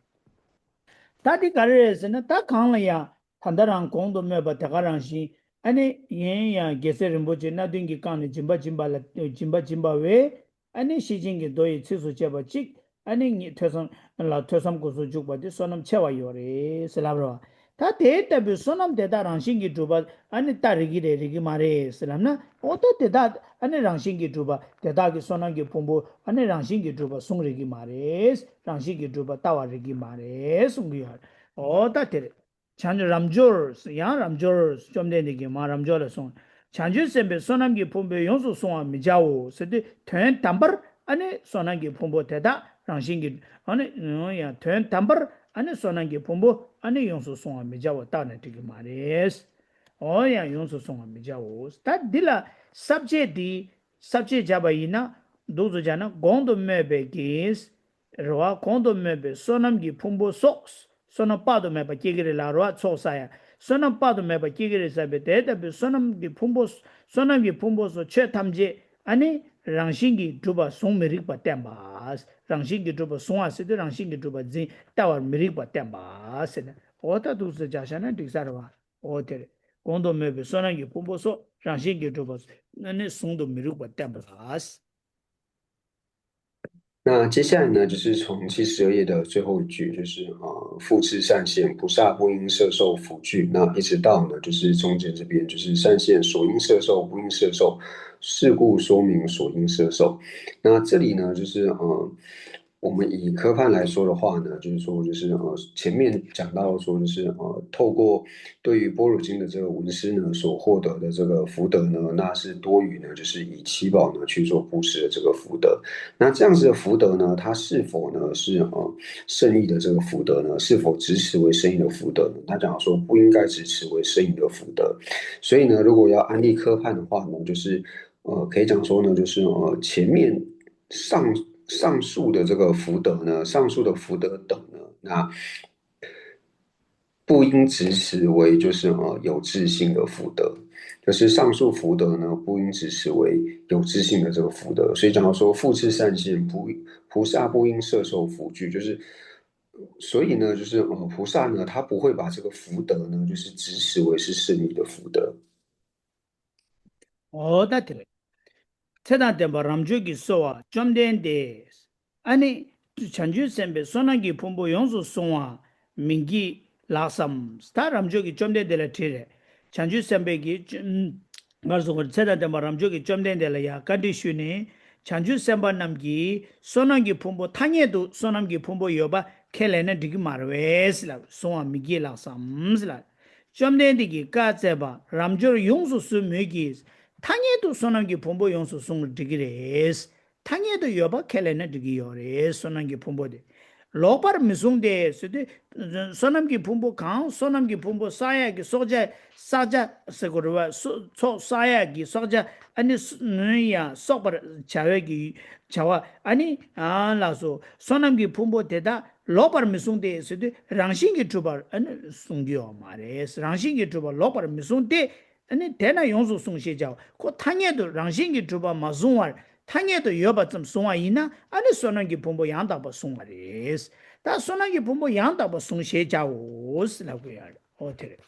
ད་འདི་ག་རེ་རེད་ཟེར་ན། ད་གང་ལ་ཡང་ད་ལྟ་རང་གོང་དུ་སྨོས་པ་དེ་ག་རང་བཞིན། ཨ་ནི་ཡིན་ཡང་རྒྱལ་སྲས་རིན་པོ་ཆེ་སྣ་བདུན་གྱིས་བཀང་ནས་སྦྱིན་པ་སྦྱིན་པ་ལ་སྦྱིན་པ་སྦྱིན་པ་བས། ཨ་ནི་ཤེར་ཕྱིན་གྱི་མདོ་ཡི་ཚིགས་སུ་བཅད་པ་གཅིག་ཨ་ནི་ཉིད་ཐོས་བསམ་ལ་ཐོས་བསམ་སྒོ་སུ་འཇུག་པ་དེ་བསོད་ནམས་ཆེ་བ་ཡོད་རེད་ཟེར་ལབ་རོ། ད་དེ་ལྟ་བུའི་བསོད་ནམས་དེ་དག་རང་བཞིན་གྱིས་གྲུབ་པ་ཨ་ནི་ད་རིགས་ཀྱི་རེད་རིགས་ཀྱི་མ་རེད་ཟེར་ལབ་ན། འོ་ད་དེ་དག་ཨ་ནི་རང་བཞིན་གྱིས་གྲུབ་པ་དེ་དག་གི་བསོད་ནམས་ཀྱི་ཕུང་པོ་ཨ་ནི་རང་བཞིན་གྱིས་གྲུབ་པ་བཟུང་རིགས་ཀྱི་མ་རེད། རང་བཞིན་གྱིས་གྲུབ་པ་ལྟ་བ་རིགས་ཀྱི་མ་རེད་གསུང་གི་ཡོད་རེད། འོ་ད་དེ་རེད། བྱང་ཆུབ་རབ་འབྱོར། ཡང་རབ་འབྱོར། བཅོམ་ལྡན་འདས་ཀྱིས་མར་རབ་འབྱོར་ལ་གསུངས། བྱང་ཆུབ་སེམས་དཔའི་བསོད་ནམས་ཀྱི་ཕུང་པོ་ཡོངས་སུ་བཟུང་བར་མི་བྱའོ་ཟེར་དུས། དོན་དམ་པར་ཨ་ནི་བསོད་ནམས་ཀྱི་ཕུང་པོ་དེ་དག་རང་བཞིན་གྱིས་ཨ་ནི་ཡང་དོན་དམ་པར་ཨ་ནི་བསོད་ནམས་ཀྱི་ཕུང་པོ་ཨ་ནི་ཡོངས་སུ་བཟུང་བར་མི་བྱའོ། བཏགས་ནས་འགྲིག་གི་མ་རེད། འོ་ཡང་ཡོངས་སུ་བཟུང་བར་མི་བྱའོ། ད་འདི་ལ་ས་བཅད་འདི་ས་བཅད་བྱ་བ་ཡིན་ན། འདུག་ཏུ་བྱ་ན་གོང་དུ་སྨོས་པའི་གི་རེད་བ། གོང་དུ་སྨོས་པའི་བསོད་ནམས་ཀྱི་ཕུང་པོ་སོགས། བསོད་ནམས་དཔག་ཏུ་མེད་པ་སྐྱེ་གི་རེད་ལ་རེད་བ། ཚོགས་བསགས་ཡ། བསོད་ནམས་དཔག་ཏུ་མེད་པ་སྐྱེ་གི་རེད་ཟེར་བས། དེ་ལྟ་བུའི་བསོད་ནམས་ཀྱི་ཕུང་པོ། བསོད་ནམས་ཀྱི་ཕུང་པོ་སོགས་ཆོས་ཐམས་ཅད་ཨ་ནི་རང་བཞིན་གྱིས་གྲུབ་པ་བཟུང་མི་རིགས་པ་བསྟན་པ། རང་བཞིན་གྱིས་གྲུབ་པ་བཟུང་བ་ཟེར་དུས་རང་བཞིན་གྱིས་གྲུབ་པ་འཛིན་ལྟ་བར་མི་རིགས་པ་བསྟན་པ་ཟེར་ནས། འོ་ད་འདུག་སེ་བྱས་བཞག་ན་འགྲིག་ས་རེད་བ། འོ་དེ་རེད། གོང་དུ་སྨོས་པའི་བསོད་ནམས་ཀྱི་ཕུང་པོ་སོགས་རང་བཞིན་གྱིས་གྲུབ་པ་ཨ་ནི་བཟུང་དུ་མི་རིགས་པ་བསྟན་པ་ལ། 那接下来呢，就是从七十二页的最后一句，就是呃，复次善现，菩萨不应摄受福聚。那一直到呢，就是中间这边，就是善现所应摄受，不应摄受，是故说明所应摄受。那这里呢，就是呃，我们以科判来说的话呢，就是说，就是呃，前面讲到说，就是呃，透过对于般若经的这个闻思呢，所获得的这个福德呢，那是多于呢，就是以七宝呢去做布施的这个福德。那这样子的福德呢，它是否呢是呃胜义的这个福德呢？是否支持为胜义的福德呢？他讲说不应该支持为胜义的福德。所以呢，如果要安立科判的话呢，就是呃，可以讲说呢，就是呃，前面上上述的这个福德呢，上述的福德等呢，那不应执持为就是呃有自性的福德，就是上述福德呢不应执持为有自性的这个福德。所以讲到说，复次善现，菩菩萨不应摄受福聚，就是所以呢，就是呃菩萨呢，他不会把这个福德呢，就是执持为是胜义的福德。 འོ་ད་དེ་རེད། ཚེ་དང་ལྡན་པ་རབ་འབྱོར་གྱིས་གསོལ་བ། བཅོམ་ལྡན་འདས། ཨ་ནི་བྱང་ཆུབ་སེམས་དཔའི་བསོད་ནམས་ཀྱི་ཕུང་པོ་ཡོངས་སུ་བཟུང་བ་མི་བགྱིད་ལགས་སམ། ད་རབ་འབྱོར་གྱིས་བཅོམ་ལྡན་འདས་ལ་དྲིས་རེད། བྱང་ཆུབ་སེམས་དཔའི་གི་ངར་སོང་བར་ཚེ་དང་ལྡན་པ་རབ་འབྱོར་གྱིས་བཅོམ་ལྡན་འདས་ལ་ཡང་བཀའ་འདྲི་ཞུས་ནས། བྱང་ཆུབ་སེམས་དཔའ་རྣམས་ཀྱིས་བསོད་ནམས་ཀྱི་ཕུང་པོ་ཐ་སྙད་དུ་བསོད་ནམས་ཀྱི་ཕུང་པོ་ཡོད་པ་ཁས་ལེན་ན་འགྲིག་གི་མ་རེད་ལབ། བཟུང་བ་མི་བགྱིད་ལགས་སམ་ལབ། བཅོམ་ལྡན་འདས་ཀྱིས་བཀའ་སྩལ་པ། རབ་འབྱོར་ཡོངས་སུ་བཟུང་མོད་ཀྱི། ཐ་སྙད་དུ་བསོད་ནམས་ཀྱི་ཕུང་པོ་ཡོངས་སུ་བཟུང་བར་འགྲིག་གི་རེད། ཐ་སྙད་དུ་ཡོད་པ་ཁས་ལེན་ན་འགྲིག་གི་ཡོད་རེད། བསོད་ནམས་ཀྱི་ཕུང་པོ་དེ། ལོག་པར་མི་བཟུང་སྟེ་ཟེར་དུས། བསོད་ནམས་ཀྱི་ཕུང་པོ་གང་། བསོད་ནམས་ཀྱི་ཕུང་པོ་བསགས་ཡག་གི་བསགས་བྱ། བསགས་བྱ་ཟེར་དགོས་རེད་བ། ཚོགས་བསགས་ཡག་གི་བསགས་བྱ། ཨ་ནི་ཡང་གསོག་པར་བྱ་བའི་གི་བྱ་བ། ཨ་ནི་ལགས་སོ། བསོད་ནམས་ཀྱི་ཕུང་པོ་དེ་དག་ལོག་པར་མི་བཟུང་སྟེ་ཟེར་དུས་རང་བཞིན་གྱིས་གྲུབ་པར་ཨ་ནི་བཟུང་རྒྱུ་ཡོད་མ་རེད། རང་བཞིན་གྱིས་གྲུབ་པ་ལོག་པར་མི་བཟུང་སྟེ། ཨ་ནི་དེས་ན་ཡོངས་སུ་བཟུང་ཞེས་བྱའོ། ཁོ་ཐ་སྙད་དུ་རང་བཞིན་གྱིས་གྲུབ་པ་མ་བཟུང་བར་ཐ་སྙད་དུ་ཡོད་པ་ཙམ་བཟུང་བ་ཡིན་ན་ཨ་ནི་བསོད་ནམས་ཀྱི་ཕུང་པོ་ཡང་དག་པ་བཟུང་བ་རེད། ད་བསོད་ནམས་ཀྱི་ཕུང་པོ་ཡང་དག་པ་བཟུང་ཞེས་བྱའོ་ལབ་དགོས་ཡ་རེད། ཨོ་དེ་རེད།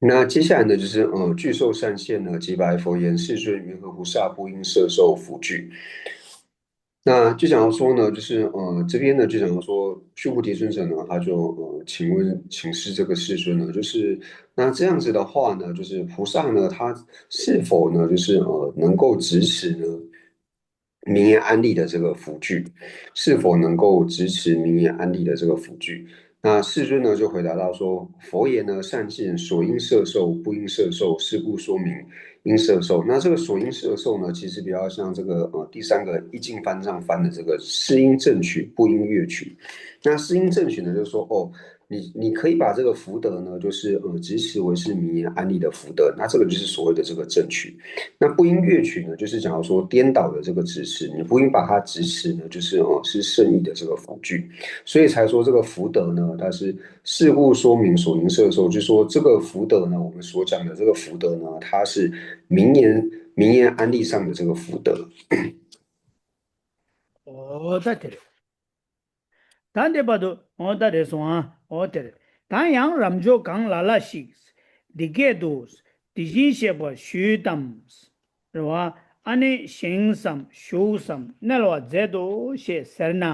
那接下来呢，就是呃，具受善现呢，即白佛言：世尊，云何菩萨不应摄受福聚？那就讲到说呢，就是呃，这边呢就讲到说，须菩提尊者呢，他就呃，请问请示这个世尊呢，就是那这样子的话呢，就是菩萨呢，他是否呢，就是呃，能够执持呢？ 名言安立的这个福聚，是否能够执持名言安立的这个福聚？那世尊呢就回答到说，佛言呢善现所应摄受，不应摄受，是故说明应摄受。那这个所应摄受呢，其实比较像这个呃第三个一净翻上翻的这个是应正取，不应乐取。那是应正取呢，就是说哦，你你可以把这个福德呢，就是呃执持为是名言安立的福德，那这个就是所谓的这个正取。那不应乐取呢，就是假如说颠倒的这个执持，你不应把它执持呢，就是呃是圣意的这个辅具，所以才说这个福德呢，它是是故说明所应摄受，就说这个福德呢，我们所讲的这个福德呢，它是名言名言安立上的这个福德。ད་དེ་རེད། ད་འདི་བར་དུ་འོ་ད་རེད་སོང་ཨ། འོ་དེ་རེད། ད་ཡང་རབ་འབྱོར་གང་ལ་ལ་ཞིག་འདི་སྐད་དུ། དེ་བཞིན་གཤེགས་པ་ཞུས་དམ། རེད་བ། ཨ་ནི་བཞེངས་སམ་བཞུགས་སམ་གནལ་བར་མཛད་དོ་ཞེས་ཟེར་ན།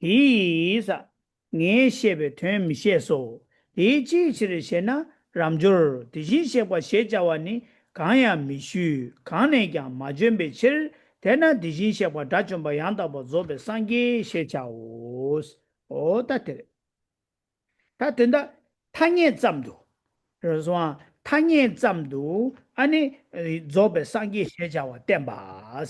དེའི་ས། ངས་བཤད་པའི་དོན་མི་ཤེས་སོ། དེའི་ཅིའི་ཕྱིར་ཞེ་ན། རབ་འབྱོར་དེ་བཞིན་གཤེགས་པ་ཞེས་བྱ་བ་ནི་གང་ཡང་མི་ཞུས། གང་ནས་ཀྱང་མ་བྱོན་པའི་ཕྱིར། དེས་ན་དེ་བཞིན་གཤེགས་པ་དགྲ་བཅོམ་པ་ཡང་དག་པར་རྫོགས་པའི་སངས་རྒྱས་ཞེས་བྱའོ། འོ་ད་དེ་རེད། ད་དོན་དག་ཐ་སྙད་ཙམ་དུ། རེད་སོང་ཨ། ཐ་སྙད་ཙམ་དུ་ཨ་ནི་རྫོགས་པའི་སངས་རྒྱས་ཞེས་བྱ་བ་བསྟན་པ་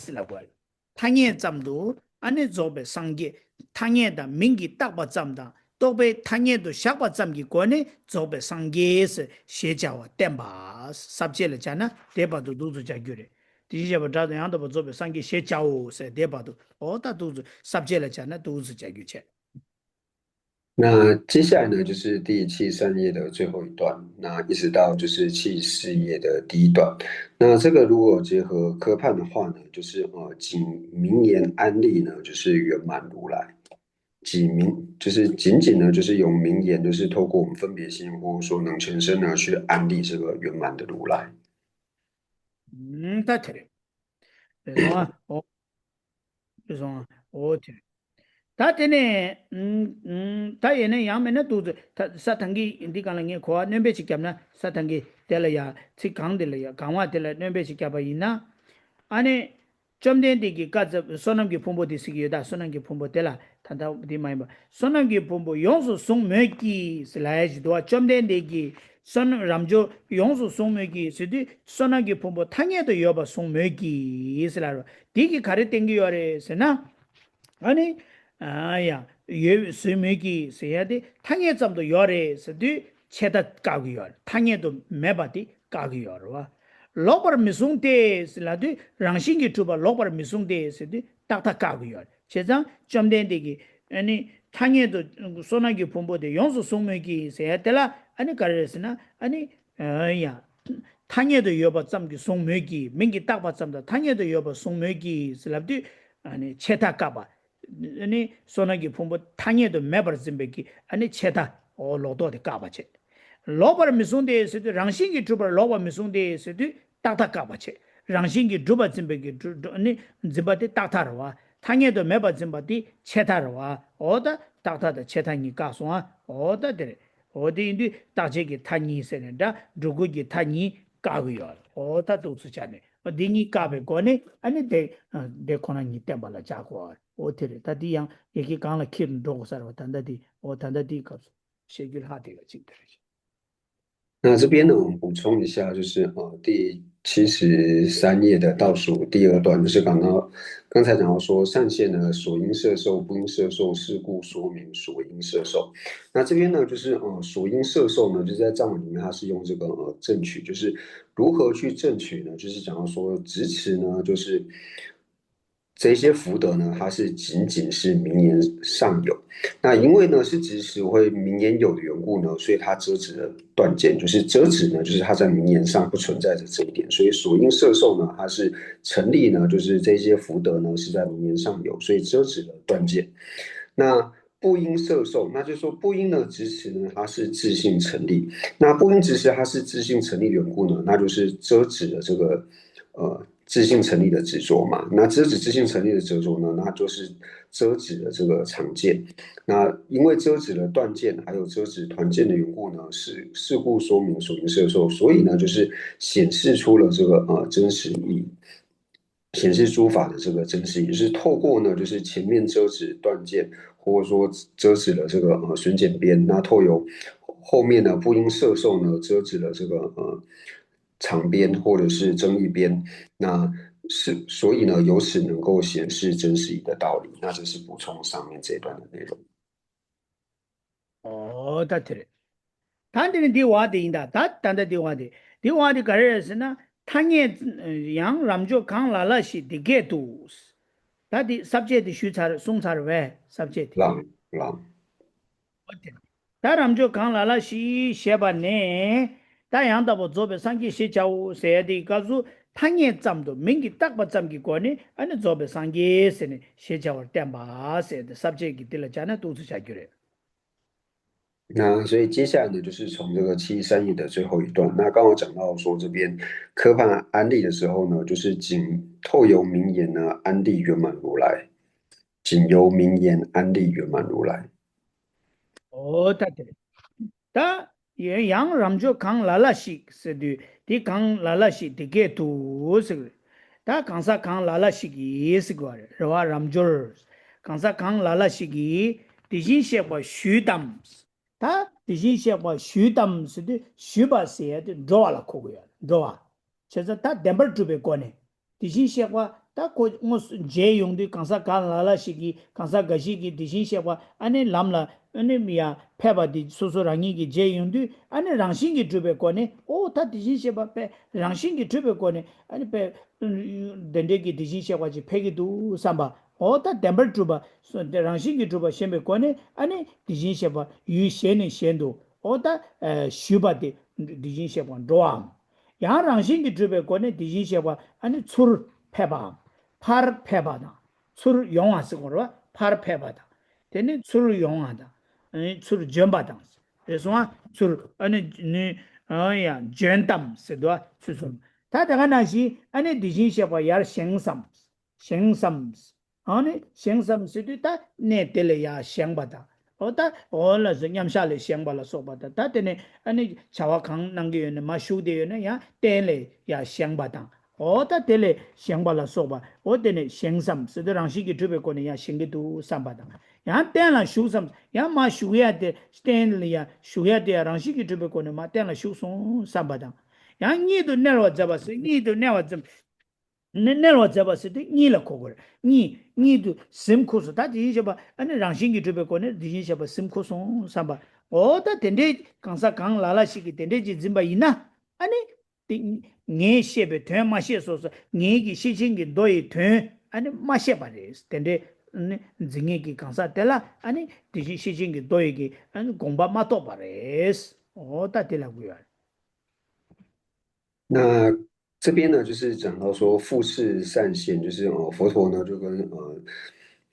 ཟེར་ལབ་དགོས། ཐ་སྙད་ཙམ་དུ་ཨ་ནི་རྫོགས་པའི་སངས་རྒྱས། ཐ་སྙད་དང་མིང་གིས་བཏགས་པ་ཙམ་དང་རྟོག་པས་ཐ་སྙད་དུ་བཞག་པ་ཙམ་གྱི་སྒོ་ནས་རྫོགས་པའི་སངས་རྒྱས་ཞེས་བྱ་བ་བསྟན་པ། ས་བཅད་ལ་སྦྱར་ན་དེ་བར་དུ་འདུག་ཏུ་སྦྱར་རྒྱུ་རེད། དེ་བཞིན་གཤེགས་པ་དགྲ་དང་ཡང་དག་པར་རྫོགས་པའི་སངས་རྒྱས་ཞེས་བྱའོ་ཟེར་དེ་བར་དུ་འོ་ད་འདུག་ཏུ་ས་བཅད་ལ་སྦྱར་ན་འདུག་ཏུ་སྦྱར་རྒྱུ་བྱས། 那接下来呢，就是第七十三页的最后一段，那一直到就是七十四页的第一段。那这个如果结合科判的话呢，就是呃，仅名言安立呢，就是圆满如来。仅名就是仅仅呢，就是用名言，就是透过我们分别心或说能全身呢去安立这个圆满的如来。 ད་དེ་རེད། རེད་སོང་ཨ། འོ། རེད་སོང་ཨ། འོ་དེ་རེད། ད་དེ་ནས་ད་ཡིན་ན་ཡང་མིན་ན་འདུག་ས་ཐང་གི་འདི་གང་ལ་ངས་གོ་བ་སྣོན་པ་ཞིག་བརྒྱབ་ན་ས་ཐང་གི་དེ་ལ་ཡ་ཚིག་གང་དེ་ལ་ཡ་གང་བ་དེ་ལ་སྣོན་པ་ཞིག་བརྒྱབ་པ་ཡིན་ན། ཨ་ནི། བཅོམ་ལྡན་འདས་ཀྱིས་བཀའ་སྩལ་བསོད་ནམས་ཀྱི་ཕུང་པོ་དེ་ཟེར་གྱི་ཡོད་ད། བསོད་ནམས་ཀྱི་ཕུང་པོ་དེ་ལ་ད་ལྟ་འདི་མ་ཡིན་པ། བསོད་ནམས་ཀྱི་ཕུང་པོ་ཡོངས་སུ་བཟུང་མོད་ཀྱི་ཟེར་ལབ་ཡ་ཞིག་འདུག་བ། བཅོམ་ལྡན་འདས་ཀྱིས་བསོད་ནམས་རབ་འབྱོར་ཡོངས་སུ་བཟུང་མོད་ཀྱི་ཟེར་དུས་བསོད་ནམས་ཀྱི་ཕུང་པོ་ཐ་སྙད་དུ་ཡོད་པ་བཟུང་མོད་ཀྱི་ཟེར་ལབ་རོ། དེ་གིས་ག་རེ་བསྟན་གྱི་ཡོད་རེད་ཟེར་ན། ཨ་ནི། ཨ་ཡ། ཡོད་བཟུང་མོད་ཀྱི་ཟེར་ཡ་དེ་ཐ་སྙད་ཙམ་དུ་ཡོད་རེད་ཟེར་དུས་ཆད་ལྟ་བཀག་གི་ཡོད་རེད། ཐ་སྙད་དུ་མེད་པ་དེ་བཀག་གི་ཡོད་རེད་བ། ལོག་པར་མི་བཟུང་སྟེ་ཟེར་ལབ་དུས་རང་བཞིན་གྱིས་གྲུབ་པ་ལོག་པར་མི་བཟུང་སྟེ་ཟེར་དུས་རྟག་མཐའ་བཀག་གི་ཡོད་རེད། བྱས་ཙང་བཅོམ་ལྡན་འདས་ཀྱིས་ཨ་ནི་ཐ་སྙད་དུ་བསོད་ནམས་ཀྱི་ཕུང་པོ་དེ་ཡོངས་སུ་བཟུང་མོད་ཀྱི་ཟེར་ཡ་དེ་ལ་ཨ་ནི་ག་རེ་རེད་ཟེར་ན་ཨ་ནི་ཡ། ཐ་སྙད་དུ་ཡོད་པ་ཙམ་གྱིས་བཟུང་མོད་ཀྱི། མིང་གིས་བཏགས་པ་ཙམ་དང་ཐ་སྙད་དུ་ཡོད་པ་བཟུང་མོད་ཀྱི་ཟེར་ལབ་དུས་ཨ་ནི་ཆད་མཐའ་བཀག་པ། ཨ་ནི་བསོད་ནམས་ཀྱི་ཕུང་པོ་ཐ་སྙད་དུ་མེད་པར་འཛིན་པའི་གི་ཨ་ནི་ཆད་མཐའ་འོ་ལོག་རྟོག་དེ་བཀག་པ་བྱེད། ལོག་པར་མི་བཟུང་སྟེ་ཟེར་དུས་རང་བཞིན་གྱིས་གྲུབ་པར་ལོག་པར་མི་བཟུང་སྟེ་ཟེར་དུས་རྟག་མཐའ་བཀག་པ་བྱེད། རང་བཞིན་གྱིས་གྲུབ་པར་འཛིན་པའི་གི་གྲུ་གྲུ་ཨ་ནི་འཛིན་པ་དེ་རྟག་མཐའ་རེད་བ། ཐ་སྙད་དུ་མེད་པར་འཛིན་པ་དེ་ཆད་མཐའ་རེད་བ། འོ་ད་རྟག་མཐའ་དང་ཆད་མཐའ་གཉིས་བཀག་སོང་ཨ། འོ་ད་དེ་རེད། འོ་དེ་ཡིན་དུས་རྟག་ཆད་ཀྱི་མཐའ་གཉིས་ཟེར་ནས་འདྲ་སྒྲུབ་ཁུལ་གྱི་མཐའ་གཉིས་བཀག་གི་ཡོད་རེད། འོ་ད་འདུག་སེ་བྱས་ནས་འོ་འདི་གཉིས་བཀག་པའི་སྒོ་ནས་ཨ་ནི་དེ་དེ་ཁོ་ན་ཉིད་བསྟན་པ་ལ་བྱ་དགོས་རེད། འོ་དེ་རེད། ད་འདི་ཡང་ཡ་གི་གང་ལ་འཁྱེར་འགྲོ་དགོས་ས་རེད་བ། ད་ལྟ་འདི་འོ་ད་ལྟ་འདིའི་སྐབས་སུ་བཤད་རྒྱུ་ལྷག་བསྡད་པ་ཅིག་དེ་རེད། 那这边呢，我们补充一下，就是呃，第七十三页的倒数第二段，就是刚刚刚才讲到说，善现呢，所应摄受，不应摄受，是故说明所应摄受。那这边呢，就是呃，所应摄受呢，就是在藏文里面，它是用这个呃正取，就是如何去正取呢？就是讲到说，执持呢，就是这些福德呢，它是仅仅是名言上有。那因为呢是执持为名言有的缘故呢，所以它遮止了断见，就是遮止呢，就是它在名言上不存在着这一点，所以所应摄受呢，它是成立呢，就是这些福德呢是在名言上有，所以遮止了断见。那不应摄受，那就是说不应呢执持呢，它是自性成立。那不应执持它是自性成立的缘故呢，那就是遮止了这个呃自性成立的执着嘛。那遮止自性成立的执着呢，那就是遮止了这个常见。那因为遮止了断见，还有遮止团见的缘故呢，是是故说明所应摄受，所以呢，就是显示出了这个呃真实意。显示诸法的这个真实，也是透过呢，就是前面遮止断见，或者说遮止了这个呃选简边，那透由后面呢不应摄受呢遮止了这个呃常边或者是增益边，那是所以呢由此能够显示真实义的道理。那这是补充上面这一段的内容。 ཨོ་ད་དེ་རེད། ད་འདི་ནི་འདི་བ་དེ་ཡིན་ད། ད་ད་ད་འདི་བ་དེ། འདི་བ་དེ་ག་རེ་རེད་ཟེར་ན། ཐ་སྙད་ཡང་རབ་འབྱོར་གང་ལ་ལ་ཞིག་འདི་སྐད་དུ། ད་འདི་ས་བཅད་དེ་ཞུས་ཚར་གསུངས་ཚར་བས་ས་བཅད་དེ། ལགས་ལགས། ཨོ་དེ། ད་རབ་འབྱོར་གང་ལ་ལ་ཞིག་ཞེས་པ་ནས། ད་ཡང་དག་པར་རྫོགས་པའི་སངས་རྒྱས་ཞེས་བྱའོ་ཟེར་ཡ་དེའི་སྐབས་སུ་ཐ་སྙད་ཙམ་དུ་མིང་གིས་བཏགས་པ་ཙམ་གྱི་སྒོ་ནས་ཨ་ནི་རྫོགས་པའི་སངས་རྒྱས་ཟེར་ནས་ཞེས་བྱ་བར་བསྟན་པ་ཟེར་ཏེ་ས་བཅད་ཀྱི་འདི་ལ་སྦྱར་ན་ཏོག་ཙམ་བྱ་རྒྱུ་རེད། 那所以接下来呢，就是从这个七三一的最后一段。那刚好讲到说，这边科判安立的时候呢，就是仅透由名言呢安立圆满如来，仅由名言安立圆满如来。 ཨོ་ད་དེ། ད་ཡང་རབ་འབྱོར་གང་ལ་ལ་ཞིག་ཟེར་དུས་དེ་གང་ལ་ལ་ཞིག་དེ་སྐད་དུ་ཟེར། ད་གང་ཟག་གང་ལ་ལ་ཞིག་གིས་ཟེར་བ་རེད། རེད་བ། རབ་འབྱོར་གང་ཟག་གང་ལ་ལ་ཞིག་གིས་དེ་བཞིན་གཤེགས་པ་ཞུས་དམ། ད་དེ་བཞིན་གཤེགས་པ་ཞུས་དམ་ཟེར་དུས་ཞུས་པ་ཟེར་ཡ་དེ་འགྲོ་བ་ལ་གོ་དགོས་ཡ་རེད། འགྲོ་བ། བྱས་ཙང་ད་བདེན་པར་གྲུབ་པའི་སྒོ་ནས། དེ་བཞིན་གཤེགས་པ་ད་ཁོ་དངོས་སུ་མཇལ་ཡོང་དུས་གང་ཟག་གང་ལ་ལ་ཞིག་གིས་གང་ཟག་འགའ་ཞིག་གིས་དེ་བཞིན་གཤེགས་པ་ཨ་ནི་ལམ་ལ་ཨ་ནི་ཡ་ཕེབས་པ་དེ་སོ་སོ་རང་ཉིད་ཀྱིས་མཇལ་ཡོང་དུས་ཨ་ནི་རང་བཞིན་གྱིས་གྲུབ་པའི་སྒོ་ནས། ཨོ་ད་དེ་བཞིན་གཤེགས་པ་དཔེ་རང་བཞིན་གྱིས་གྲུབ་པའི་སྒོ་ནས་ཨ་ནི་དཔེ་དེ་འདྲའི་གི་དེ་བཞིན་གཤེགས་པ་ཅིག་ཕེབས་ཀྱི་འདུག་བསམ་པ། ཨོ་ད་བདེན་པར་གྲུབ་པ་སོ་དེ་རང་བཞིན་གྱིས་གྲུབ་པ་ཞེན་པའི་སྒོ་ནས་ཨ་ནི་དེ་བཞིན་གཤེགས་པ་ཡུལ་གཞན་ནས་གཞན་དུ་ཨོ་ད་ཞུས་པ་དེ་དེ་བཞིན་གཤེགས་པ་འགྲོ་བའམ། ཡང་རང་བཞིན་གྱིས་གྲུབ་པའི་སྒོ་ནས་དེ་བཞིན་གཤེགས་པ་ཨ་ནི་ཚུར་ཕེབས་པའམ། ཕར་ཕེབས་པ་དང་། ཚུར་ཡོང་བ་ཟེར་དགོས་རེད་བ། ཕར་ཕེབས་པ་དང་། དེ་ནས་ཚུར་ཡོང་བ་དང་། ཨ་ནི་ཚུར་འབྱོན་པ་དང་། རེད་སོང་ཨ། ཚུར་ཨ་ནི་ནི་ཨ་ཡང་འབྱོན་ཏམ་ཟེར་དུས་ཚུར་སོང་། ད་དེ་ག་ནང་བཞིན་ཨ་ནི་དེ་བཞིན་གཤེགས་པ་ཡར་བཞེངས་སམ། བཞེངས་སམ། ཨ་ནི་བཞེངས་སམ་ཟེར་དུས་ད་གནས་དེ་ལས་ཡར་བཞེངས་པ་དང་། འོ་ད་འོ་ལ་སོགས་མཉམ་བཞག་ལས་བཞེངས་པ་ལ་སོགས་པ་དང་། ད་དེ་ནས་ཨ་ནི་བྱ་བ་གང་གནང་གི་ཡོད་ན་མར་བཞུགས་བསྡད་ཡོད་ན་ཡང་སྟན་ལས་ཡར་བཞེངས་པ་དང་། འོ་ད་དེ་ལས་བཞེངས་པ་ལ་སོགས་པ། འོ་དེ་ནས་བཞེངས་སམ་ཟེར་དུས་རང་བཞིན་གྱིས་གྲུབ་པའི་སྒོ་ནས་ཡར་བཞེངས་ཀྱི་འདུག་བསམ་པ་དང་། ཡང་སྟན་ལ་བཞུགས་སམ། ཡང་མར་བཞུགས་ཡ་དེ་སྟན་ལ་ཡར་བཞུགས་ཡ་དེ་ཡང་རང་བཞིན་གྱིས་གྲུབ་པའི་སྒོ་ནས་མར་སྟན་ལ་བཞུགས་སོང་བསམ་པ་དང་། ཡང་གཉིད་དུ་གནས་པར་མཛད་པ་ཟེར། གཉིད་དུ་གནས་པར་མཛད། ནི་གནས་པར་མཛད་པ་ཟེར་དུས་གཉིད་ལ་གོ་དགོས་རེད། གཉིད། གཉིད་དུ་གཟིམ་ཁུགས་སུ། ད་དེ་བཞིན་གཤེགས་པ་ཨ་ནི་རང་བཞིན་གྱིས་གྲུབ་པའི་སྒོ་ནས་དེ་བཞིན་གཤེགས་པ་གཟིམ་ཁུགས་སོང་བསམ་པ། འོ་ད་དེ་འདྲའི་གང་ཟག་གང་ལ་ལ་ཞིག་གིས་དེ་འདྲའི་ཅིག་འཛིན་པ་ཡིན་ན་ཨ་ནི། དེ་ངས་བཤད་པའི་དོན་མ་བཤད་སོ་སོ། ངེད་ཀྱི་ཤེར་ཕྱིན་གྱི་མདོ་ཡི་དོན་ཨ་ནི་མ་བཤད་པ་རེད། དེ་འདྲའི་ཨ་ནི་འཛིན་མཁན་གྱི་གང་ཟག་དེ་ལ་ཨ་ནི་དེ་བཞིན་ཤེར་ཕྱིན་གྱི་མདོ་ཡི་གི་ཨ་ནི་དགོངས་པ་མ་རྟོགས་པ་རེད། འོ་ད་དེ་ལ་གོ་ཡ་རེད། 那这边呢，就是讲到说复次善现，就是呃，佛陀呢就跟呃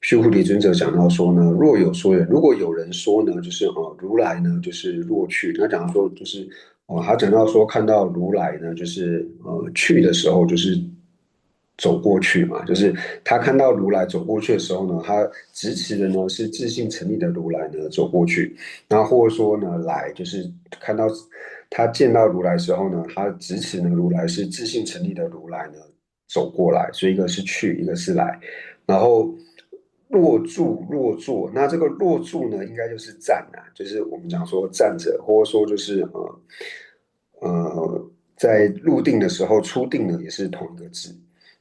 须菩提尊者讲到说呢，若有说人，如果有人说呢，就是呃，如来呢，就是若去。那讲到说就是哦，他讲到说看到如来呢，就是呃去的时候，就是走过去嘛，就是他看到如来走过去的时候呢，他执持的呢是自性成立的如来呢走过去，然后或者说呢来就是看到他见到如来的时候呢，他执持呢如来是自性成立的如来呢走过来，所以一个是去，一个是来，然后若住若坐，那这个若住呢应该就是站啊，就是我们讲说站着，或者说就是呃。呃，在入定的时候，初定呢也是同一个字，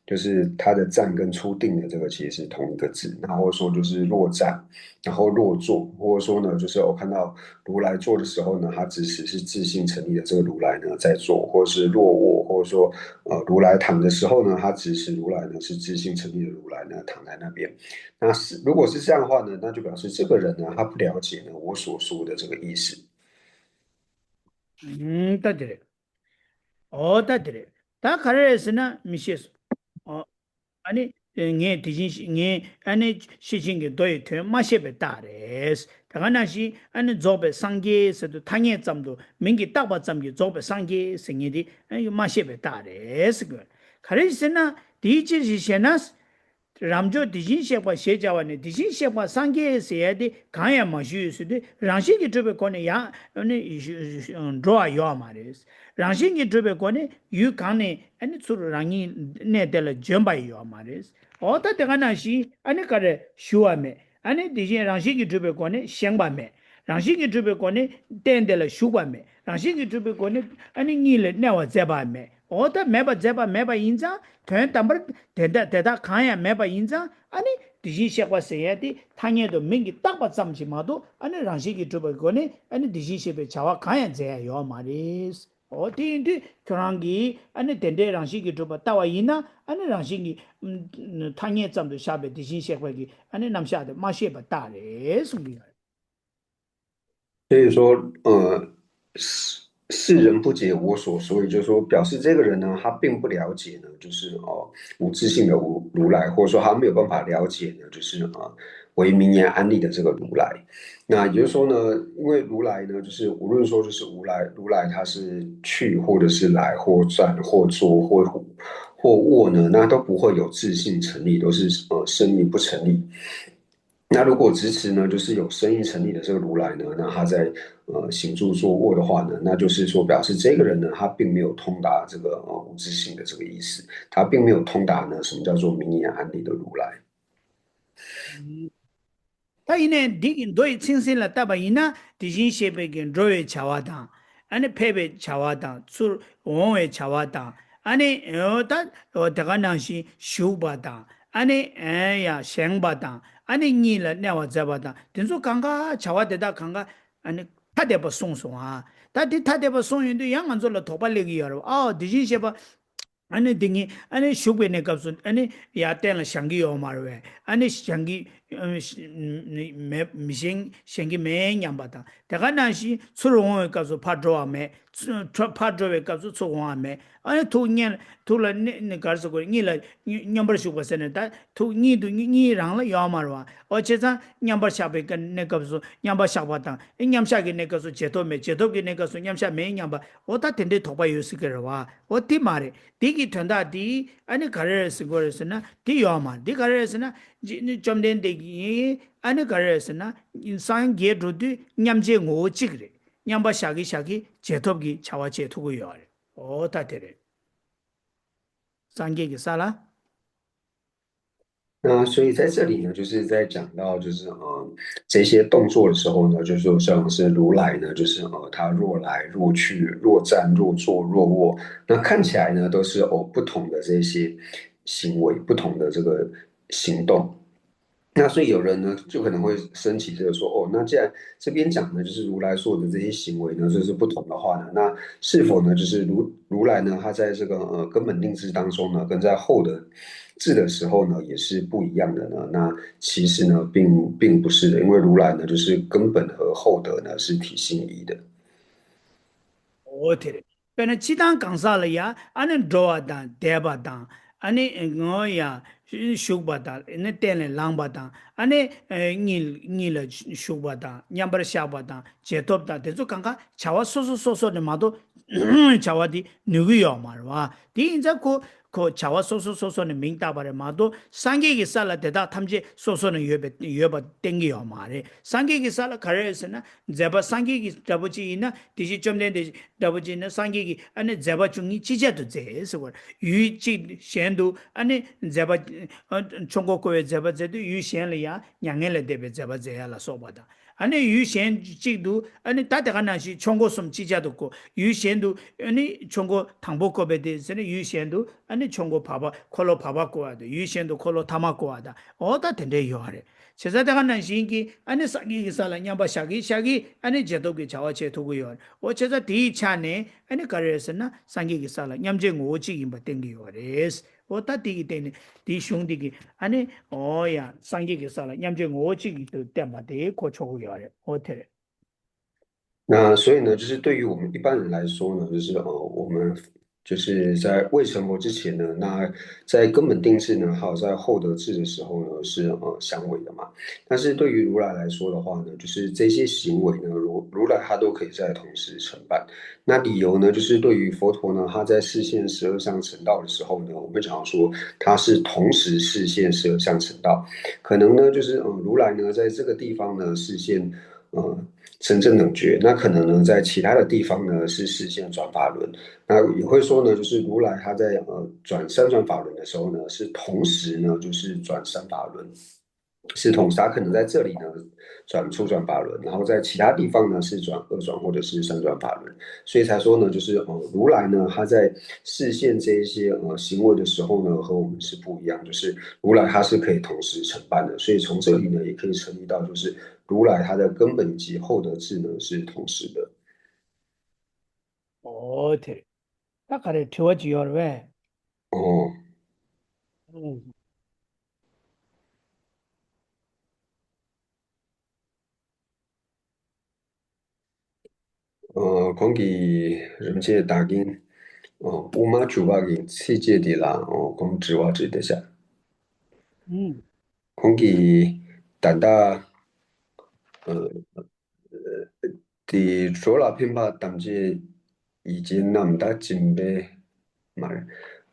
就是它的站跟初定的这个其实是同一个字。然后说就是若站，然后若坐，或者说呢，就是我看到如来坐的时候呢，他执持是自性成立的这个如来呢在坐，或者是若卧，或者说呃如来躺的时候呢，他执持如来呢是自性成立的如来呢躺在那边。那是如果是这样的话呢，那就表示这个人呢他不了解呢我所说的这个意思。 ཨུམ། ད་དེ་རེད། ཨོ་ད་དེ་རེད། ད་ག་རེ་རེད་ཟེར་ན་མི་ཤེས་སོ། ཨོ། ཨ་ནི་ངས་དེ་བཞིན་ཤེས་ངས་ཨ་ནི་ཤེར་ཕྱིན་གྱི་མདོ་ཡི་དོན་མ་ཤེས་པའི་རྟགས་རེད། དེ་ག་ནང་བཞིན་ཨ་ནི་རྫོགས་པའི་སངས་རྒྱས་ཟེར་དུས་ཐ་སྙད་ཙམ་དུ་མིང་གིས་བཏགས་པ་ཙམ་གྱིས་རྫོགས་པའི་སངས་རྒྱས་ཟེར་མཁན་དེ་ཨ་ནི་མ་ཤེས་པའི་རྟགས་རེད་ཟེར་དགོས། ག་རེ་ཟེར་ན་དེའི་ཕྱིར་ཞེས་བཤད་ན། རབ་འབྱོར་དེ་བཞིན་གཤེགས་པ་ཞེས་བྱ་བ་ནས་དེ་བཞིན་གཤེགས་པ་སངས་རྒྱས་ཟེར་ཡ་དེ་གང་ཡང་མ་ཞུས་ཟེར་དུས་རང་བཞིན་གྱིས་གྲུབ་པའི་སྒོ་ནས་ཡང་ནི་འགྲོ་བ་ཡོད་མ་རེད། རང་བཞིན་གྱིས་གྲུབ་པའི་སྒོ་ནས་ཡུལ་གང་ནས་ཨ་ནི་ཚུར་རང་ཉིད་གནས་དེ་ལ་བྱོན་པ་ཡོད་མ་རེད། འོ་ད་དེ་ག་ནང་བཞིན་ཨ་ནི་ག་རེ་ཞུ་བ་མེད། ཨ་ནི་དེ་བཞིན་རང་བཞིན་གྱིས་གྲུབ་པའི་སྒོ་ནས་བཞེངས་པ་མེད། རང་བཞིན་གྱིས་གྲུབ་པའི་སྒོ་ནས་སྟན་དེ་ལ་བཞུགས་པ་མེད། རང་བཞིན་གྱིས་གྲུབ་པའི་སྒོ་ནས་ཨ་ནི་གཉིད་ལ་གནས་པ་མཛད་པ་མེད། འོ་ད་མེད་པ་མཛད་པ་མེད་པ་ཡིན་ཙང་དོན་དམ་པར་དེ་དག་དེ་དག་གང་ཡང་མེད་པ་ཡིན་ཙང་ཨ་ནི་དེ་བཞིན་གཤེགས་པ་ཟེར་ཡ་དེ་ཐ་སྙད་དུ་མིང་གིས་བཏགས་པ་ཙམ་ཞིག་མ་གཏོགས་ཨ་ནི་རང་བཞིན་གྱིས་གྲུབ་པའི་སྒོ་ནས་ཨ་ནི་དེ་བཞིན་གཤེགས་པའི་བྱ་བ་གང་ཡང་མཛད་ཡ་ཡོད་མ་རེད། འོ་དེ་ཡིན་དུས་ཁྱོད་རང་གིས་ཨ་ནི་དེ་འདྲའི་རང་བཞིན་གྱིས་གྲུབ་པ་ལྟ་བ་ཡིན་ན་ཨ་ནི་རང་བཞིན་གྱི་ཐ་སྙད་ཙམ་དུ་བཞག་པའི་དེ་བཞིན་གཤེགས་པ་གི་ཨ་ནི་རྣམ་གཞག་དེ་མ་ཤེས་པ་རྟགས་རེད་གསུང་གི་ཡོད། 所以说，呃，世世人不解我所，所以就是说，表示这个人呢，他并不了解呢，就是哦，无自性的如如来，或者说他没有办法了解呢，就是啊，唯名言安立的这个如来。那也就是说呢，因为如来呢，就是无论说就是如来，如来他是去或者是来或站或坐或或卧呢，那都不会有自性成立，都是呃生与不成立。那如果支持呢，就是有生与成立的这个如来呢，那他在呃行住坐卧的话呢，那就是说表示这个人呢，他并没有通达这个呃无自性的这个意思，他并没有通达呢什么叫做名言安立的如来。 ད་ཡིན་ནའི་འདི་གི་མདོ་ཡི་ཚིག་ཟིན་ལ་བལྟས་པ་ཡིན་ན་དེ་བཞིན་གཤེགས་པའི་གི་འགྲོ་བའི་བྱ་བ་དང་། ཨ་ནི་ཕེབས་པའི་བྱ་བ་དང་ཚུར་འོང་བའི་བྱ་བ་དང་། ཨ་ནི་ད་དེ་ག་ནང་བཞིན་བཞུགས་པ་དང་། ཨ་ནི་ཡང་བཞེངས་པ་དང་། ཨ་ནི་གཉིད་ལ་གནས་པ་མཛད་པ་དང་དེ་ཚོ་གང་ག་བྱ་བ་དེ་དག་གང་ག་ཨ་ནི་ཐ་དད་པ་གསུངས་སོང་ཨ། ད་དེ་ཐ་དད་པ་གསུངས་ཡོང་དུས་ཡང་ང་ཚོ་ལ་དོགས་པ་སླེབས་ཀྱི་ཡོད་རེད། ཨའོ་དེ་བཞིན་གཤེགས་པ། ཨ་ནི་འདི་ཉིད་ཨ་ནི་བཞུགས་པའི་གནས་སྐབས་སུ་ཨ་ནི་ཡར་སྟན་ལ་བཞེངས་ཀྱི་ཡོད་མ་རེད་པས། ཨ་ནི་བཞེངས་ཀྱི་མེད། མི་བཞེངས་བཞེངས་ཀྱི་མེད་སྙམ་པ་དང་དེ་ག་ནང་བཞིན་ཚུར་འོང་བའི་སྐབས་སུ་ཕར་འགྲོ་བ་མེད། ཚུ་ཕར་འགྲོ་བའི་སྐབས་སུ་ཚུར་འོང་བ་མེད། ཨ་ནི་ཐུགས་མཉེན་ཐུགས་ལ་གནས་གནས་ག་རེ་ཟེར་དགོས་རེད། གཉིད་ལ་མཉམ་པར་བཞུགས་པ་ཟེར་ནས་ད་ཐུགས་གཉིད་དུ་གཉིད་རང་ལ་ཡོད་མ་རེད་པ། ཨོ་བྱས་ཙང་མཉམ་པར་བཞག་པའི་གནས་སྐབས་སུ་མཉམ་པར་བཞག་པ་དང་ཨེ་མཉམ་བཞག་གི་གནས་སྐབས་སུ་རྗེས་ཐོབ་མེད། རྗེས་ཐོབ་ཀྱི་གནས་སྐབས་སུ་མཉམ་བཞག་མེད་སྙམ་པ། འོ་ད་དེ་འདྲའི་དོགས་པ་ཡོད་སྲིད་ཀྱི་རེད་པ། འོ་དེ་མ་རེད། དེ་གི་དོན་དག་དེ་ཨ་ནི་ག་རེ་རེད་ཟེར་དགོས་རེད་ཟེར་ན་དེ་ཡོད་མ་རེད། དེ་ག་རེ་རེད་ཟེར་ན་བཅོམ་ལྡན་འདས་ཀྱིས་ཨ་ནི་ག་རེ་རེད་ཟེར་ན་སངས་རྒྱས་འགྲོ་དུས་མཉམ་རྗེས་ངོ་བོ་གཅིག་རེད། མཉམ་པ་བཞག་གི་བཞག་གི་རྗེས་ཐོབ་ཀྱི་བྱ་བ་བྱེད་ཐུབ་ཀྱི་ཡོད་རེད། འོ་ད་དེ་རེད། སངས་རྒྱས་ཀྱི་ས་ལ། 那所以在这里呢，就是在讲到就是嗯这些动作的时候呢，就是说像是如来呢，就是呃他若来若去，若站若坐若卧，那看起来呢都是哦不同的这些行为，不同的这个行动。那所以有人呢就可能会升起这个说，哦，那既然这边讲的就是如来所有的这些行为呢，就是不同的话呢，那是否呢就是如如来呢他在这个呃根本定智当中呢，跟在后的 智的时候呢，也是不一样的呢？那其实呢，并并不是的，因为如来呢，就是根本和厚德呢是体性一的。 འོ་དེ་རེད། དཔེར་ན་སྤྱིར་བཏང་གང་ཟག་ལ་ཡ་ཨ་ནི་འགྲོ་བ་དང་བསྡད་པ་དང་ཨ་ནི་ངོ་ཡ་བཞུགས་པ་དང་ཨ་ནི་སྟན་ལས་ལངས་པ་དང་ཨ་ནི་གཉིད་གཉིད་ལ་བཞུགས་པ་དང་མཉམ་པར་བཞག་པ་དང་རྗེས་ཐོབ་དང་དེ་ཚོ་གང་ག་བྱ་བ་སོ་སོ་སོ་སོ་ནས་མ་གཏོགས་བྱ་བ་དེ་ནུས་ཀྱི་ཡོད་མ་རེད་པ། དེ་ཡིན་ཙང་ཁོ། ཁོ་བྱ་བ་སོ་སོ་སོ་སོ་ནས་མིང་བཏགས་པ་རེད་མ་གཏོགས་སངས་རྒྱས་ཀྱི་ས་ལ་དེ་དག་ཐམས་ཅད་སོ་སོ་ནས་ཡོད་པའི་ཡོད་པ་བསྟན་གྱི་ཡོད་མ་རེད། སངས་རྒྱས་ཀྱི་ས་ལ་ག་རེ་རེད་ཟེར་ན་མཛད་པ་སངས་རྒྱས་ཀྱི་འདྲ་པོ་ཅིག་ཡིན་ན་དེ་བཞིན་བཅོམ་ལྡན་འདས་འདྲ་པོ་ཅིག་ཡིན་ན་སངས་རྒྱས་ཀྱིས་ཨ་ནི་མཛད་པ་བཅུ་གཉིས་ཅིག་ཅར་དུ་མཛད་ཟེར་བ་རེད། ཡུལ་གཅིག་གཞན་དུ་ཨ་ནི་མཛད་པ་ཨ་ཆོས་འཁོར་བསྐོར་བའི་མཛད་པ་མཛད་དུས་ཡུལ་གཞན་ལ་ཡང་མྱ་ངན་ལས་འདས་པའི་མཛད་པ་མཛད་ཡ་ལ་སོགས་པ་དང་། ཨ་ནི་ཡུལ་གཞན་གཅིག་ཏུ་ཨ་ནི་ད་དེ་ག་ནང་བཞིན་ཆོས་འཁོར་གསུམ་ཅིག་ཅར་དུ་བསྐོར། ཡུལ་གཞན་དུ་ཨ་ནི་ཆོས་འཁོར་དང་པོ་བསྐོར་བའི་དེ་ཟེར་ནས་ཡུལ་གཞན་དུ་ཨ་ནི་ཆོས་འཁོར་བར་པ་འཁོར་ལོ་བར་པ་བསྐོར་བ་དང་ཡུལ་གཞན་དུ་འཁོར་ལོ་ཐ་མ་བསྐོར་བ་དང་འོ་ད་དེ་འདྲའི་ཡོད་རེད། བྱས་ཙང་དེ་ག་ནང་བཞིན་གྱི་ཨ་ནི་སངས་རྒྱས་ཀྱི་ས་ལ་མཉམ་པ་བཞག་གི་བཞག་གི་ཨ་ནི་རྗེས་ཐོབ་ཀྱི་བྱ་བ་བྱེད་ཐུབ་ཀྱི་ཡོད་རེད། འོ་བྱས་ཙང་དེའི་ཆ་ནས་ཨ་ནི་ག་རེ་རེད་ཟེར་ན་སངས་རྒྱས་ཀྱི་ས་ལ་མཉམ་རྗེས་ངོ་བོ་གཅིག་ཡིན་པ་བསྟན་གྱི་ཡོད་རེད། འོ་ད་དེ་གི་སྟེང་ནས་དེའི་གཞུང་དེ་གི་ཨ་ནི་འོ་ཡ་སངས་རྒྱས་ཀྱི་ས་ལ་མཉམ་རྗེས་ངོ་བོ་གཅིག་ཡིན་དུ་བསྟན་པ་དེ་གོ་ཆོག་གི་ཡོད་རེད། འོ་དེ་རེད། 那所以呢，就是对于我们一般人来说呢，就是呃，我们就是在未成佛之前呢，那在根本定智呢，还有在后得智的时候呢，是呃相违的嘛。但是对于如来来说的话呢，就是这些行为呢，如如来他都可以在同时承办。那理由呢，就是对于佛陀呢，他在示现十二相成道的时候呢，我们讲到说他是同时示现十二相成道，可能呢，就是嗯，如来呢在这个地方呢示现呃真正等觉，那可能呢在其他的地方呢是示现转法轮。那也会说呢，就是如来他在呃转三转法轮的时候呢，是同时呢就是转三法轮，是同时他可能在这里呢转初转法轮，然后在其他地方呢是转二转或者是三转法轮，所以才说呢，就是呃如来呢他在示现这一些呃行为的时候呢，和我们是不一样，就是如来他是可以同时承办的，所以从这里呢也可以成立到就是如来他的根本以及后得智呢是同时的。 ཨོ་དེ་རེད། ད་ག་རེ་དྲི་བ་ཅིག་ཡོད་རེད་པས། ཨོ། ཨུ། ཨོ། ཁོང་གིས་རིན་པོ་ཆེ་ད་གིན་ཨོ་དབུ་མ་འཇུག་པ་གི་ཚིགས་བཅད་འདི་ལ་ཨོ་ཁོང་དྲི་བ་དྲིས་བསྡད་ཤག་ཨུ། ཁོང་གིས་ད་ལྟ་ཨོ་དེ་གྲོགས་ལ་ཕན་པ་ཐམས་ཅད་ཡིད་ཅན་རྣམས་ད་སྦྱིན་པའི་མ་རེད།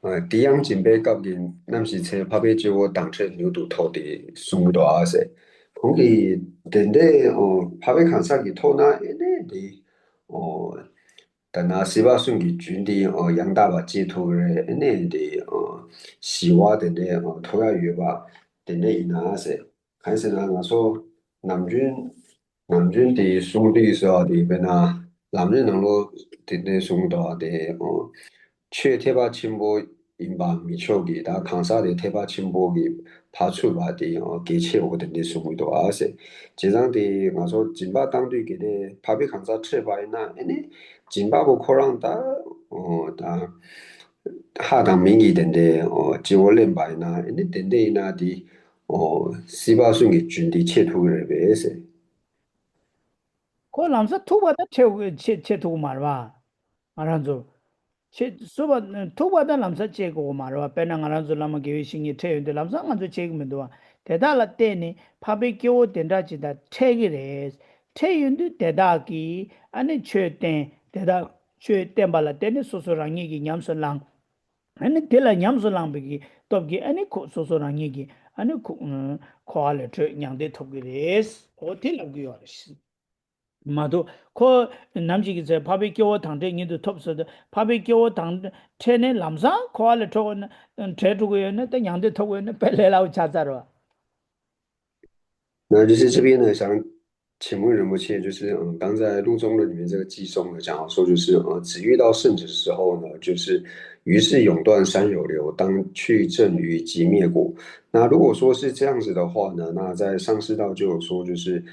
ཨ་དེ་ཡང་སྦྱིན་པའི་སྐབས་ཀྱི་རྣམ་ཤེས་ཚེ་འཕགས་པའི་སྐྱེ་བོ་དང་ཕྲད་མྱུར་དུ་ཐོབ་སྟེ་གསུངས་འདུག་ཨ་ཟེར། ཁོང་གིས་དེ་འདྲའི་ཨོ་འཕགས་པའི་གང་ཟག་གི་ཐོག་ན་ཨེ་ནས་དེ་ཨོ་ད་ན་སྲིད་པ་གསུམ་གྱི་རྒྱུན་དེ་ཨོ་ཡང་དག་པ་སྐྱེ་ཐུབ་རེད། ཨེ་ནས་དེ་ཨོ་ཞི་བ་དེ་འདྲའི་ཨོ་ཐོབ་ཡ་ཡོད་པ་དེ་འདྲ་ཡིན་ན་ཟེར། གང་ཟེར་ན་ང་ཚོ་ནམ་རྒྱུན་ནམ་རྒྱུན་དེ་གསུང་དུས་ཟེར་བ་དེ་དཔེར་ན་ལམ་རིམ་ནང་ལོགས་དེ་འདྲའི་གསུང་དོ་དེ་ཨོ་ཆོས་ཐེག་པ་ཆེན་པོ་ཡིན་པ་མི་ཆོག་གི་ད་གང་ཟག་དེ་ཐེག་པ་ཆེན་པོ་གི་ཕར་ཚུད་པ་དེ་ཨོ་གལ་ཆེའོ་དེ་འདྲའི་གསུང་གི་འདུག་ཨ་ཟེར། བྱས་ཙང་དེ་ང་ཚོ་སྦྱིན་པ་བཏང་དུས་གལ་ཏེ་འཕགས་པའི་གང་ཟག་ཁྲིད་པ་ཡིན་ན་ཨེ་ནི་སྦྱིན་པ་པོ་ཁོ་རང་ད་ཨོ་ད་ལྷ་དང་མི་གི་དེ་འདྲའི་ཨོ་སྐྱེ་བོ་ལེན་པ་ཡིན་ན་ཨེ་ནི་དེ་འདྲའི་ཡིན་ན་དེ་ཨོ་སྲིད་པ་གསུམ་གྱི་རྒྱུན་དེ་ཆད་ཐུབ་ཀྱི་རེད་པས་ཟེར། ཁོ་ལམ་སང་ཐུག་པ་ད་ཆད་ཆད་ཆད་ཐུབ་ཀྱི་མ་རེད་པ། ང་རང་ཚོ་ཆད་སྲིད་པ་ཐུག་པ་ད་ལམ་སང་ཆད་དགོས་ཀྱི་མ་རེད་པ། དཔེར་ན་ང་རང་ཚོ་བླ་མ་དགེ་བའི་བཤེས་གཉེན་ཁྲིད་ཡོང་དུས་ལམ་སང་ང་ཚོ་ཆད་ཀྱི་མི་འདུག་པ། དེ་དག་ལ་བརྟེན་ནས་འཕགས་པའི་སྐྱེ་བོ་དེ་འདྲ་ཅིག་དང་འཕྲད་ཀྱི་རེད། འཕྲད་ཡོང་དུས་དེ་དག་གིས་ཨ་ནི་ཆོས་བསྟན། དེ་དག་ཆོས་བསྟན་པ་ལ་བརྟེན་ནས་སོ་སོ་རང་ཉིད་ཀྱིས་ཉམས་སུ་བླངས། ཨ་ནི་དེ་ལ་ཉམས་སུ་བླངས་པའི་གི་སྟོབས་ཀྱིས་ཨ་ནི་ཁོ་སོ་སོ་རང་ཉིད་ཀྱིས་ཨ་ནི་ཁོ་ཨ་འཁོར་བ་ལས་གྲོལ་མྱང་འདས་ཐོབ་ཀྱི་རེད། འོ་དེ་ལབ་ཀྱི་ཡོད་རེད། མ་གཏོགས་ཁོ་ནམ་ཞིག་གི་ཚེ་འཕགས་པའི་སྐྱེ་བོ་དང་འཕྲད་མྱུར་དུ་ཐོབ་ཟེར་དུས་འཕགས་པའི་སྐྱེ་བོ་དང་འཕྲད་ནས་ལམ་སང་འཁོར་བ་ལས་གྲོལ་དགོས་ན་གྲོལ་འགྲོ་གི་ཡོད་ན་ད་མྱང་འདས་ཐོབ་དགོས་ཡོད་ན་དཔེ་ལས་སླ་པོ་ཆགས་ཚར་བ། 那就是这边呢，想请问仁波切，就是嗯，刚在《入中论》里面这个偈颂呢，讲到说，就是呃，只遇到圣者的时候呢，就是于是永断三有流，当去证于寂灭故。那如果说是这样子的话呢，那在上士道就有说，就是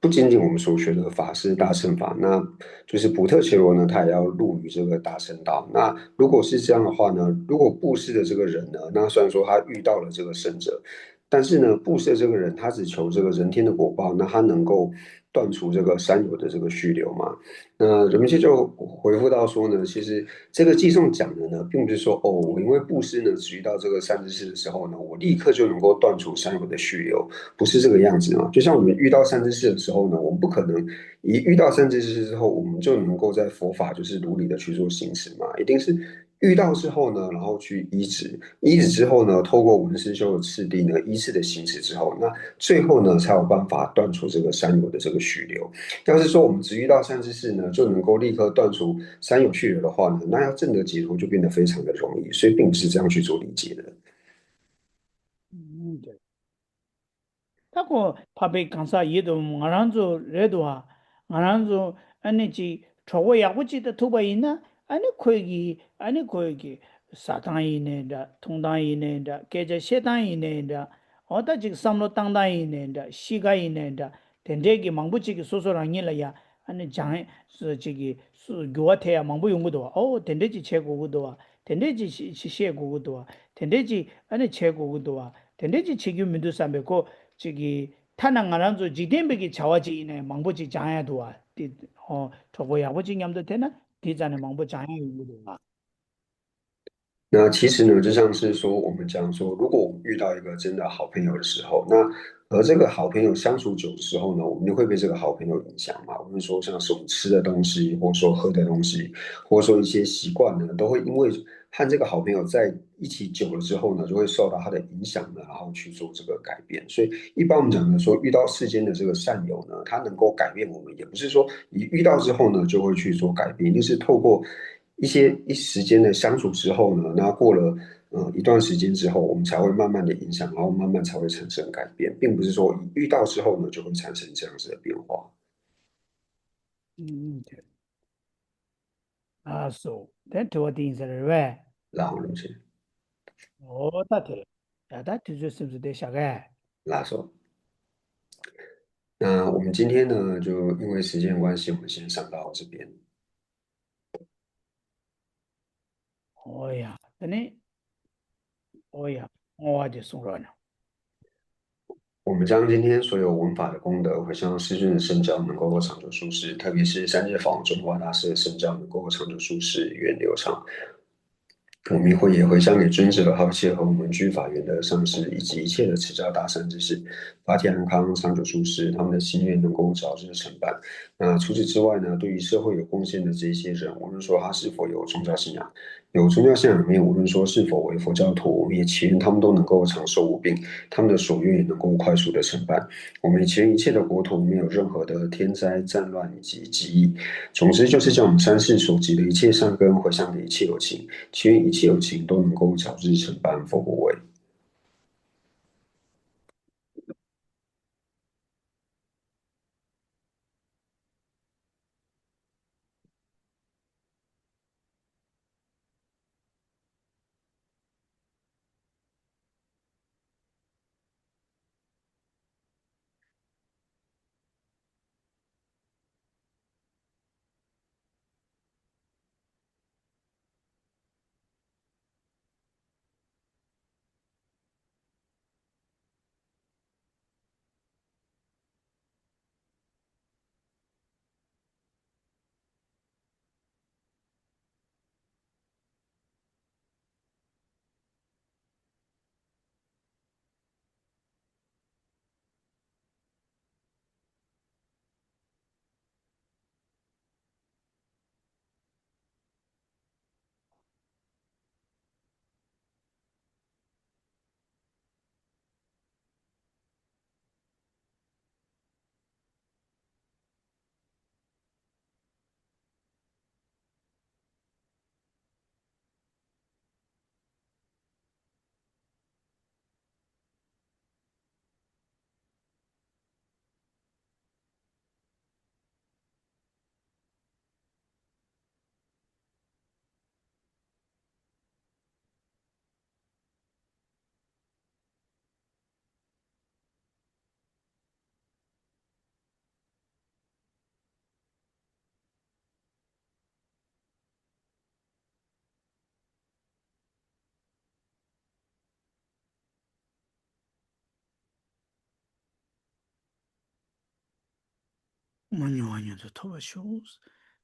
不仅仅我们所学的法是大乘法，那就是普特伽罗呢，他也要入于这个大乘道。那如果是这样的话呢，如果布施的这个人呢，那虽然说他遇到了这个圣者，但是呢，布施的这个人他只求这个人天的果报，那他能够断除这个三有的这个续流吗？那人们就回复到说呢，其实这个偈颂讲的呢，并不是说哦，我因为布施呢，只遇到这个善知识的时候呢，我立刻就能够断除三有的续流，不是这个样子嘛。就像我们遇到善知识的时候呢，我们不可能一遇到善知识之后，我们就能够在佛法就是如理的去做行持嘛，一定是遇到之后呢，然后去依止，依止之后呢，透过闻思修的次第呢，依次的行持之后，那最后呢，才有办法断除这个三有的这个续流。要是说我们只遇到善知识呢，就能够立刻断除三有续流的话呢，那要证得解脱就变得非常的容易，所以并不是这样去做理解的。 ད་ཁོ་འཕགས་པའི་གང་ཟག་ཡིན་དུས་ང་རང་ཚོ་རེད་འདུག་པ། ང་རང་ཚོ་ཨ་ནི་ཅིག་གྲོགས་པོ་ཡག་པོ་ཅིག་དང་ཐུག་པ་ཡིན་ན་ཨ་ནི་ཁོས་ཀྱི་ཨ་ནི་ཁོས་ཀྱི་ཟ་སྟངས་ཡིན་ནའི་འདྲ། འཐུང་སྟངས་ཡིན་ནའི་འདྲ། སྐད་ཆ་བཤད་སྟངས་ཡིན་ནའི་འདྲ། འོ་ད་ཅིག་བསམ་བློ་བཏང་སྟངས་ཡིན་ནའི་འདྲ། གཤིས་ཀ་ཡིན་ནའི་འདྲ། དེ་འདྲས་ཀྱི་མང་པོ་ཅིག་གིས་སོ་སོ་རང་ཉིད་ལ་ཡ་ཨ་ནི་སྦྱང་ཡས་ཅིག་གི་འགྱུར་བ་ཐེབས་ཡ་མང་པོ་ཡོང་གི་འདུག་པ། ཨོ་དེ་འདྲས་ཅིག་བྱེད་དགོས་ཀྱི་འདུག་པ། དེ་འདྲས་ཅིག་བཤད་དགོས་ཀྱི་འདུག་པ། དེ་འདྲས་ཅིག་ཨ་ནི་བྱེད་དགོས་ཀྱི་འདུག་པ། དེ་འདྲས་ཅིག་བྱེད་རྒྱུ་མི་འདུག་བསམ་པའི་ཁོ་ཅིག་གི་ཐ་ན་ང་རང་ཚོ་འཇིག་རྟེན་པའི་གི་བྱ་བ་ཅིག་ཡིན་ནའི་མང་པོ་ཅིག་སྦྱང་ཡ་འདུག་པ། དེ་ཨོ་གྲོགས་པོ་ཡག་པོ་ཅིག་མཉམ་དུ་ཐེབས་ན་དེ་རྩ་ནས་མང་པོ་སྦྱང་ཡ་ཡོང་གི་འདུག་པ། 那其实呢，就像是说，我们讲说，如果我们遇到一个真的好朋友的时候，那和这个好朋友相处久的时候呢，我们就会被这个好朋友影响嘛。无论说像是我们吃的东西，或者说喝的东西，或者说一些习惯呢，都会因为和这个好朋友在一起久了之后呢，就会受到他的影响呢，然后去做这个改变。所以一般我们讲的说，遇到世间的这个善友呢，他能够改变我们，也不是说你遇到之后呢就会去做改变，就是透过一些一时间的相处之后呢，那过了呃一段时间之后，我们才会慢慢的影响，然后慢慢才会产生改变，并不是说一遇到之后呢就会产生这样子的变化。ཨུམ། ཨ་སོ། དེ་དྲི་བ་དེ་ཡིན་ས་རེད་བས། ལགས་འོང་། ལགས་སོ། ཨོ་ད་དེ་རེད། ད་ད་དུས་ཚོད་སེམས་སུ་བསྡད་བཞག་གས། ལགས་སོ། 那我们今天呢，就因为时间关系，我们先上到这边。 ཨོ་ཡ། དེ་ནས། ཨོ་ཡ། བསྔོ་བ་དེ་གསུང་རོགས་གནང་། 我们将今天所有闻法的功德回向世尊的圣教，能够长久住世，特别是三界法王宗喀巴大师的圣教能够长久住世，源流长。我们会也回向给尊者，还有一切和我们居法缘的上师，以及一切的持教大善知识，法体安康，长久住世，他们的心愿能够早日成办。那除此之外呢，对于社会有贡献的这一些人，无论说他是否有宗教信仰，有宗教信仰里面，无论说是否为佛教徒，我们也祈愿他们都能够长寿无病，他们的所愿也能够快速的成办。我们也祈愿一切的国土没有任何的天灾、战乱以及疾疫。总之，就是将我们三世所积的一切善根回向给一切有情，祈愿一切有情都能够早日成办佛果位。མ་མྱོང་བ་མྱོང་དུ་ཐོབ་པར་ཤོག།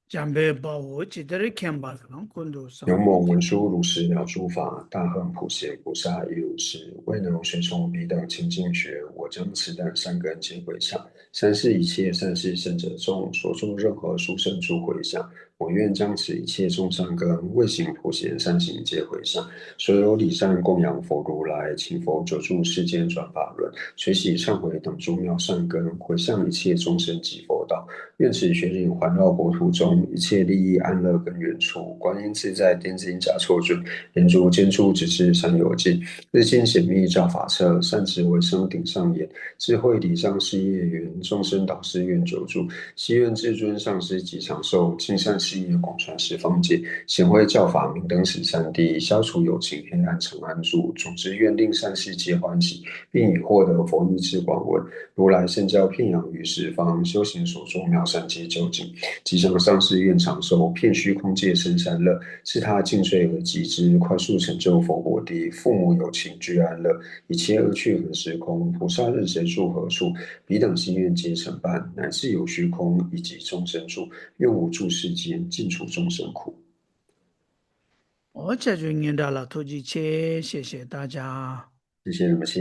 འཇམ་དཔལ་དཔའ་བོས་ཇི་ལྟར་མཁྱེན་པ་དང་། ཀུན་ཏུ་བཟང་། 牛魔文殊如是了诸法，大恨普贤菩萨亦如是。未能随从彼等清净觉，我将此等善根皆回向。三世一切善逝圣者众，所作任何殊胜诸回向，我愿将此一切众善根，未行普贤善行皆回向。所有礼赞供养佛如来，请佛久住世间转法轮，垂喜忏悔等诸妙善根，回向一切众生及佛道。愿此学领环绕国土中，一切利益安乐根源处。观音自在天津甲错尊，莲足尖处直至山有尽。日精显密照法侧，善持唯生顶上眼。 智慧礼让事业圆，众生导师愿久住。誓愿至尊上师吉祥寿，尽善事业广传十方界。显慧教法明灯十三地，消除有情黑暗长安住。总之愿令善世皆欢喜，并以获得佛意志广闻，如来圣教遍扬于十方，修行所作妙善皆究竟。吉祥上师愿长寿，遍虚空界生善乐，自他尽罪而及之，快速成就佛果地。父母有情俱安乐， 一切恶趣恒时空，菩萨任谁住何处，彼等心愿皆成办，乃至有虚空以及众生住，愿无住世间，尽除众生苦。ཨོ་ཅག་ཆོས་སྙན་གྲགས་ལགས་ཐུགས་རྗེ་ཆེ། བཤད་བཤད་ད་ཅག་ཞེ་ཞེ་རིན་པོ་ཆེ།